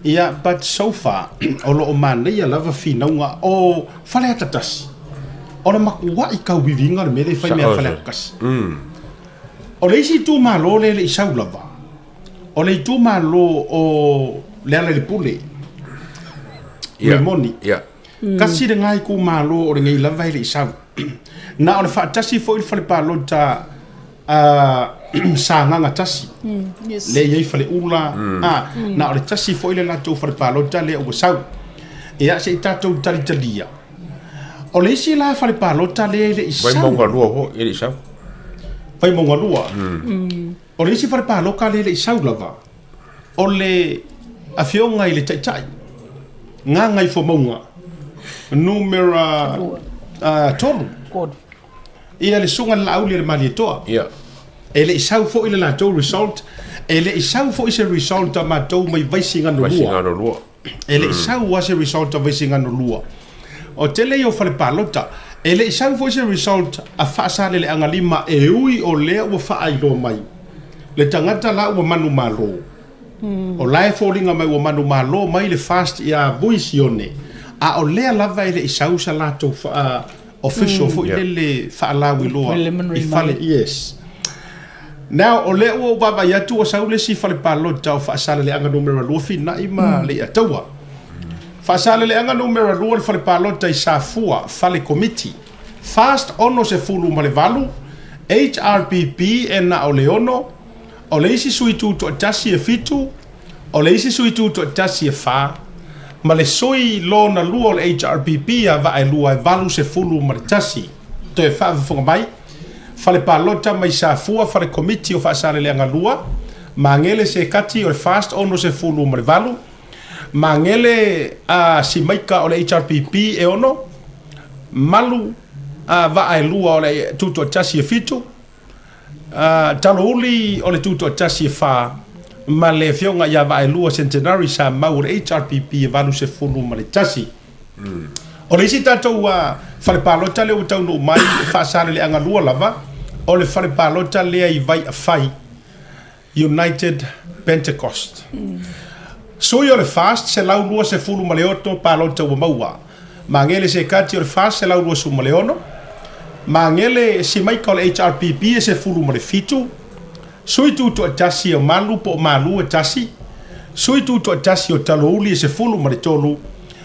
Ia, but so far, o lo o manaia lava finauga o Faleata 1. O le matuai tauviviga le mea lea e fai mea a Faleata 1. O le isi itumalo lea e le i sau lava, o le itumalo o Lealailepule, Ia, Rimoni. ia. Tasi lena itumalo o lenei lava e le i sau. Na o le faatasi foi le fale palota a Sagaga tasi. Yes. Lea e i ai Faleula, a, na o le tasi foi le latou fale palota lea ua sau. Ia, se i tatou talitalia. O le isi la fale palota lea e le i sau. Vaimauga 2 foi e le i sau. Vaimauga 2. O le isi fale paloka lea e le i sau lava, o le Afioga i le Taitai, Gagaifomauga, numera 3. Ia le Susuga i le Laauli a le Malietoa. Ia. E le i sau foi le latou result, e le i sau foi se result a matou mai Vaisigano 2. Vaisigano 2. E le i sau lava se result a Vaisigano 2. O tele ia o fale palota, e le i sau foi se result a Faasaleleaga 5 e ui o lea ua faailoa mai le tagata la ua manumalo. O la e foliga mai ua manumalo mai le FAST ia Vui Sione, a o lea lava e le i sau sa latou official foi lele faalauiloa i fale. Yes. Now, o lea ua ou vaavaai atu ua sau le isi fale palota o Faasaleleaga numera 2 Finai ma Leiataua. Faasaleleaga numera 2 le fale palota i Safua, fale komiti. FAST 68, HRPP e na o le 6, o le isi sui tutoatasi e 7, o le isi sui tutoatasi e 4, ma le sui lona lua o le HRPP ia Vaaelua e 81. Toe faafofoga mai, Fale Palota mai Safua, Fale Komiti o Faasaleleaga 2, Magele Sekati o le FAST 68, Magele a Simaika o le HRPP e 6, Malu a Vaaelua o le Tutoatasi e 7, Talouli o le Tutoatasi e 4, ma le Afioga ia Vaaelua Centenary sa mau o le HRPP e 81. O le isi tatou fale palota lea ua taunuu mai e Faasaleleaga 2 lava, o le fale palota lea i Vaiafai, United Pentecost. Sui o le FAST 126 palota ua maua. Magele Sekati o le FAST 126, Magele Simaika o le HRPP e 17, Sui Tutoatasi o Malu po o Malu e tasi, Sui Tutoatasi o Talouli e 13,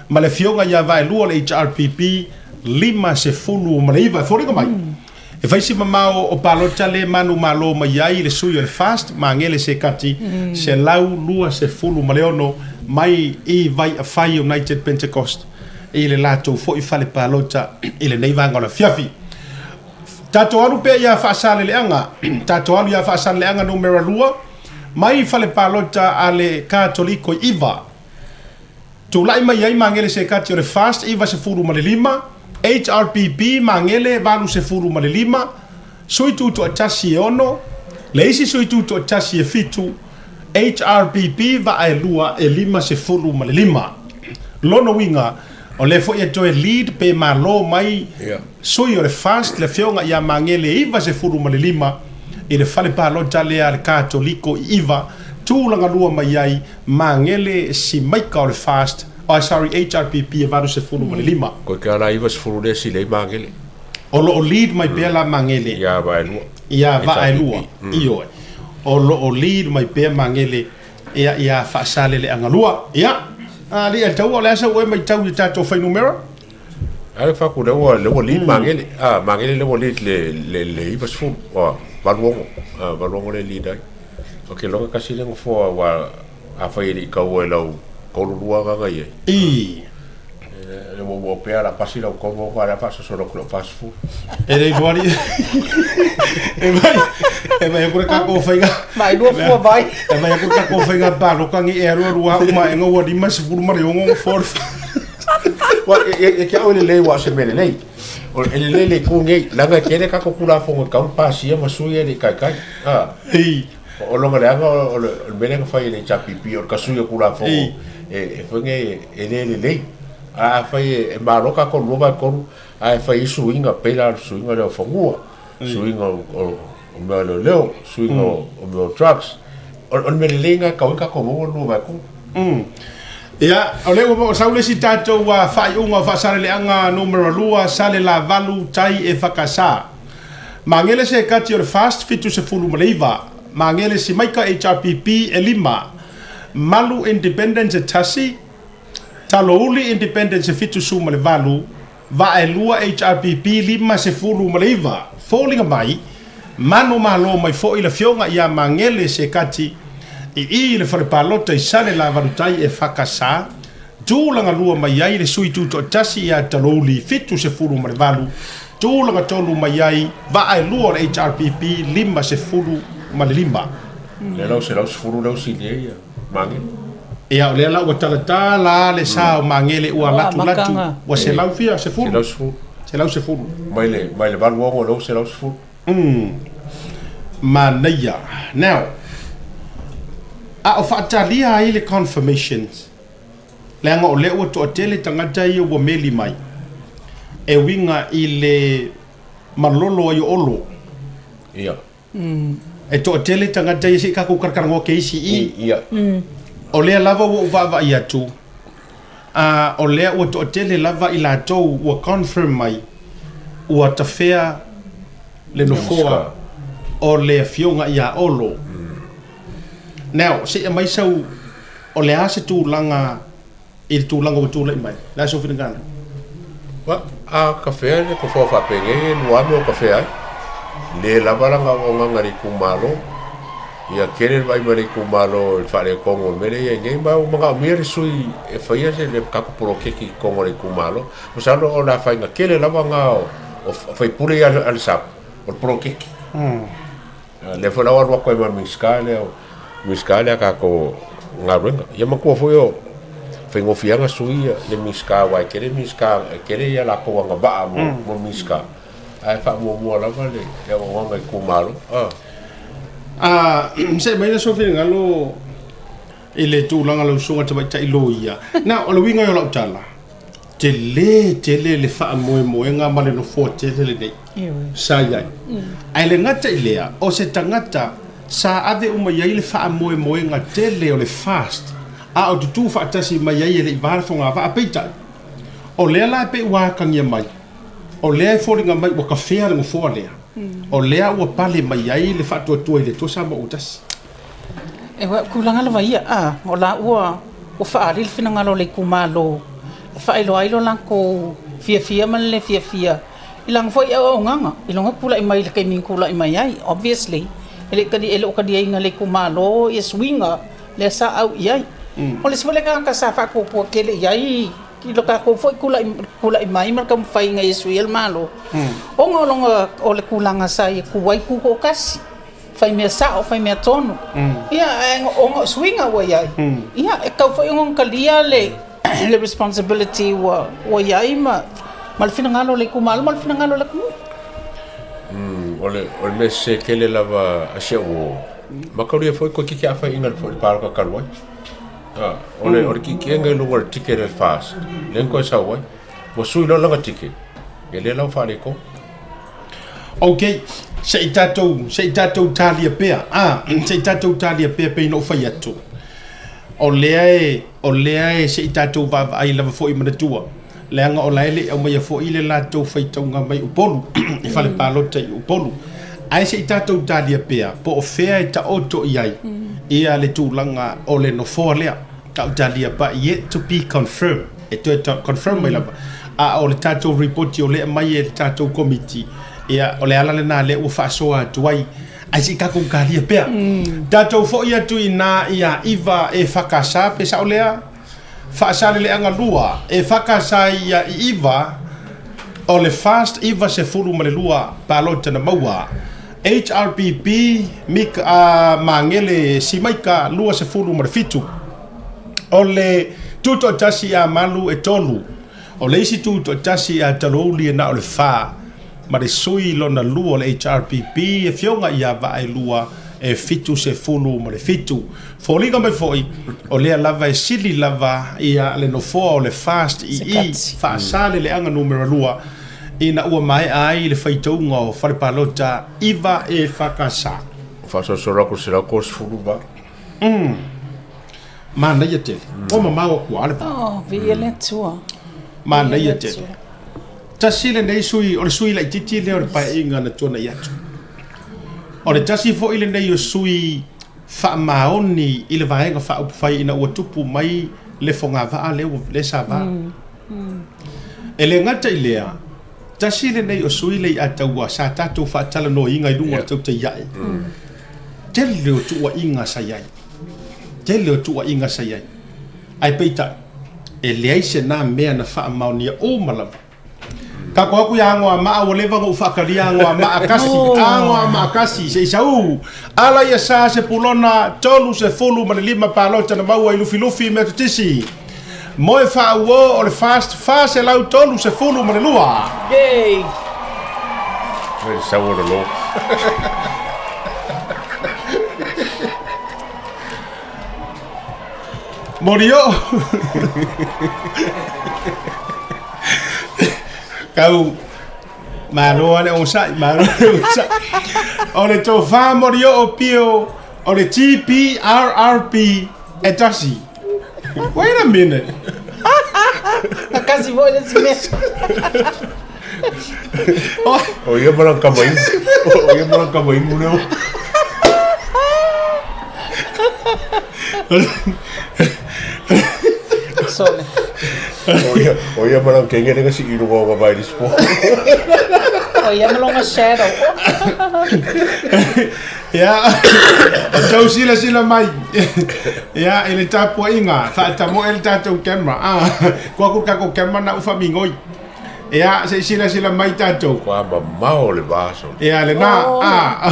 ma le Afioga ia Vaelua o le HRPP 59. E foliga mai, e fai si mamao o palota le manumalo mai ai le sui o le FAST Magele Sekati 126 mai i Vaiafai United Pentecost i le latou foi fale palota i lenei vaega o le afiafi. Tatou alu pea ia Faasaleleaga, tatou alu ia Faasaleleaga numera 2 mai fale palota a le Katoliko i Iva. Tulai mai ai Magele Sekati o le FAST 95, HRPP Magele 85, Sui Tutoatasi e 6, le isi Sui Tutoatasi e 7, HRPP Vaa e 2 e 55. Lona uiga, o lea foi e toe lead pe malo mai sui o le FAST le Afioga ia Magele 95 i le fale palota lea a le Katoliko i Iva, tulaga lua mai ai Magele Simaika o le FAST, oh sorry HRPP e 85. Koe ke ala 90 lea sili ai Magele. O lo o lead mai pea la Magele. Ia Vaelua. Ia Vaelua, ioe. O lo o lead mai pea Magele ia ia Faasaleleaga 2. Ia, alii a Taua, o le a sau oe matau i tatou fuainumera? Ale fa ku le ua le ua lead Magele. Ah, Magele le ua lead le le le 90, oh, 86. Ah, 86 le lead ai. O ke loga kasi le ngofoa wa a fai e le i kaua e lau kolu lua agaga i ai. I. Le ua ua pea la pasi lau kolu o ka faasoso lau 40. E le iloa ni. E mai, e mai aku le kako faiga. Mai lua fua vai. E mai aku le kako faiga paloka ngi e alu alu a uma e ngau 56 four. Wa e e ke au le lei wa se mele lei. O e le lei le ku ngei langa ke le kako kula fonga kau pasia ma sui e le kai kai. Ah. Ei. O longa le anga o le mele nga fai le HRPP o le kasui o kula fonga e e fai nge e le le lei. A fai e malo ka ko lua vai koru a e fai i suiga pei la suiga lea o fanua, suiga o mea o leoleo, suiga o mea o drugs. O le mea lelei lena e tau ai tatou maua lua vae tolu. Ia, o lea ua sau le isi tatou faaiuga o Faasaleleaga numera 2, Salelavalu Tai e Whakasa. Magele se kati o le FAST 79, Magele Simaika HRPP e 5, Malu Independence e tasi, Talouli Independence e 78, Vaaelua HRPP 59. Foliga mai, manumalo mai foi le Afioga ia Magele Sekati i i le fale palota i Salelavalutai EFKS, tulaga lua mai ai le sui tutoatasi ia Talouli 78, tulaga tolu mai ai Vaaelua o le HRPP 55. Lea la o 110 lea ua sili ai ia Magele. Ia o lea la ua talata la le sa o Magele ua latu latu ua selau fia sefulu. 110. 110. Mai le mai le 86 lea ua 110. Manaia. Now, a o faatalia ai le confirmations, leaga o lea ua toatele tagata ia ua meli mai e uiga i le malolo ai o Olo. Ia. E toatele tagata ia se i tatou talatalanoa ke isi i. Ia. O lea lava ua ou vaavaai atu, a o lea ua toatele lava i latou ua confirm mai ua tafea le nofoa o le Afioga ia Olo. Now, se i aumai sau, o le a se tulaga i le tulaga ua tulai mai? O le a sou finagalo? Wa, a kafea le tofoa faapenei e lua ame o kafea ai. Le lava lana auaunaga i le itumalo. Ia tele le vaai mai le itumalo i le faaletonu o le mea lea e i ai nei, ma ua manaomia le sui e faia se le tatou poloketi i totonu o le itumalo. Masalo o le afaina tele lava lena o sui usufono ia a le SAP, o le poloketi. Lea foi la ua alu atu ai ma le Minisita lea, Minisita lea a tatou galuega. Ia manatua foi o faigofie lava ona sui le Minisita aua e tele Minisita, e tele ia latou agavaa mo le Minisita, ae faamuamua lava le auaunaga i itumalo. See mai le sou finagalo i le tulaga lau susuga tamaitai loia. Now, o le uiga ia o lau tala, tele tele le faamoemoega ma le nofoa tele lenei sa i ai. Ae le gata i lea, o se tagata sa ave uma i ai le faamoemoega tele o le FAST, a o tutū faatasi mai ai e le i va le fogavaa. Peitai, o lea la e pei ua atagia mai, o lea e foliga mai ua tafea le nofoa lea, o lea ua pale mai ai le faatuatua i le Atua Samoa ua tasi. E ua tulaga lava ia, a, o la ua ua faaali le finagalo o le itumalo e faailoa ai lo latou fiafia ma le le fiafia i lana foi auaunaga i lona tulai mai i le taimi na tulai mai ai. Obviously, e le i tali, e le o taliaina e le itumalo ia suiga lea sa au i ai. O le isi foi lea tagata sa faatuatua tele i ai i lo tatou foi tulai, tulai mai ma le taumafaiga ia suia le Malo, ona o lona, o le tulaga sa ia tu ai tutoatasi. Fai mea sao, fai mea tonu. Ia, ae ona o suiga ua i ai, ia, e tatau foi ona talia le, le responsibility ua, ua i ai ma, ma le finagalo o le itumalo ma le finagalo o le atunuu. O le, o le mea sese tele lava a si au uo, mataulia foi toeitiiti a faiaina i le palota talu ai. A, o le, o le tietie i luga o le ticket a le FAST, lea na toe sau ai. Ua sui loa lana ticket, ia lea la ua faaletonu. Ok, se i tatou, se i tatou talia pea, a, se i tatou talia pea pei ona ou fai atu. O lea e, o lea e se i tatou vaavaai lava foi manatua, leaga o la e le i aumaia foi le latou faitauga mai Upolu, i fale palota i Upolu. Ae se i tatou talia pea, po o fea e taoto i ai ia le tulaga o le nofoa lea. Tau talia but yet to be confirmed. E toe confirm mai lava. A o le tatou ripoti o lea e aumai e le tatou Komiti, ia, o le ala lena lea ua faasoa atu ai, ae se i tatou talia pea. Tatou foi atu i ina ia Iva EFKS, pe sao lea? Faasaleleaga 2, EFKS ia i Iva, o le FAST 92 palota na maua. HRPP, Mick a Magele Simaika 27. O le tutoatasi ia Malu e tolu. O le isi tutoatasi ia Talouli e na o le fa. Ma le sui lona lua o le HRPP e Afioga ia Vaaelua e 77. Foliga mai foi, o lea lava e sili lava ia le nofoa o le FAST i i Faasaleleaga numera 2 ina ua maea ai le faitauga o fale palota 9 EFKS. Faasolosolo atu i le 138. Manaia tele. Ua mamao atu lava le va. Oh, viia le Atua. Manaia tele. Tasi lenei sui, o le sui laitiiti lea o le Paeaiga na tuanai atu. O le tasi foi lenei o sui faamaoni i le Vaega Faaupufai ina ua tupu mai le fogavaa lea ua lea sa va. E le gata i lea, tasi lenei o sui le iataua sa tatou faatalanoaina i luga o le tautai ae. Tele o tuuaiga sa i ai. Tele o tuuaiga sa i ai. Ae peitai, e leai se na mea na faamaonia uma lava. Kako aku ia Anoamaa ua leva ona ou faatalia Anoamaa kasi, Anoamaa kasi, se i sau. Ala ia sa Sepulona, 35 palota na maua i Lufilufi Metotisi. Moe faauo o le FAST 432. Yay! Mai sau o le lo. Morio. Kau malo ale onosai, malo ale onosai. O le tofa Morio o pio o le TPRRP e tasi. Wait a minute. Kasi foi le isi mea. O ia ma lana tama inu. O ia ma lana tama inu lea. Sole. O ia, o ia ma lana kenge lea na sii i luga o ona vae i le O ia ma lona shadow. Ia, o tou silasila mai ia i le tapuaiga, faatamoe le tatou camera. Ah, kua ku tatou camera na u faamigoi. Ia, se i silasila mai tatou. Kua mamao le va sole. Ia, lena, ah,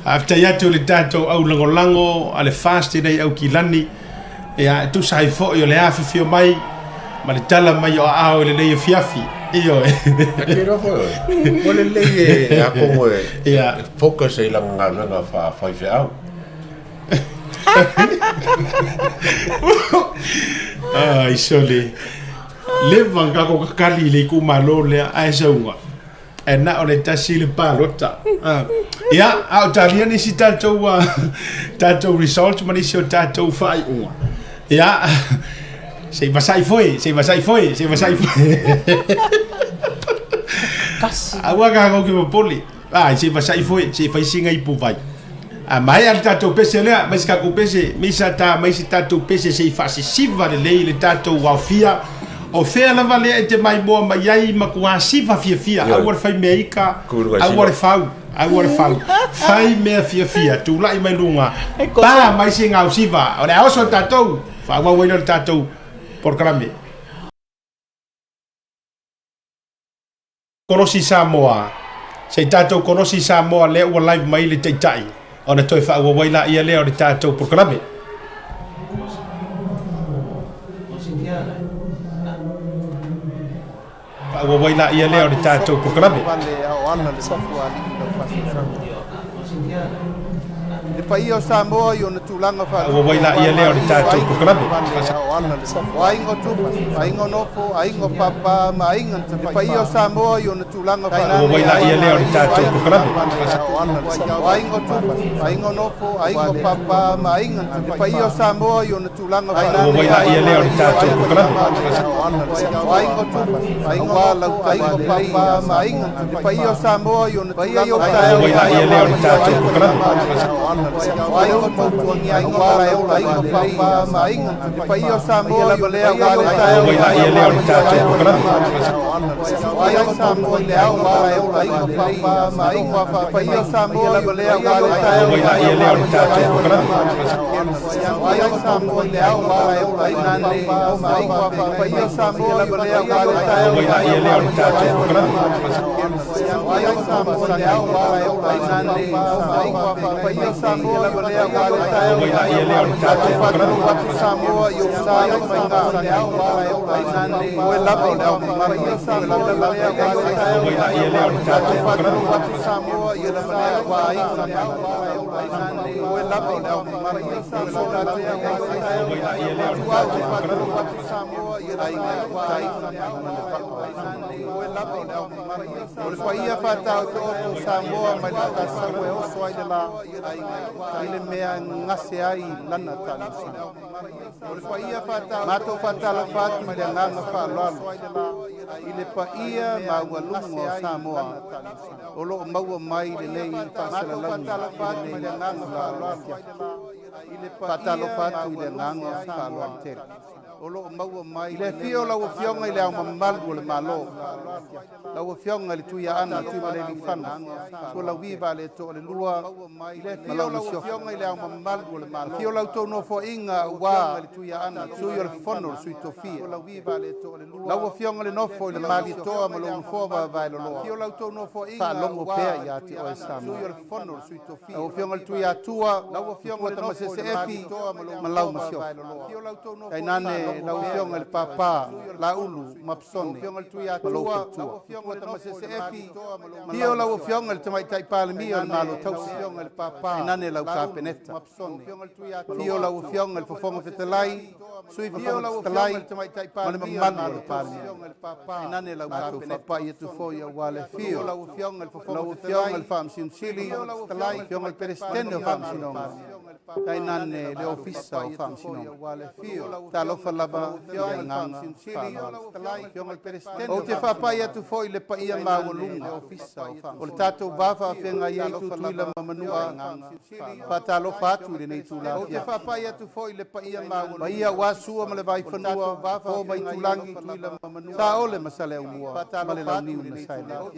faafetai atu i le tatou au lagolago a le FAST i nei Aukilani. Ia, e tusa ai foi o le afifio mai ma le tala mai o aao i lenei afiafi. Ioe. A te iloa foi oe, ua lelei e atonu e Ia. focus ai i lana galuega faa-faifeau. Ai, sole. Leva ona tatou kakali i le itumalo lea, ae sauga. E na o le tasi le palota. Ia, a o talia nisi tatou, tatou results ma nisi o tatou faaiuga. Ia, se i vasai foi, se i vasai foi, se i vasai foi. Kasi. Aua ka kau ki popole. Ai, se i vasai foi, se i fai singa ipu vai. A maea le tatou pese lea, mai se tatou pese, mai sa ta, mai se tatou pese se i faasisiva lelei le tatou aofia. O fea lava lea e te maimoa mai ai matua siva fiafia, aua le fai mea ika, aua le fau, aua le fau. Fai mea fiafia, tulai mai luga, pa mai se gao siva, o le a oso tatou, faaauau ai lea o le tatou polokalame. Kolosi Samoa, Se i tatou kolosi Samoa lea ua live mai le Taitai ona toe faaauau ai laia lea o le tatou polokalame. Faaauau ai laia lea o le tatou polokalame. Le paia o Samoa i ona tulaga Faaauau ai laia lea o le tatou polokalame. O aiga o Tupu, aiga o Nofo, aiga o Papa ma aiga na Tafaifa. Le paia o Samoa i ona tulaga Faaauau ai laia lea o le tatou polokalame. O aiga o Tupu, aiga o Nofo, aiga o Papa ma aiga na Tafaifa. Le paia o Samoa i ona tulaga Faaauau ai laia lea o le tatou polokalame. O aiga o Tupu, aiga o Nofo, aiga o Papa ma aiga na Tafaifa. Le paia o Samoa i ona Faaauau ai laia lea o le tatou polokalame. Faaauau ai laia lea o le tatou polokalame. Faaauau ai laia lea o le tatou polokalame. Faaauau ai laia lea o le tatou polokalame. Faaauau ai laia lea o le tatou polokalame. Faaauau ai laia lea o le tatou polokalame. Faaauau ai laia lea o le tatou polokalame. O le paia faataotooto o Samoa mai le fatasau e oso ai le la i le mea e gase ai lana taamilosaga. Matou faatalofa atu i le agaga faaaloalo i le paia maualuga o Samoa o lo o maua mai lenei faasalalauga i lenei itula o le afiafi. Faatalofa atu i le agaga faaaloalo tele. I le afio o lau Afioga i Le Ao Mamalu o le Malo, lau Afioga i le Tuiaana Tuimalealiifano Sualauvi Vaaletoa II ma lau Masiofo. Afio la outou Nofoaiga aua Sui o le Fono a Sui Tofia, lau Afioga i le Nofo i le Malietoa ma lou nofoa vaevae loloa, faalogo pea ia te oe Samoa. Lau Afioga i le Tuiatua Tupua Tamasese Efi ma lau Masiofo, tainane lau Afioga i le Papa Laulu Mapusone ma lou faletua. Afio lau Afioga i le Tamaitai Palemia o le Malo Tausi, tainane lau Kapeneta. Afio lau Afioga i le Fofoga Fetalai, Sui Fofoga Fetalai ma le mamalu o le Palemene. Matou faapai atu foi aua le afio lau Afioga i le Faamasino Sili, Afioga i le Peresetene o Faamasinoga, tainane le Ofisa o Faamasinoga. Talofa lava i le agaga faaaloalo. Ou te faapai atu foi i le paia maualuga o le tatou va faafeagai ai Tutuila ma Manua. Faatalofa atu i lenei itula afiafi. Paia aua Sua ma le Vaifanua, Fofo ma Aitulagi, Saole ma Saleaaumua ma le Launiu na Saelua.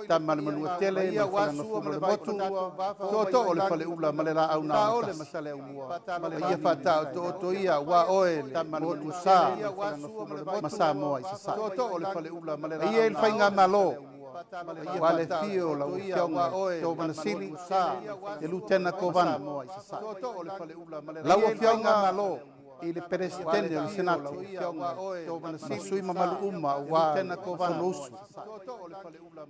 Tama a le Manuatele ma le Faleagafulu o le Motu, Tootoo o le Faleula ma le Laau na Amotasi. Paia faataotooto ia aua oe le Motusa ma Samoa i Sasae. Paia i le Faigamalo, aua le afio o lau Afioga i le Kovana Sili, le Lutena Kovana, lau Afioga i le Peresetene o le Senate, ma sui mamalu uma aua le Fonousu.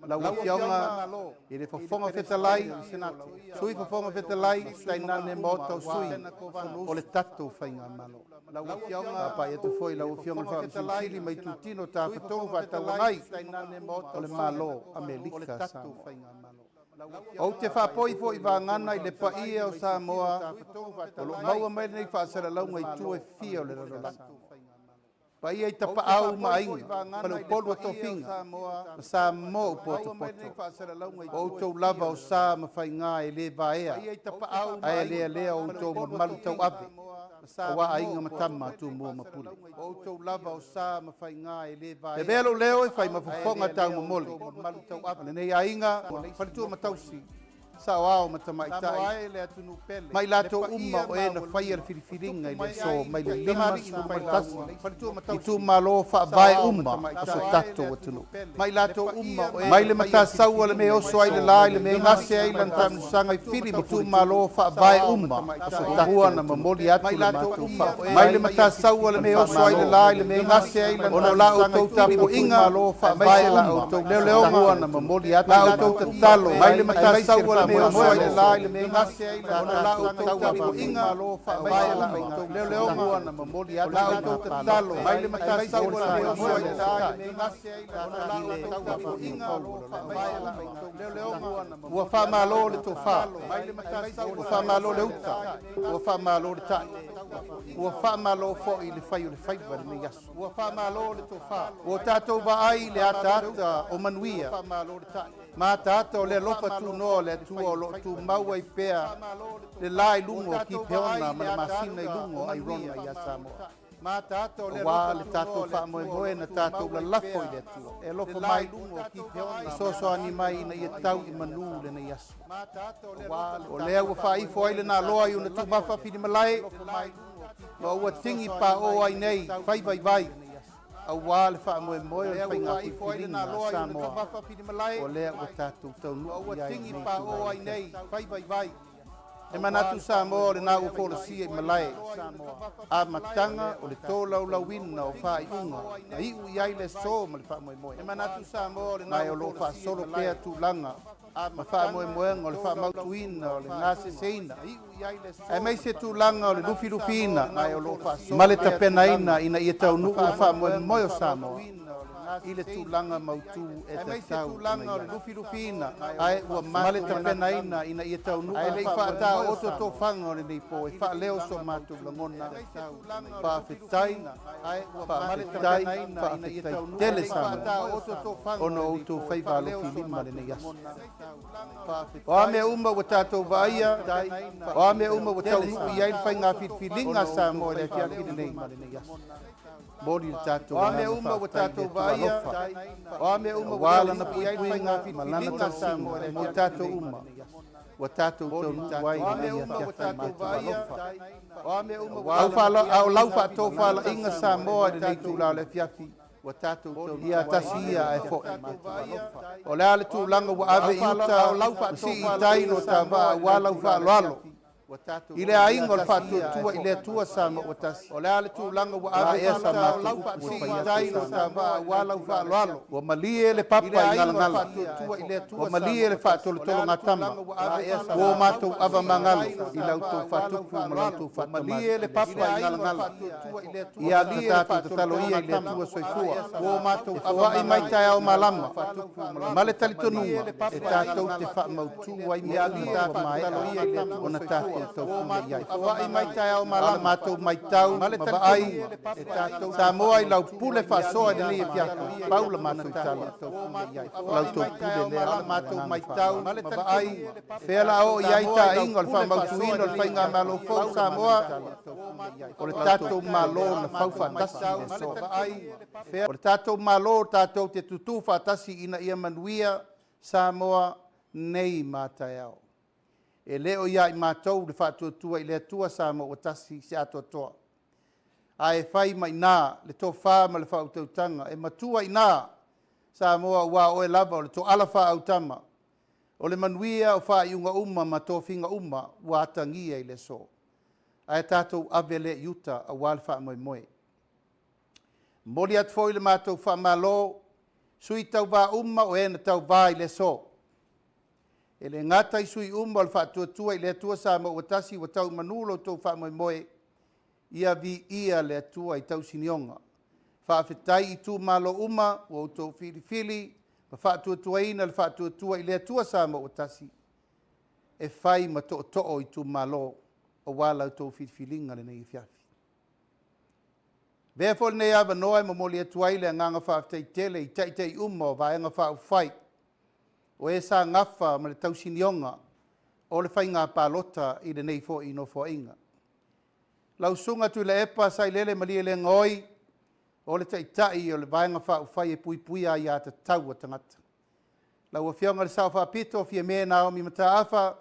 Lau Afioga i le Fofoga Fetalai, Sui Fofoga Fetalai, tainane Maota o Sui o le tatou Faigamalo. Faapai atu foi i lau Afioga i le Faamasino Sili ma Itutino Tafatolu Faatauagai o le Malo Amerika Samoa. Ou te faapoi foi i vagana i le paia o Samoa o lo o maua mai lenei faasalalauga i tua e fia o le lalolagi. Paia i tapaau ma aiga, faleupolu o tofiga, ma Samoa ua potopoto. O outou lava o sa ma faiga e le vaea, ae lealea o outou mamalu tauave, aua aiga ma tama a Tumua ma Pule. E avea lou leo e fai ma fofoga taumomoli o lenei aiga, faletua ma tausi, saoao ma tamaitai, ma i latou uma o e na faia le filifiliga i le aso mai le 51 itumalo faavae uma o so tatou atunuu. Mai le Matasaua le mea e oso ai le la i le mea e gase ai lana taamilosaga i fili ma itumalo faavae uma o so tatou atunuu. Momoli atu le matou faafetai mai le Matasaua le mea e oso ai le la i le mea e gase ai lana ona o la outou tapuaiga aemaise la outou leoleoga na momoli atu la outou tatalo mai le Matasaua le mea e oso ai le la i le mea e gase ai lana ona o la outou tapuaiga aemaise la outou leoleoga na momoli atu la outou tatalo mai le Matasaua le mea e oso ai le la i le mea e gase ai lana ona o la outou tapuaiga aemaise la outou leoleoga Ua faamalo le tofa, ua faamalo le uta, ua faamalo le tai, ua faamalo foi le fai o le faiva i lenei aso. Ua tatou vaai i le ataata o manuia ma ataata o le alofa tunoa o le Atua o lo o tumau ai pea le la i luga o Kipeona ma le masina i luga o Airona ia Samoa. Aua le tatou faamoemoe na tatou lalafo i le Atua e alofa mai, fesoasoani mai ina ia tau i manu lenei aso. O lea ua faaifo ai le naloa i ona tumafa filimalae, ma ua tigi paʻō ai nei fai vaivai, aua le faamoemoe o le faiga filifiliga a Samoa, o lea ua tatou taunuu i ai i lenei itula afiafi. E manatu Samoa o lena ua folasia i malae amataga o le tolaulauina o faaiuga na iu i ai le aso ma le faamoemoe. Ma e o lo o faasolo pea tulaga ma faamoemoega o le faamautuina o le gaseseina aemaise tulaga o le lufilufiina ma le tapenaina ina ia taunuu le faamoemoe o Samoa. i le tulaga mautu e tatau ona i ai. Ae ua ma le tapenaina ina ia taunuu ae le i faataooto tofaga o lenei po e faaleo so matou lagona faafetai, faafetai, faafetai tele Samoa ona o outou faiva alofilima i lenei aso. O a mea uma ua tatou vaaia, o a mea uma ua taunuu i ai le faiga filifiliga a Samoa i le afiafi lenei, momoli le tatou agaga faafetai i le Atua alofa, aua Lana puipuiga ma Lana tausiga mo i tatou uma ua tatou taunuu ai i lenei afiafi matagofie. A o lau faatofalaiga Samoa i lenei itula o le afiafi, ia tasi ia ae foi. O le a le tulaga ua ave i uta ma sii i tai lo ta vaa aua lau faaaloalo i le aiga o le Faatuatua i le Atua Samoa ua tasi, maea sa matou upu e fai atu Samoa. Ua malie le papa i Galagala, ua malie le faatolotologatama, ua o matou ava magalo i la outou faatupu ma la outou faatamalii. Ia ta tatou tatalo ia i le Atua Soifua e foai mai taeao malama ma le talitonuga e tatou te faamautu ai mea uma ua maea ona tatou taupule i ai. A o la matou matau ma vaai Samoa i lau pule faasoa i lenei afiafi, pau la matou tala, o la outou pule lea ma le agaga faaaloalo. Fea la oo i ai taaiga o le faamautuina o le Faigamalo fou Samoa? O le tatou Malo na fau faatasi i le aso. O le tatou Malo tatou te tutū faatasi ina ia manuia Samoa nei ma taeao. E le o ia i matou le faatuatua i le Atua Samoa ua tasi se atoatoa. Ae e fai mai ina le tofa ma le faautautaga e matua ina Samoa aua o oe lava o le toala faaautama o le manuia o faaiuga uma ma tofiga uma ua atagia i le aso. Ae tatou ave lea i uta aua le faamoemoe. Momoli atu foi le matou faamalo sui tauva uma o e na tauva i le aso. E le gata i sui uma o le Faatuatua i le Atua Samoa ua Tasi ua tau i manu lo outou faamoemoe, ia viia le Atua i tausinioga. Faafetai i itumalo uma ua outou filifili ma faatuatuaina le Faatuatua i le Atua Samoa ua Tasi e fai ma tootoo o itumalo aua la outou filifiliga lenei afiafi. Avea foi lenei avanoa e momoli atu ai le agaga faafetai tele i taitai uma o Vaega Faaupufai o e sa gafa ma le tausinioga o le faiga palota i lenei foi Nofoaiga. Lau Susuga Tuilaepa Sailele Malielegaoi, o le Taitai o le Vaega Faaupufai e Puipuia Aia Tatau a Tagata. Lau Afioga i le Sao Faapito Fiame Naomi Mataafa,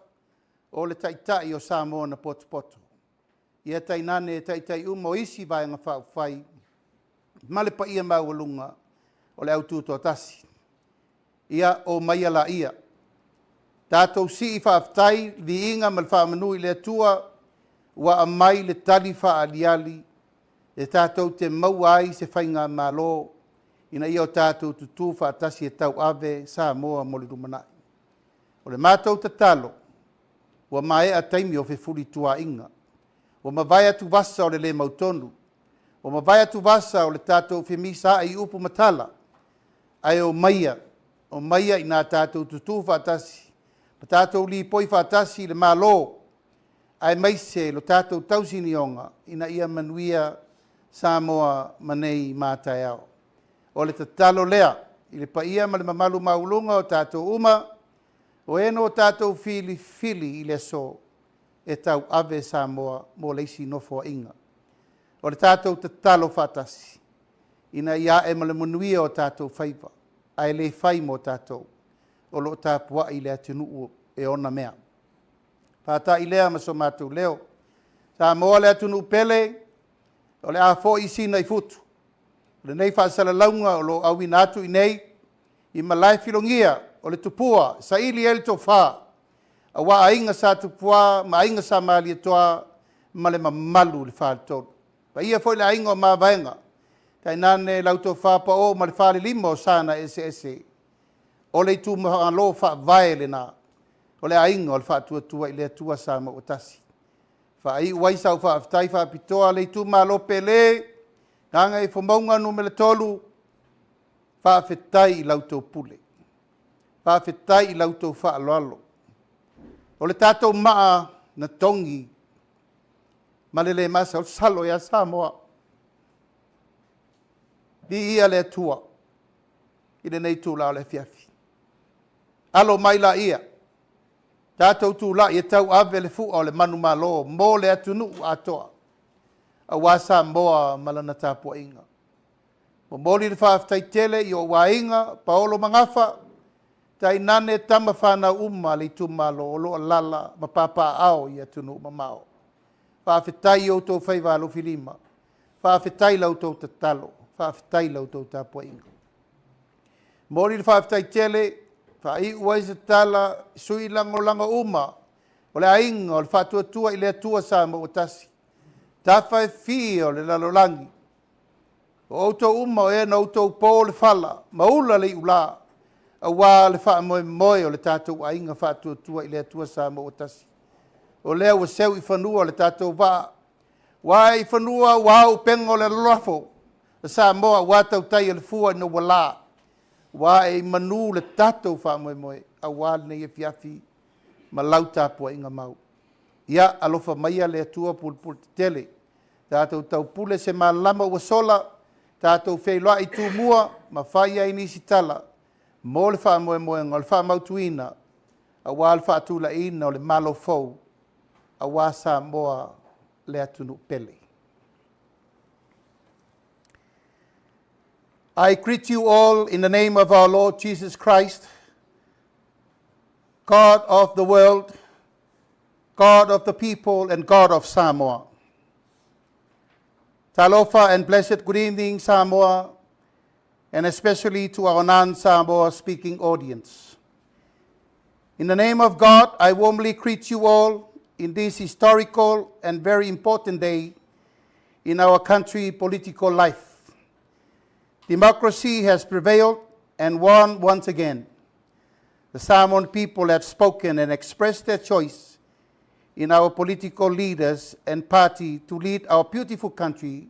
o le Taitai o Samoa na potopoto. Ia tainane taitai uma o isi Vaega Faaupufai ma le paia maualuga o le au tutoatasi. Ia, omaia laia. Tatou sii faafetai, viiga ma le faamanu i le Atua ua aumai le tali faaaliali e tatou te maua ai se faigamalo ina ia o tatou tutū faatasi e tauave Samoa mo le lumanai. O le matou tatalo, ua maea taimi o fefulituaaiga. Ua mavae atuvasa o le le mautonu. Ua mavae atuvasa o le tatou femisaai i upu ma tala. Ae omaia, omaia inā tatou tutū faatasi ma tatou lipoi faatasi i le Malo, aemaise lo tatou tausinioga ina ia manuia Samoa ma nei ma taeao. O le tatalo lea i le paia ma le mamalu maualuga o tatou uma, o e no tatou filifili i le aso e tauave Samoa mo le isi nofoaiga. O le tatou tatalo faatasi, ina ia ae ma le manuia o tatou faiva, ae le fai mo tatou, o lo o tapuai i le atunuu e ona mea. Faata'i lea ma so matou leo. Samoa le atunuu pele, o le a foi Sina i futu. O lenei faasalalauga o lo o auina atu i nei i malae filogia o le tupua e saili ai le tofa aua aiga sa Tupua ma aiga sa Malietoa ma le mamalu i le Faletolu. Paia foi le aiga o Mavaega, tainane lau tofa pao ma le falelima o sana eseese. O le itumalo faavae lena o le aiga o le Faatuatua i le Atua Samoa ua Tasi. Faaiu ai sau faafetai faapitoa le itumalo pele Gagaifomauga 3. Faafetai i la outou pule. Faafetai i la outou faaaloalo. O le tatou maa na togi ma le le masalosalo ia Samoa. Viia le Atua i lenei itula o le afiafi. Alo mai laia, tatou tulai e tauave le fua o le manumalo mo le atunuu atoa, aua Samoa ma lana tapuaiga. Momoli le faafetai tele i ou aiga, paolo ma gafa, tainane tama fanau uma a le itumalo o lo o alaala ma papaaao i atunuu mamao. Faafetai i outou faiva alofilima, faafetai i la outou tatalo, faafetai i la outou tapuaiga. Momoli le faafetai tele, faaiu ai se tala i sui lagolago uma o le aiga o le Faatuatua i le Atua Samoa ua tasi, tafa e fia o le lalolagi. O outou uma o e na outou po le fala ma ula le iula, aua le faamoemoe o le tatou aiga Faatuatua i le Atua Samoa ua tasi. O lea ua seu i fanua le tatou vaa, ua ae i fanua ua ao upega o le lalolafo, o Samoa aua tautai o le fua ina ua la, ua ae i manu le tatou faamoemoe aua lenei afiafi ma lau tapuaiga mau. Ia alofa maia le Atua pulepuletetele, tatou taupule se malama ua sola, tatou feiloai i Tumua ma fai ai nisi tala mo le faamoemoega o le faamautuina aua le faatulaiina o le Malo fou aua Samoa le atunuu pele. I greet you all in the name of our Lord Jesus Christ, God of the world, God of the people, and God of Samoa. Talofa and blessed good evening, Samoa, and especially to our non-Samoa speaking audience. In the name of God, I warmly greet you all in this historical and very important day in our country political life. Democracy has prevailed and won once again. The Samoan people have spoken and expressed their choice in our political leaders and party to lead our beautiful country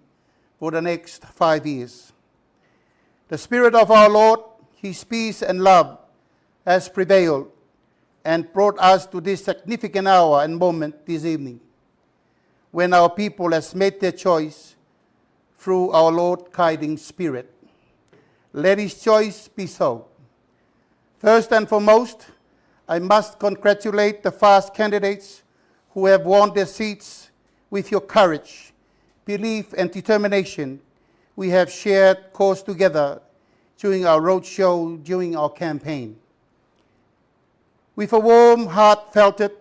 for the next 5 years. The Spirit of our Lord, His peace and love, has prevailed and brought us to this significant hour and moment this evening, when our people has made their choice through our Lord guiding Spirit. Let His choice be so. First and foremost, I must congratulate the FAS candidates who have won their seats with your courage, belief, and determination. We have shared course together during our roadshow, during our campaign. With a warm heart felt it,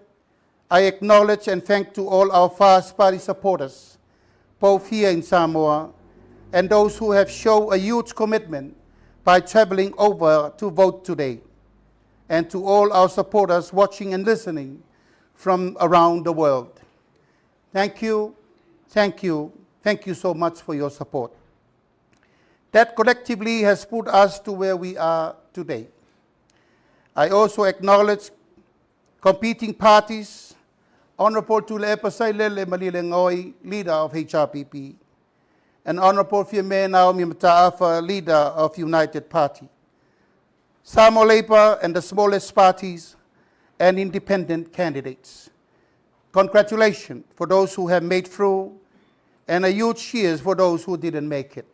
I acknowledge and thank to all our FAS Party supporters, both here in Samoa and those who have shown a huge commitment by traveling over to vote today, and to all our supporters watching and listening from around the world. Thank you, thank you, thank you so much for your support. That collectively has put us to where we are today. I also acknowledge competing parties, Honorable Tuilaepa Sailele Malielegaoi, leader of HRPP, and Honorable Fiame Naomi Mataafa, leader of United Party. Samoa Labour and the smallest parties and independent candidates. Congratulations for those who have made through, and a huge cheers for those who didn't make it.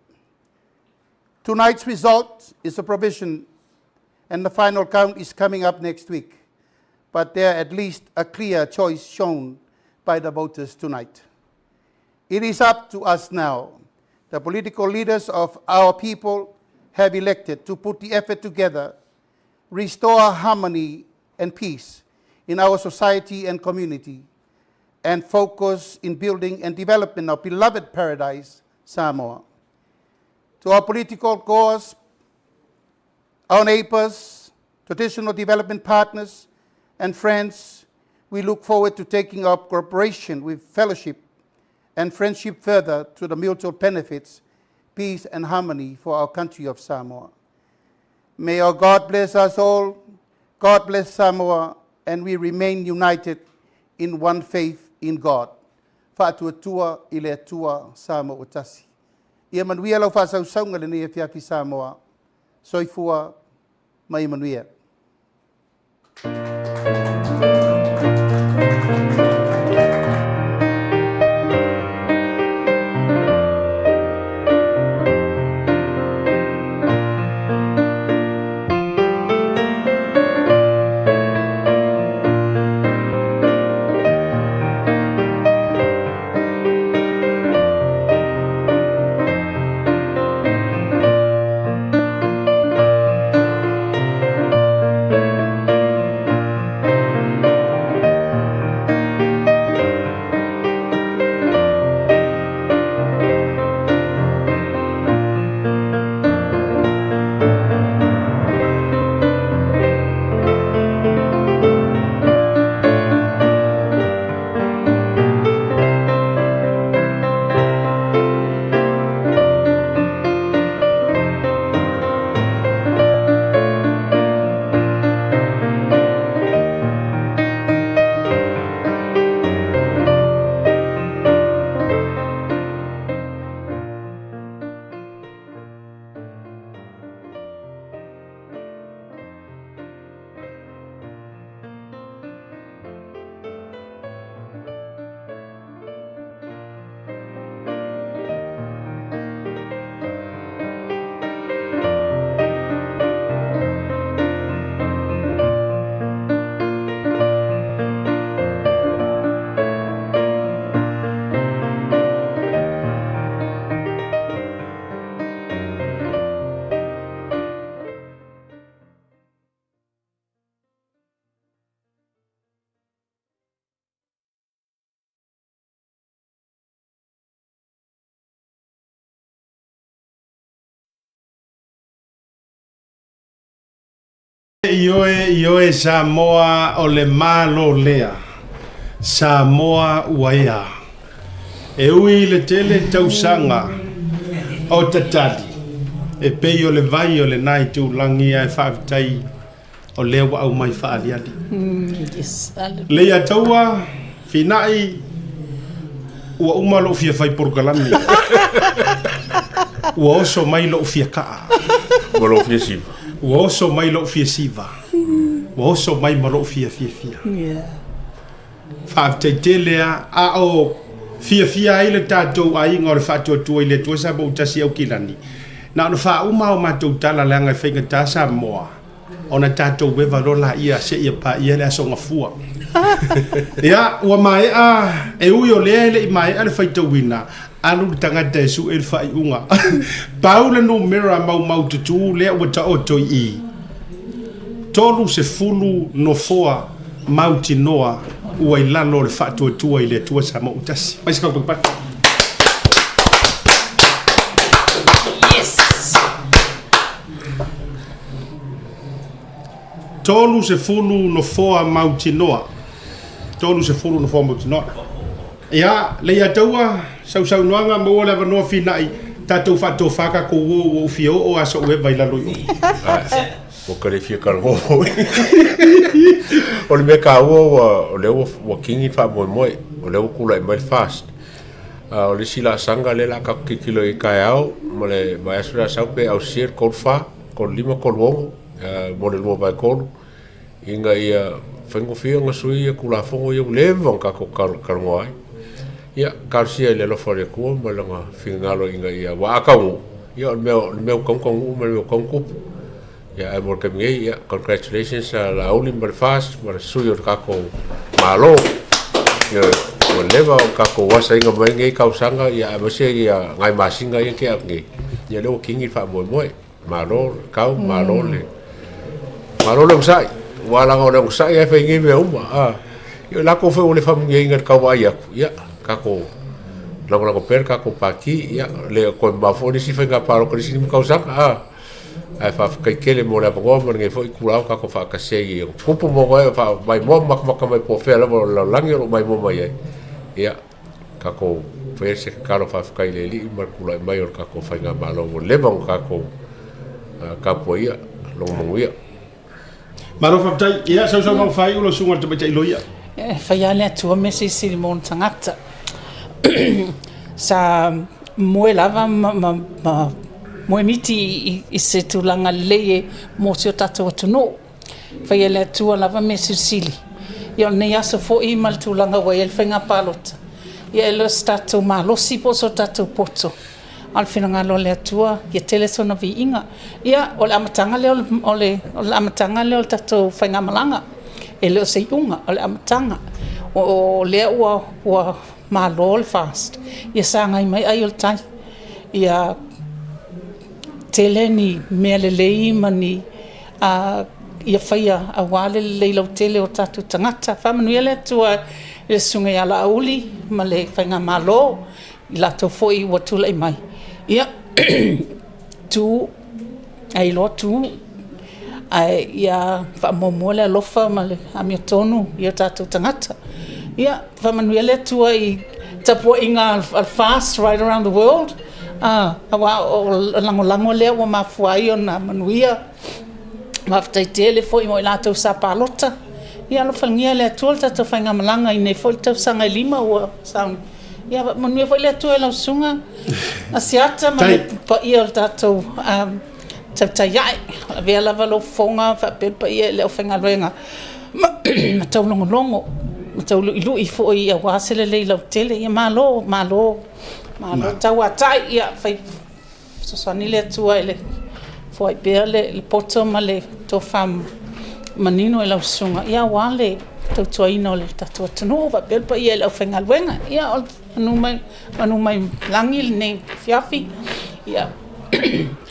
Tonight's result is a provision, and the final count is coming up next week. But there at least a clear choice shown by the voters tonight. It is up to us now, the political leaders of our people have elected, to put the effort together, restore harmony and peace in our society and community, and focus in building and development of beloved paradise, Samoa. To our political goers, our neighbors, traditional development partners, and friends, we look forward to taking up cooperation with fellowship and friendship further to the mutual benefits, peace, and harmony for our country of Samoa. May our God bless us all. God bless Samoa, and we remain united in one faith in God. Faatuatua i le Atua Samoa ua tasi. Ia manuia lau faasausauga lenei afiafi Samoa. Soifua ma ia manuia. Ioe, ioe Samoa o le Malo lea, Samoa ua ea. E ui i le tele tausaga o tatali, e pei o le vai o lena itulagi ae faafetai o lea ua aumai faaaliali. Leiataua, Finai, ua uma lou fia fai polokalame. Ua oso mai lou fia kaa. Ma lou fia siva. Ua oso mai lou fia siva. Ua oso mai ma lou fia fiafia. Faafetai tele a, a o fiafia ai le tatou aiga o le Faatuatua i le Atua Samoa-tasi Aukilani. Na ona faauma o matou tala leaga e faigata Samoa. Ona tatou eva loa laia seia paia le Aso Gafua. Ia, ua maea, e ui o lea e le i maea le faitauina, alu le tagata e sue le faaiuga. Pau le numera maumaututu lea ua taoto i i, 30 nofoa mautinoa ua i lalo o le Faatuatua i le Atua Samoa-tasi. Mai se kaupapatu. Yes! 30 nofoa mautinoa. 30 nofoa mautinoa. Ia, Leiataua, sausaunoaga, maua le avanoa finai, tatou faatofa tatou uo ua ou fia oo a sou eva i lalo i o. Ua ka le fia talanoa foi. O le mea taua ua, o lea ua, ua kini le faamoemoe, o lea ua tulai mai le FAST. A o le isi laasaga lea o le a tatou tilotilo i ai taeao ma le vaiaso lea a sau pe ausia le 34, 35, 36 mo le 2/3 ina ia faigofie ona sui ia Tulafono ia ua leva ona tatou talanoa ai. Ia, talosia i le alofa o le Atua ma Lona finagalo ina ia, aua a taunuu, ia o le mea, o le mea ua tatau ona taunuu ma le mea ua tatau ona tupu. Ia, ae mo le taimi nei, ia, congratulations Laauli ma le FAST ma le sui o le tatou Malo. Ia, ua leva ona tatou asaina mai lenei tausaga, ia, aemaise ia nai masina ia na tea atu nei, ia lea ua kini le faamoemoe. Malo le kau, malo le, malo le onosai. Aua leaga o le onosai lava e fai ai nei mea uma. A, ia o latou foi ua le faamanuiaina i le tau vaai atu, ia, tatou lagolago pea le tatou Pati, ia, le toe mamao foi le isi faiga palota i le isi 5 tausaga, a. Ae faafetai tele mo le avanoa ma lenei foi itula o tatou faatasi ai i tupu ma ona ee faamaimoa ma matamata mai po o fea lava o le lalolagi o lo o maimoa mai ai. Ia, tatou faia se tatalo faafetai i le Alii ma le tulai mai o le tatou faigamalo ua leva ona tatou tapuaia lona manuia. Malo faafetai. Ia, sausaunoaga faaiu lau susuga i le Tamaitai Loia. E fai lava le Atua mea silisili mo ona tagata. Sa moe lava ma, ma, ma Moemiti i se tulaga lelei e mo si o tatou atunuu. Faia e le Atua lava mea silisili. Ia o lenei aso foi ma le tulaga ua i ai le faiga palota, ia e le o se tatou malosi po o so tatou poto, a o le finagalo o le Atua ia tele sona viiga. Ia o le amataga lea o le amataga lea o le tatou faigamalaga, e le o se iuga, o le amataga. O lea ua malo le FAST, ia sagai mai ai o le tai. Ia tele ni mea lelei ma ni ia faia aua le lelei lautele o tatou tagata. Faamanuia le Atua i le Susuga ia Laauli ma le Faigamalo, i latou foi ua tulai mai. Ia, tu, ai loa tu, ae ia faamuamua le alofa ma le amiotonu i o tatou tagata. Ia, faamanuia le Atua i tapuaiga a le FAST right around the world, aua o le lagolago lea ua mafua ai ona manuia. Faafetai tele foi mo i latou sa palota. Ia alofagia e le Atua le tatou faigamalaga i nei foi tausaga e 5 ua sauni. Ia manuia foi le Atua i lau susuga Asiata ma le paia o le tatou tautai ae. Avea lava lou fofoga faapea le paia i le aufaigaluega ma taulogologo ma tauluilui foi aua se lelei lautele. Ia malo, malo, malo tauatai. Ia fai Fesoasoani le Atua i le foai pea le poto ma le tofa manino i lau susuga, ia aua le tautuaina o le tatou atunuu faapea le paia i le aufaigaluega. Ia o manu mai, manu mai lagi lenei afiafi, ia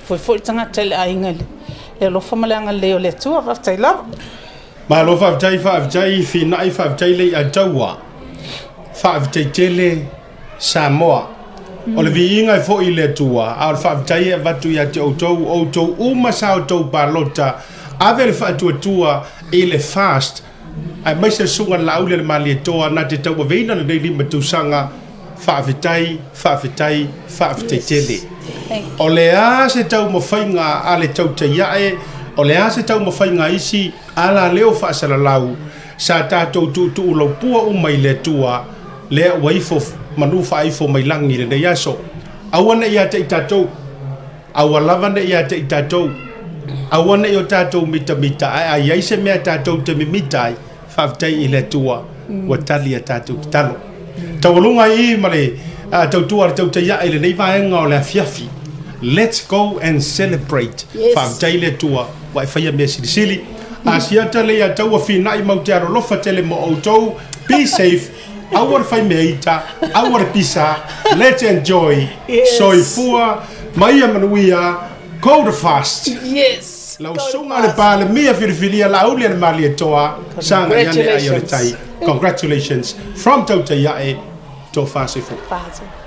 foi foi le tagata i le aiga i le alofa ma le agalelei o le Atua. Faafetai lava. Malo faafetai, faafetai Finai, faafetai Leiataua, faafetai tele Samoa. O le viiga e foi i le Atua, a o le faafetai e avatu ia te outou, outou uma sa outou palota, ave le faatuatua i le FAST, aemaise le Susuga Laauli a le Malietoa na te tauaveina lenei 5 tausaga. Faafetai, faafetai, faafetai tele. O le a se taumafaiga a le tautai ae, o le a se taumafaiga a isi alaleo faasalalau, sa tatou tuutuu laupua uma i le Atua, lea ua ifo manu faaifo mai lagi i lenei aso. Aua ne i ia te i tatou, aua lava ne i ia te i tatou, aua ne i o tatou mitamita, ae a i ai se mea tatou te mimita ai, faafetai i le Atua ua tali a tatou tatalo. Taualuga ai i ma le tautua a le tautai ae i lenei vaega o le afiafi. Let's go and celebrate. Yes. Faafetai i le Atua ua e faia mea silisili. Asiata le ia taua finai mau te alolofa tele mo outou. Be safe. Aua le fai mea ita, aua le pisa. Let's enjoy. Yes. Soifua ma ia manuia. Go to fast. Yes. Lau susuga le Palemia filifilia Laauli a le Malietoa, saga i ane ai o le tai. Congratulations from Tautai ae, tofa soifua. Tofa soifua.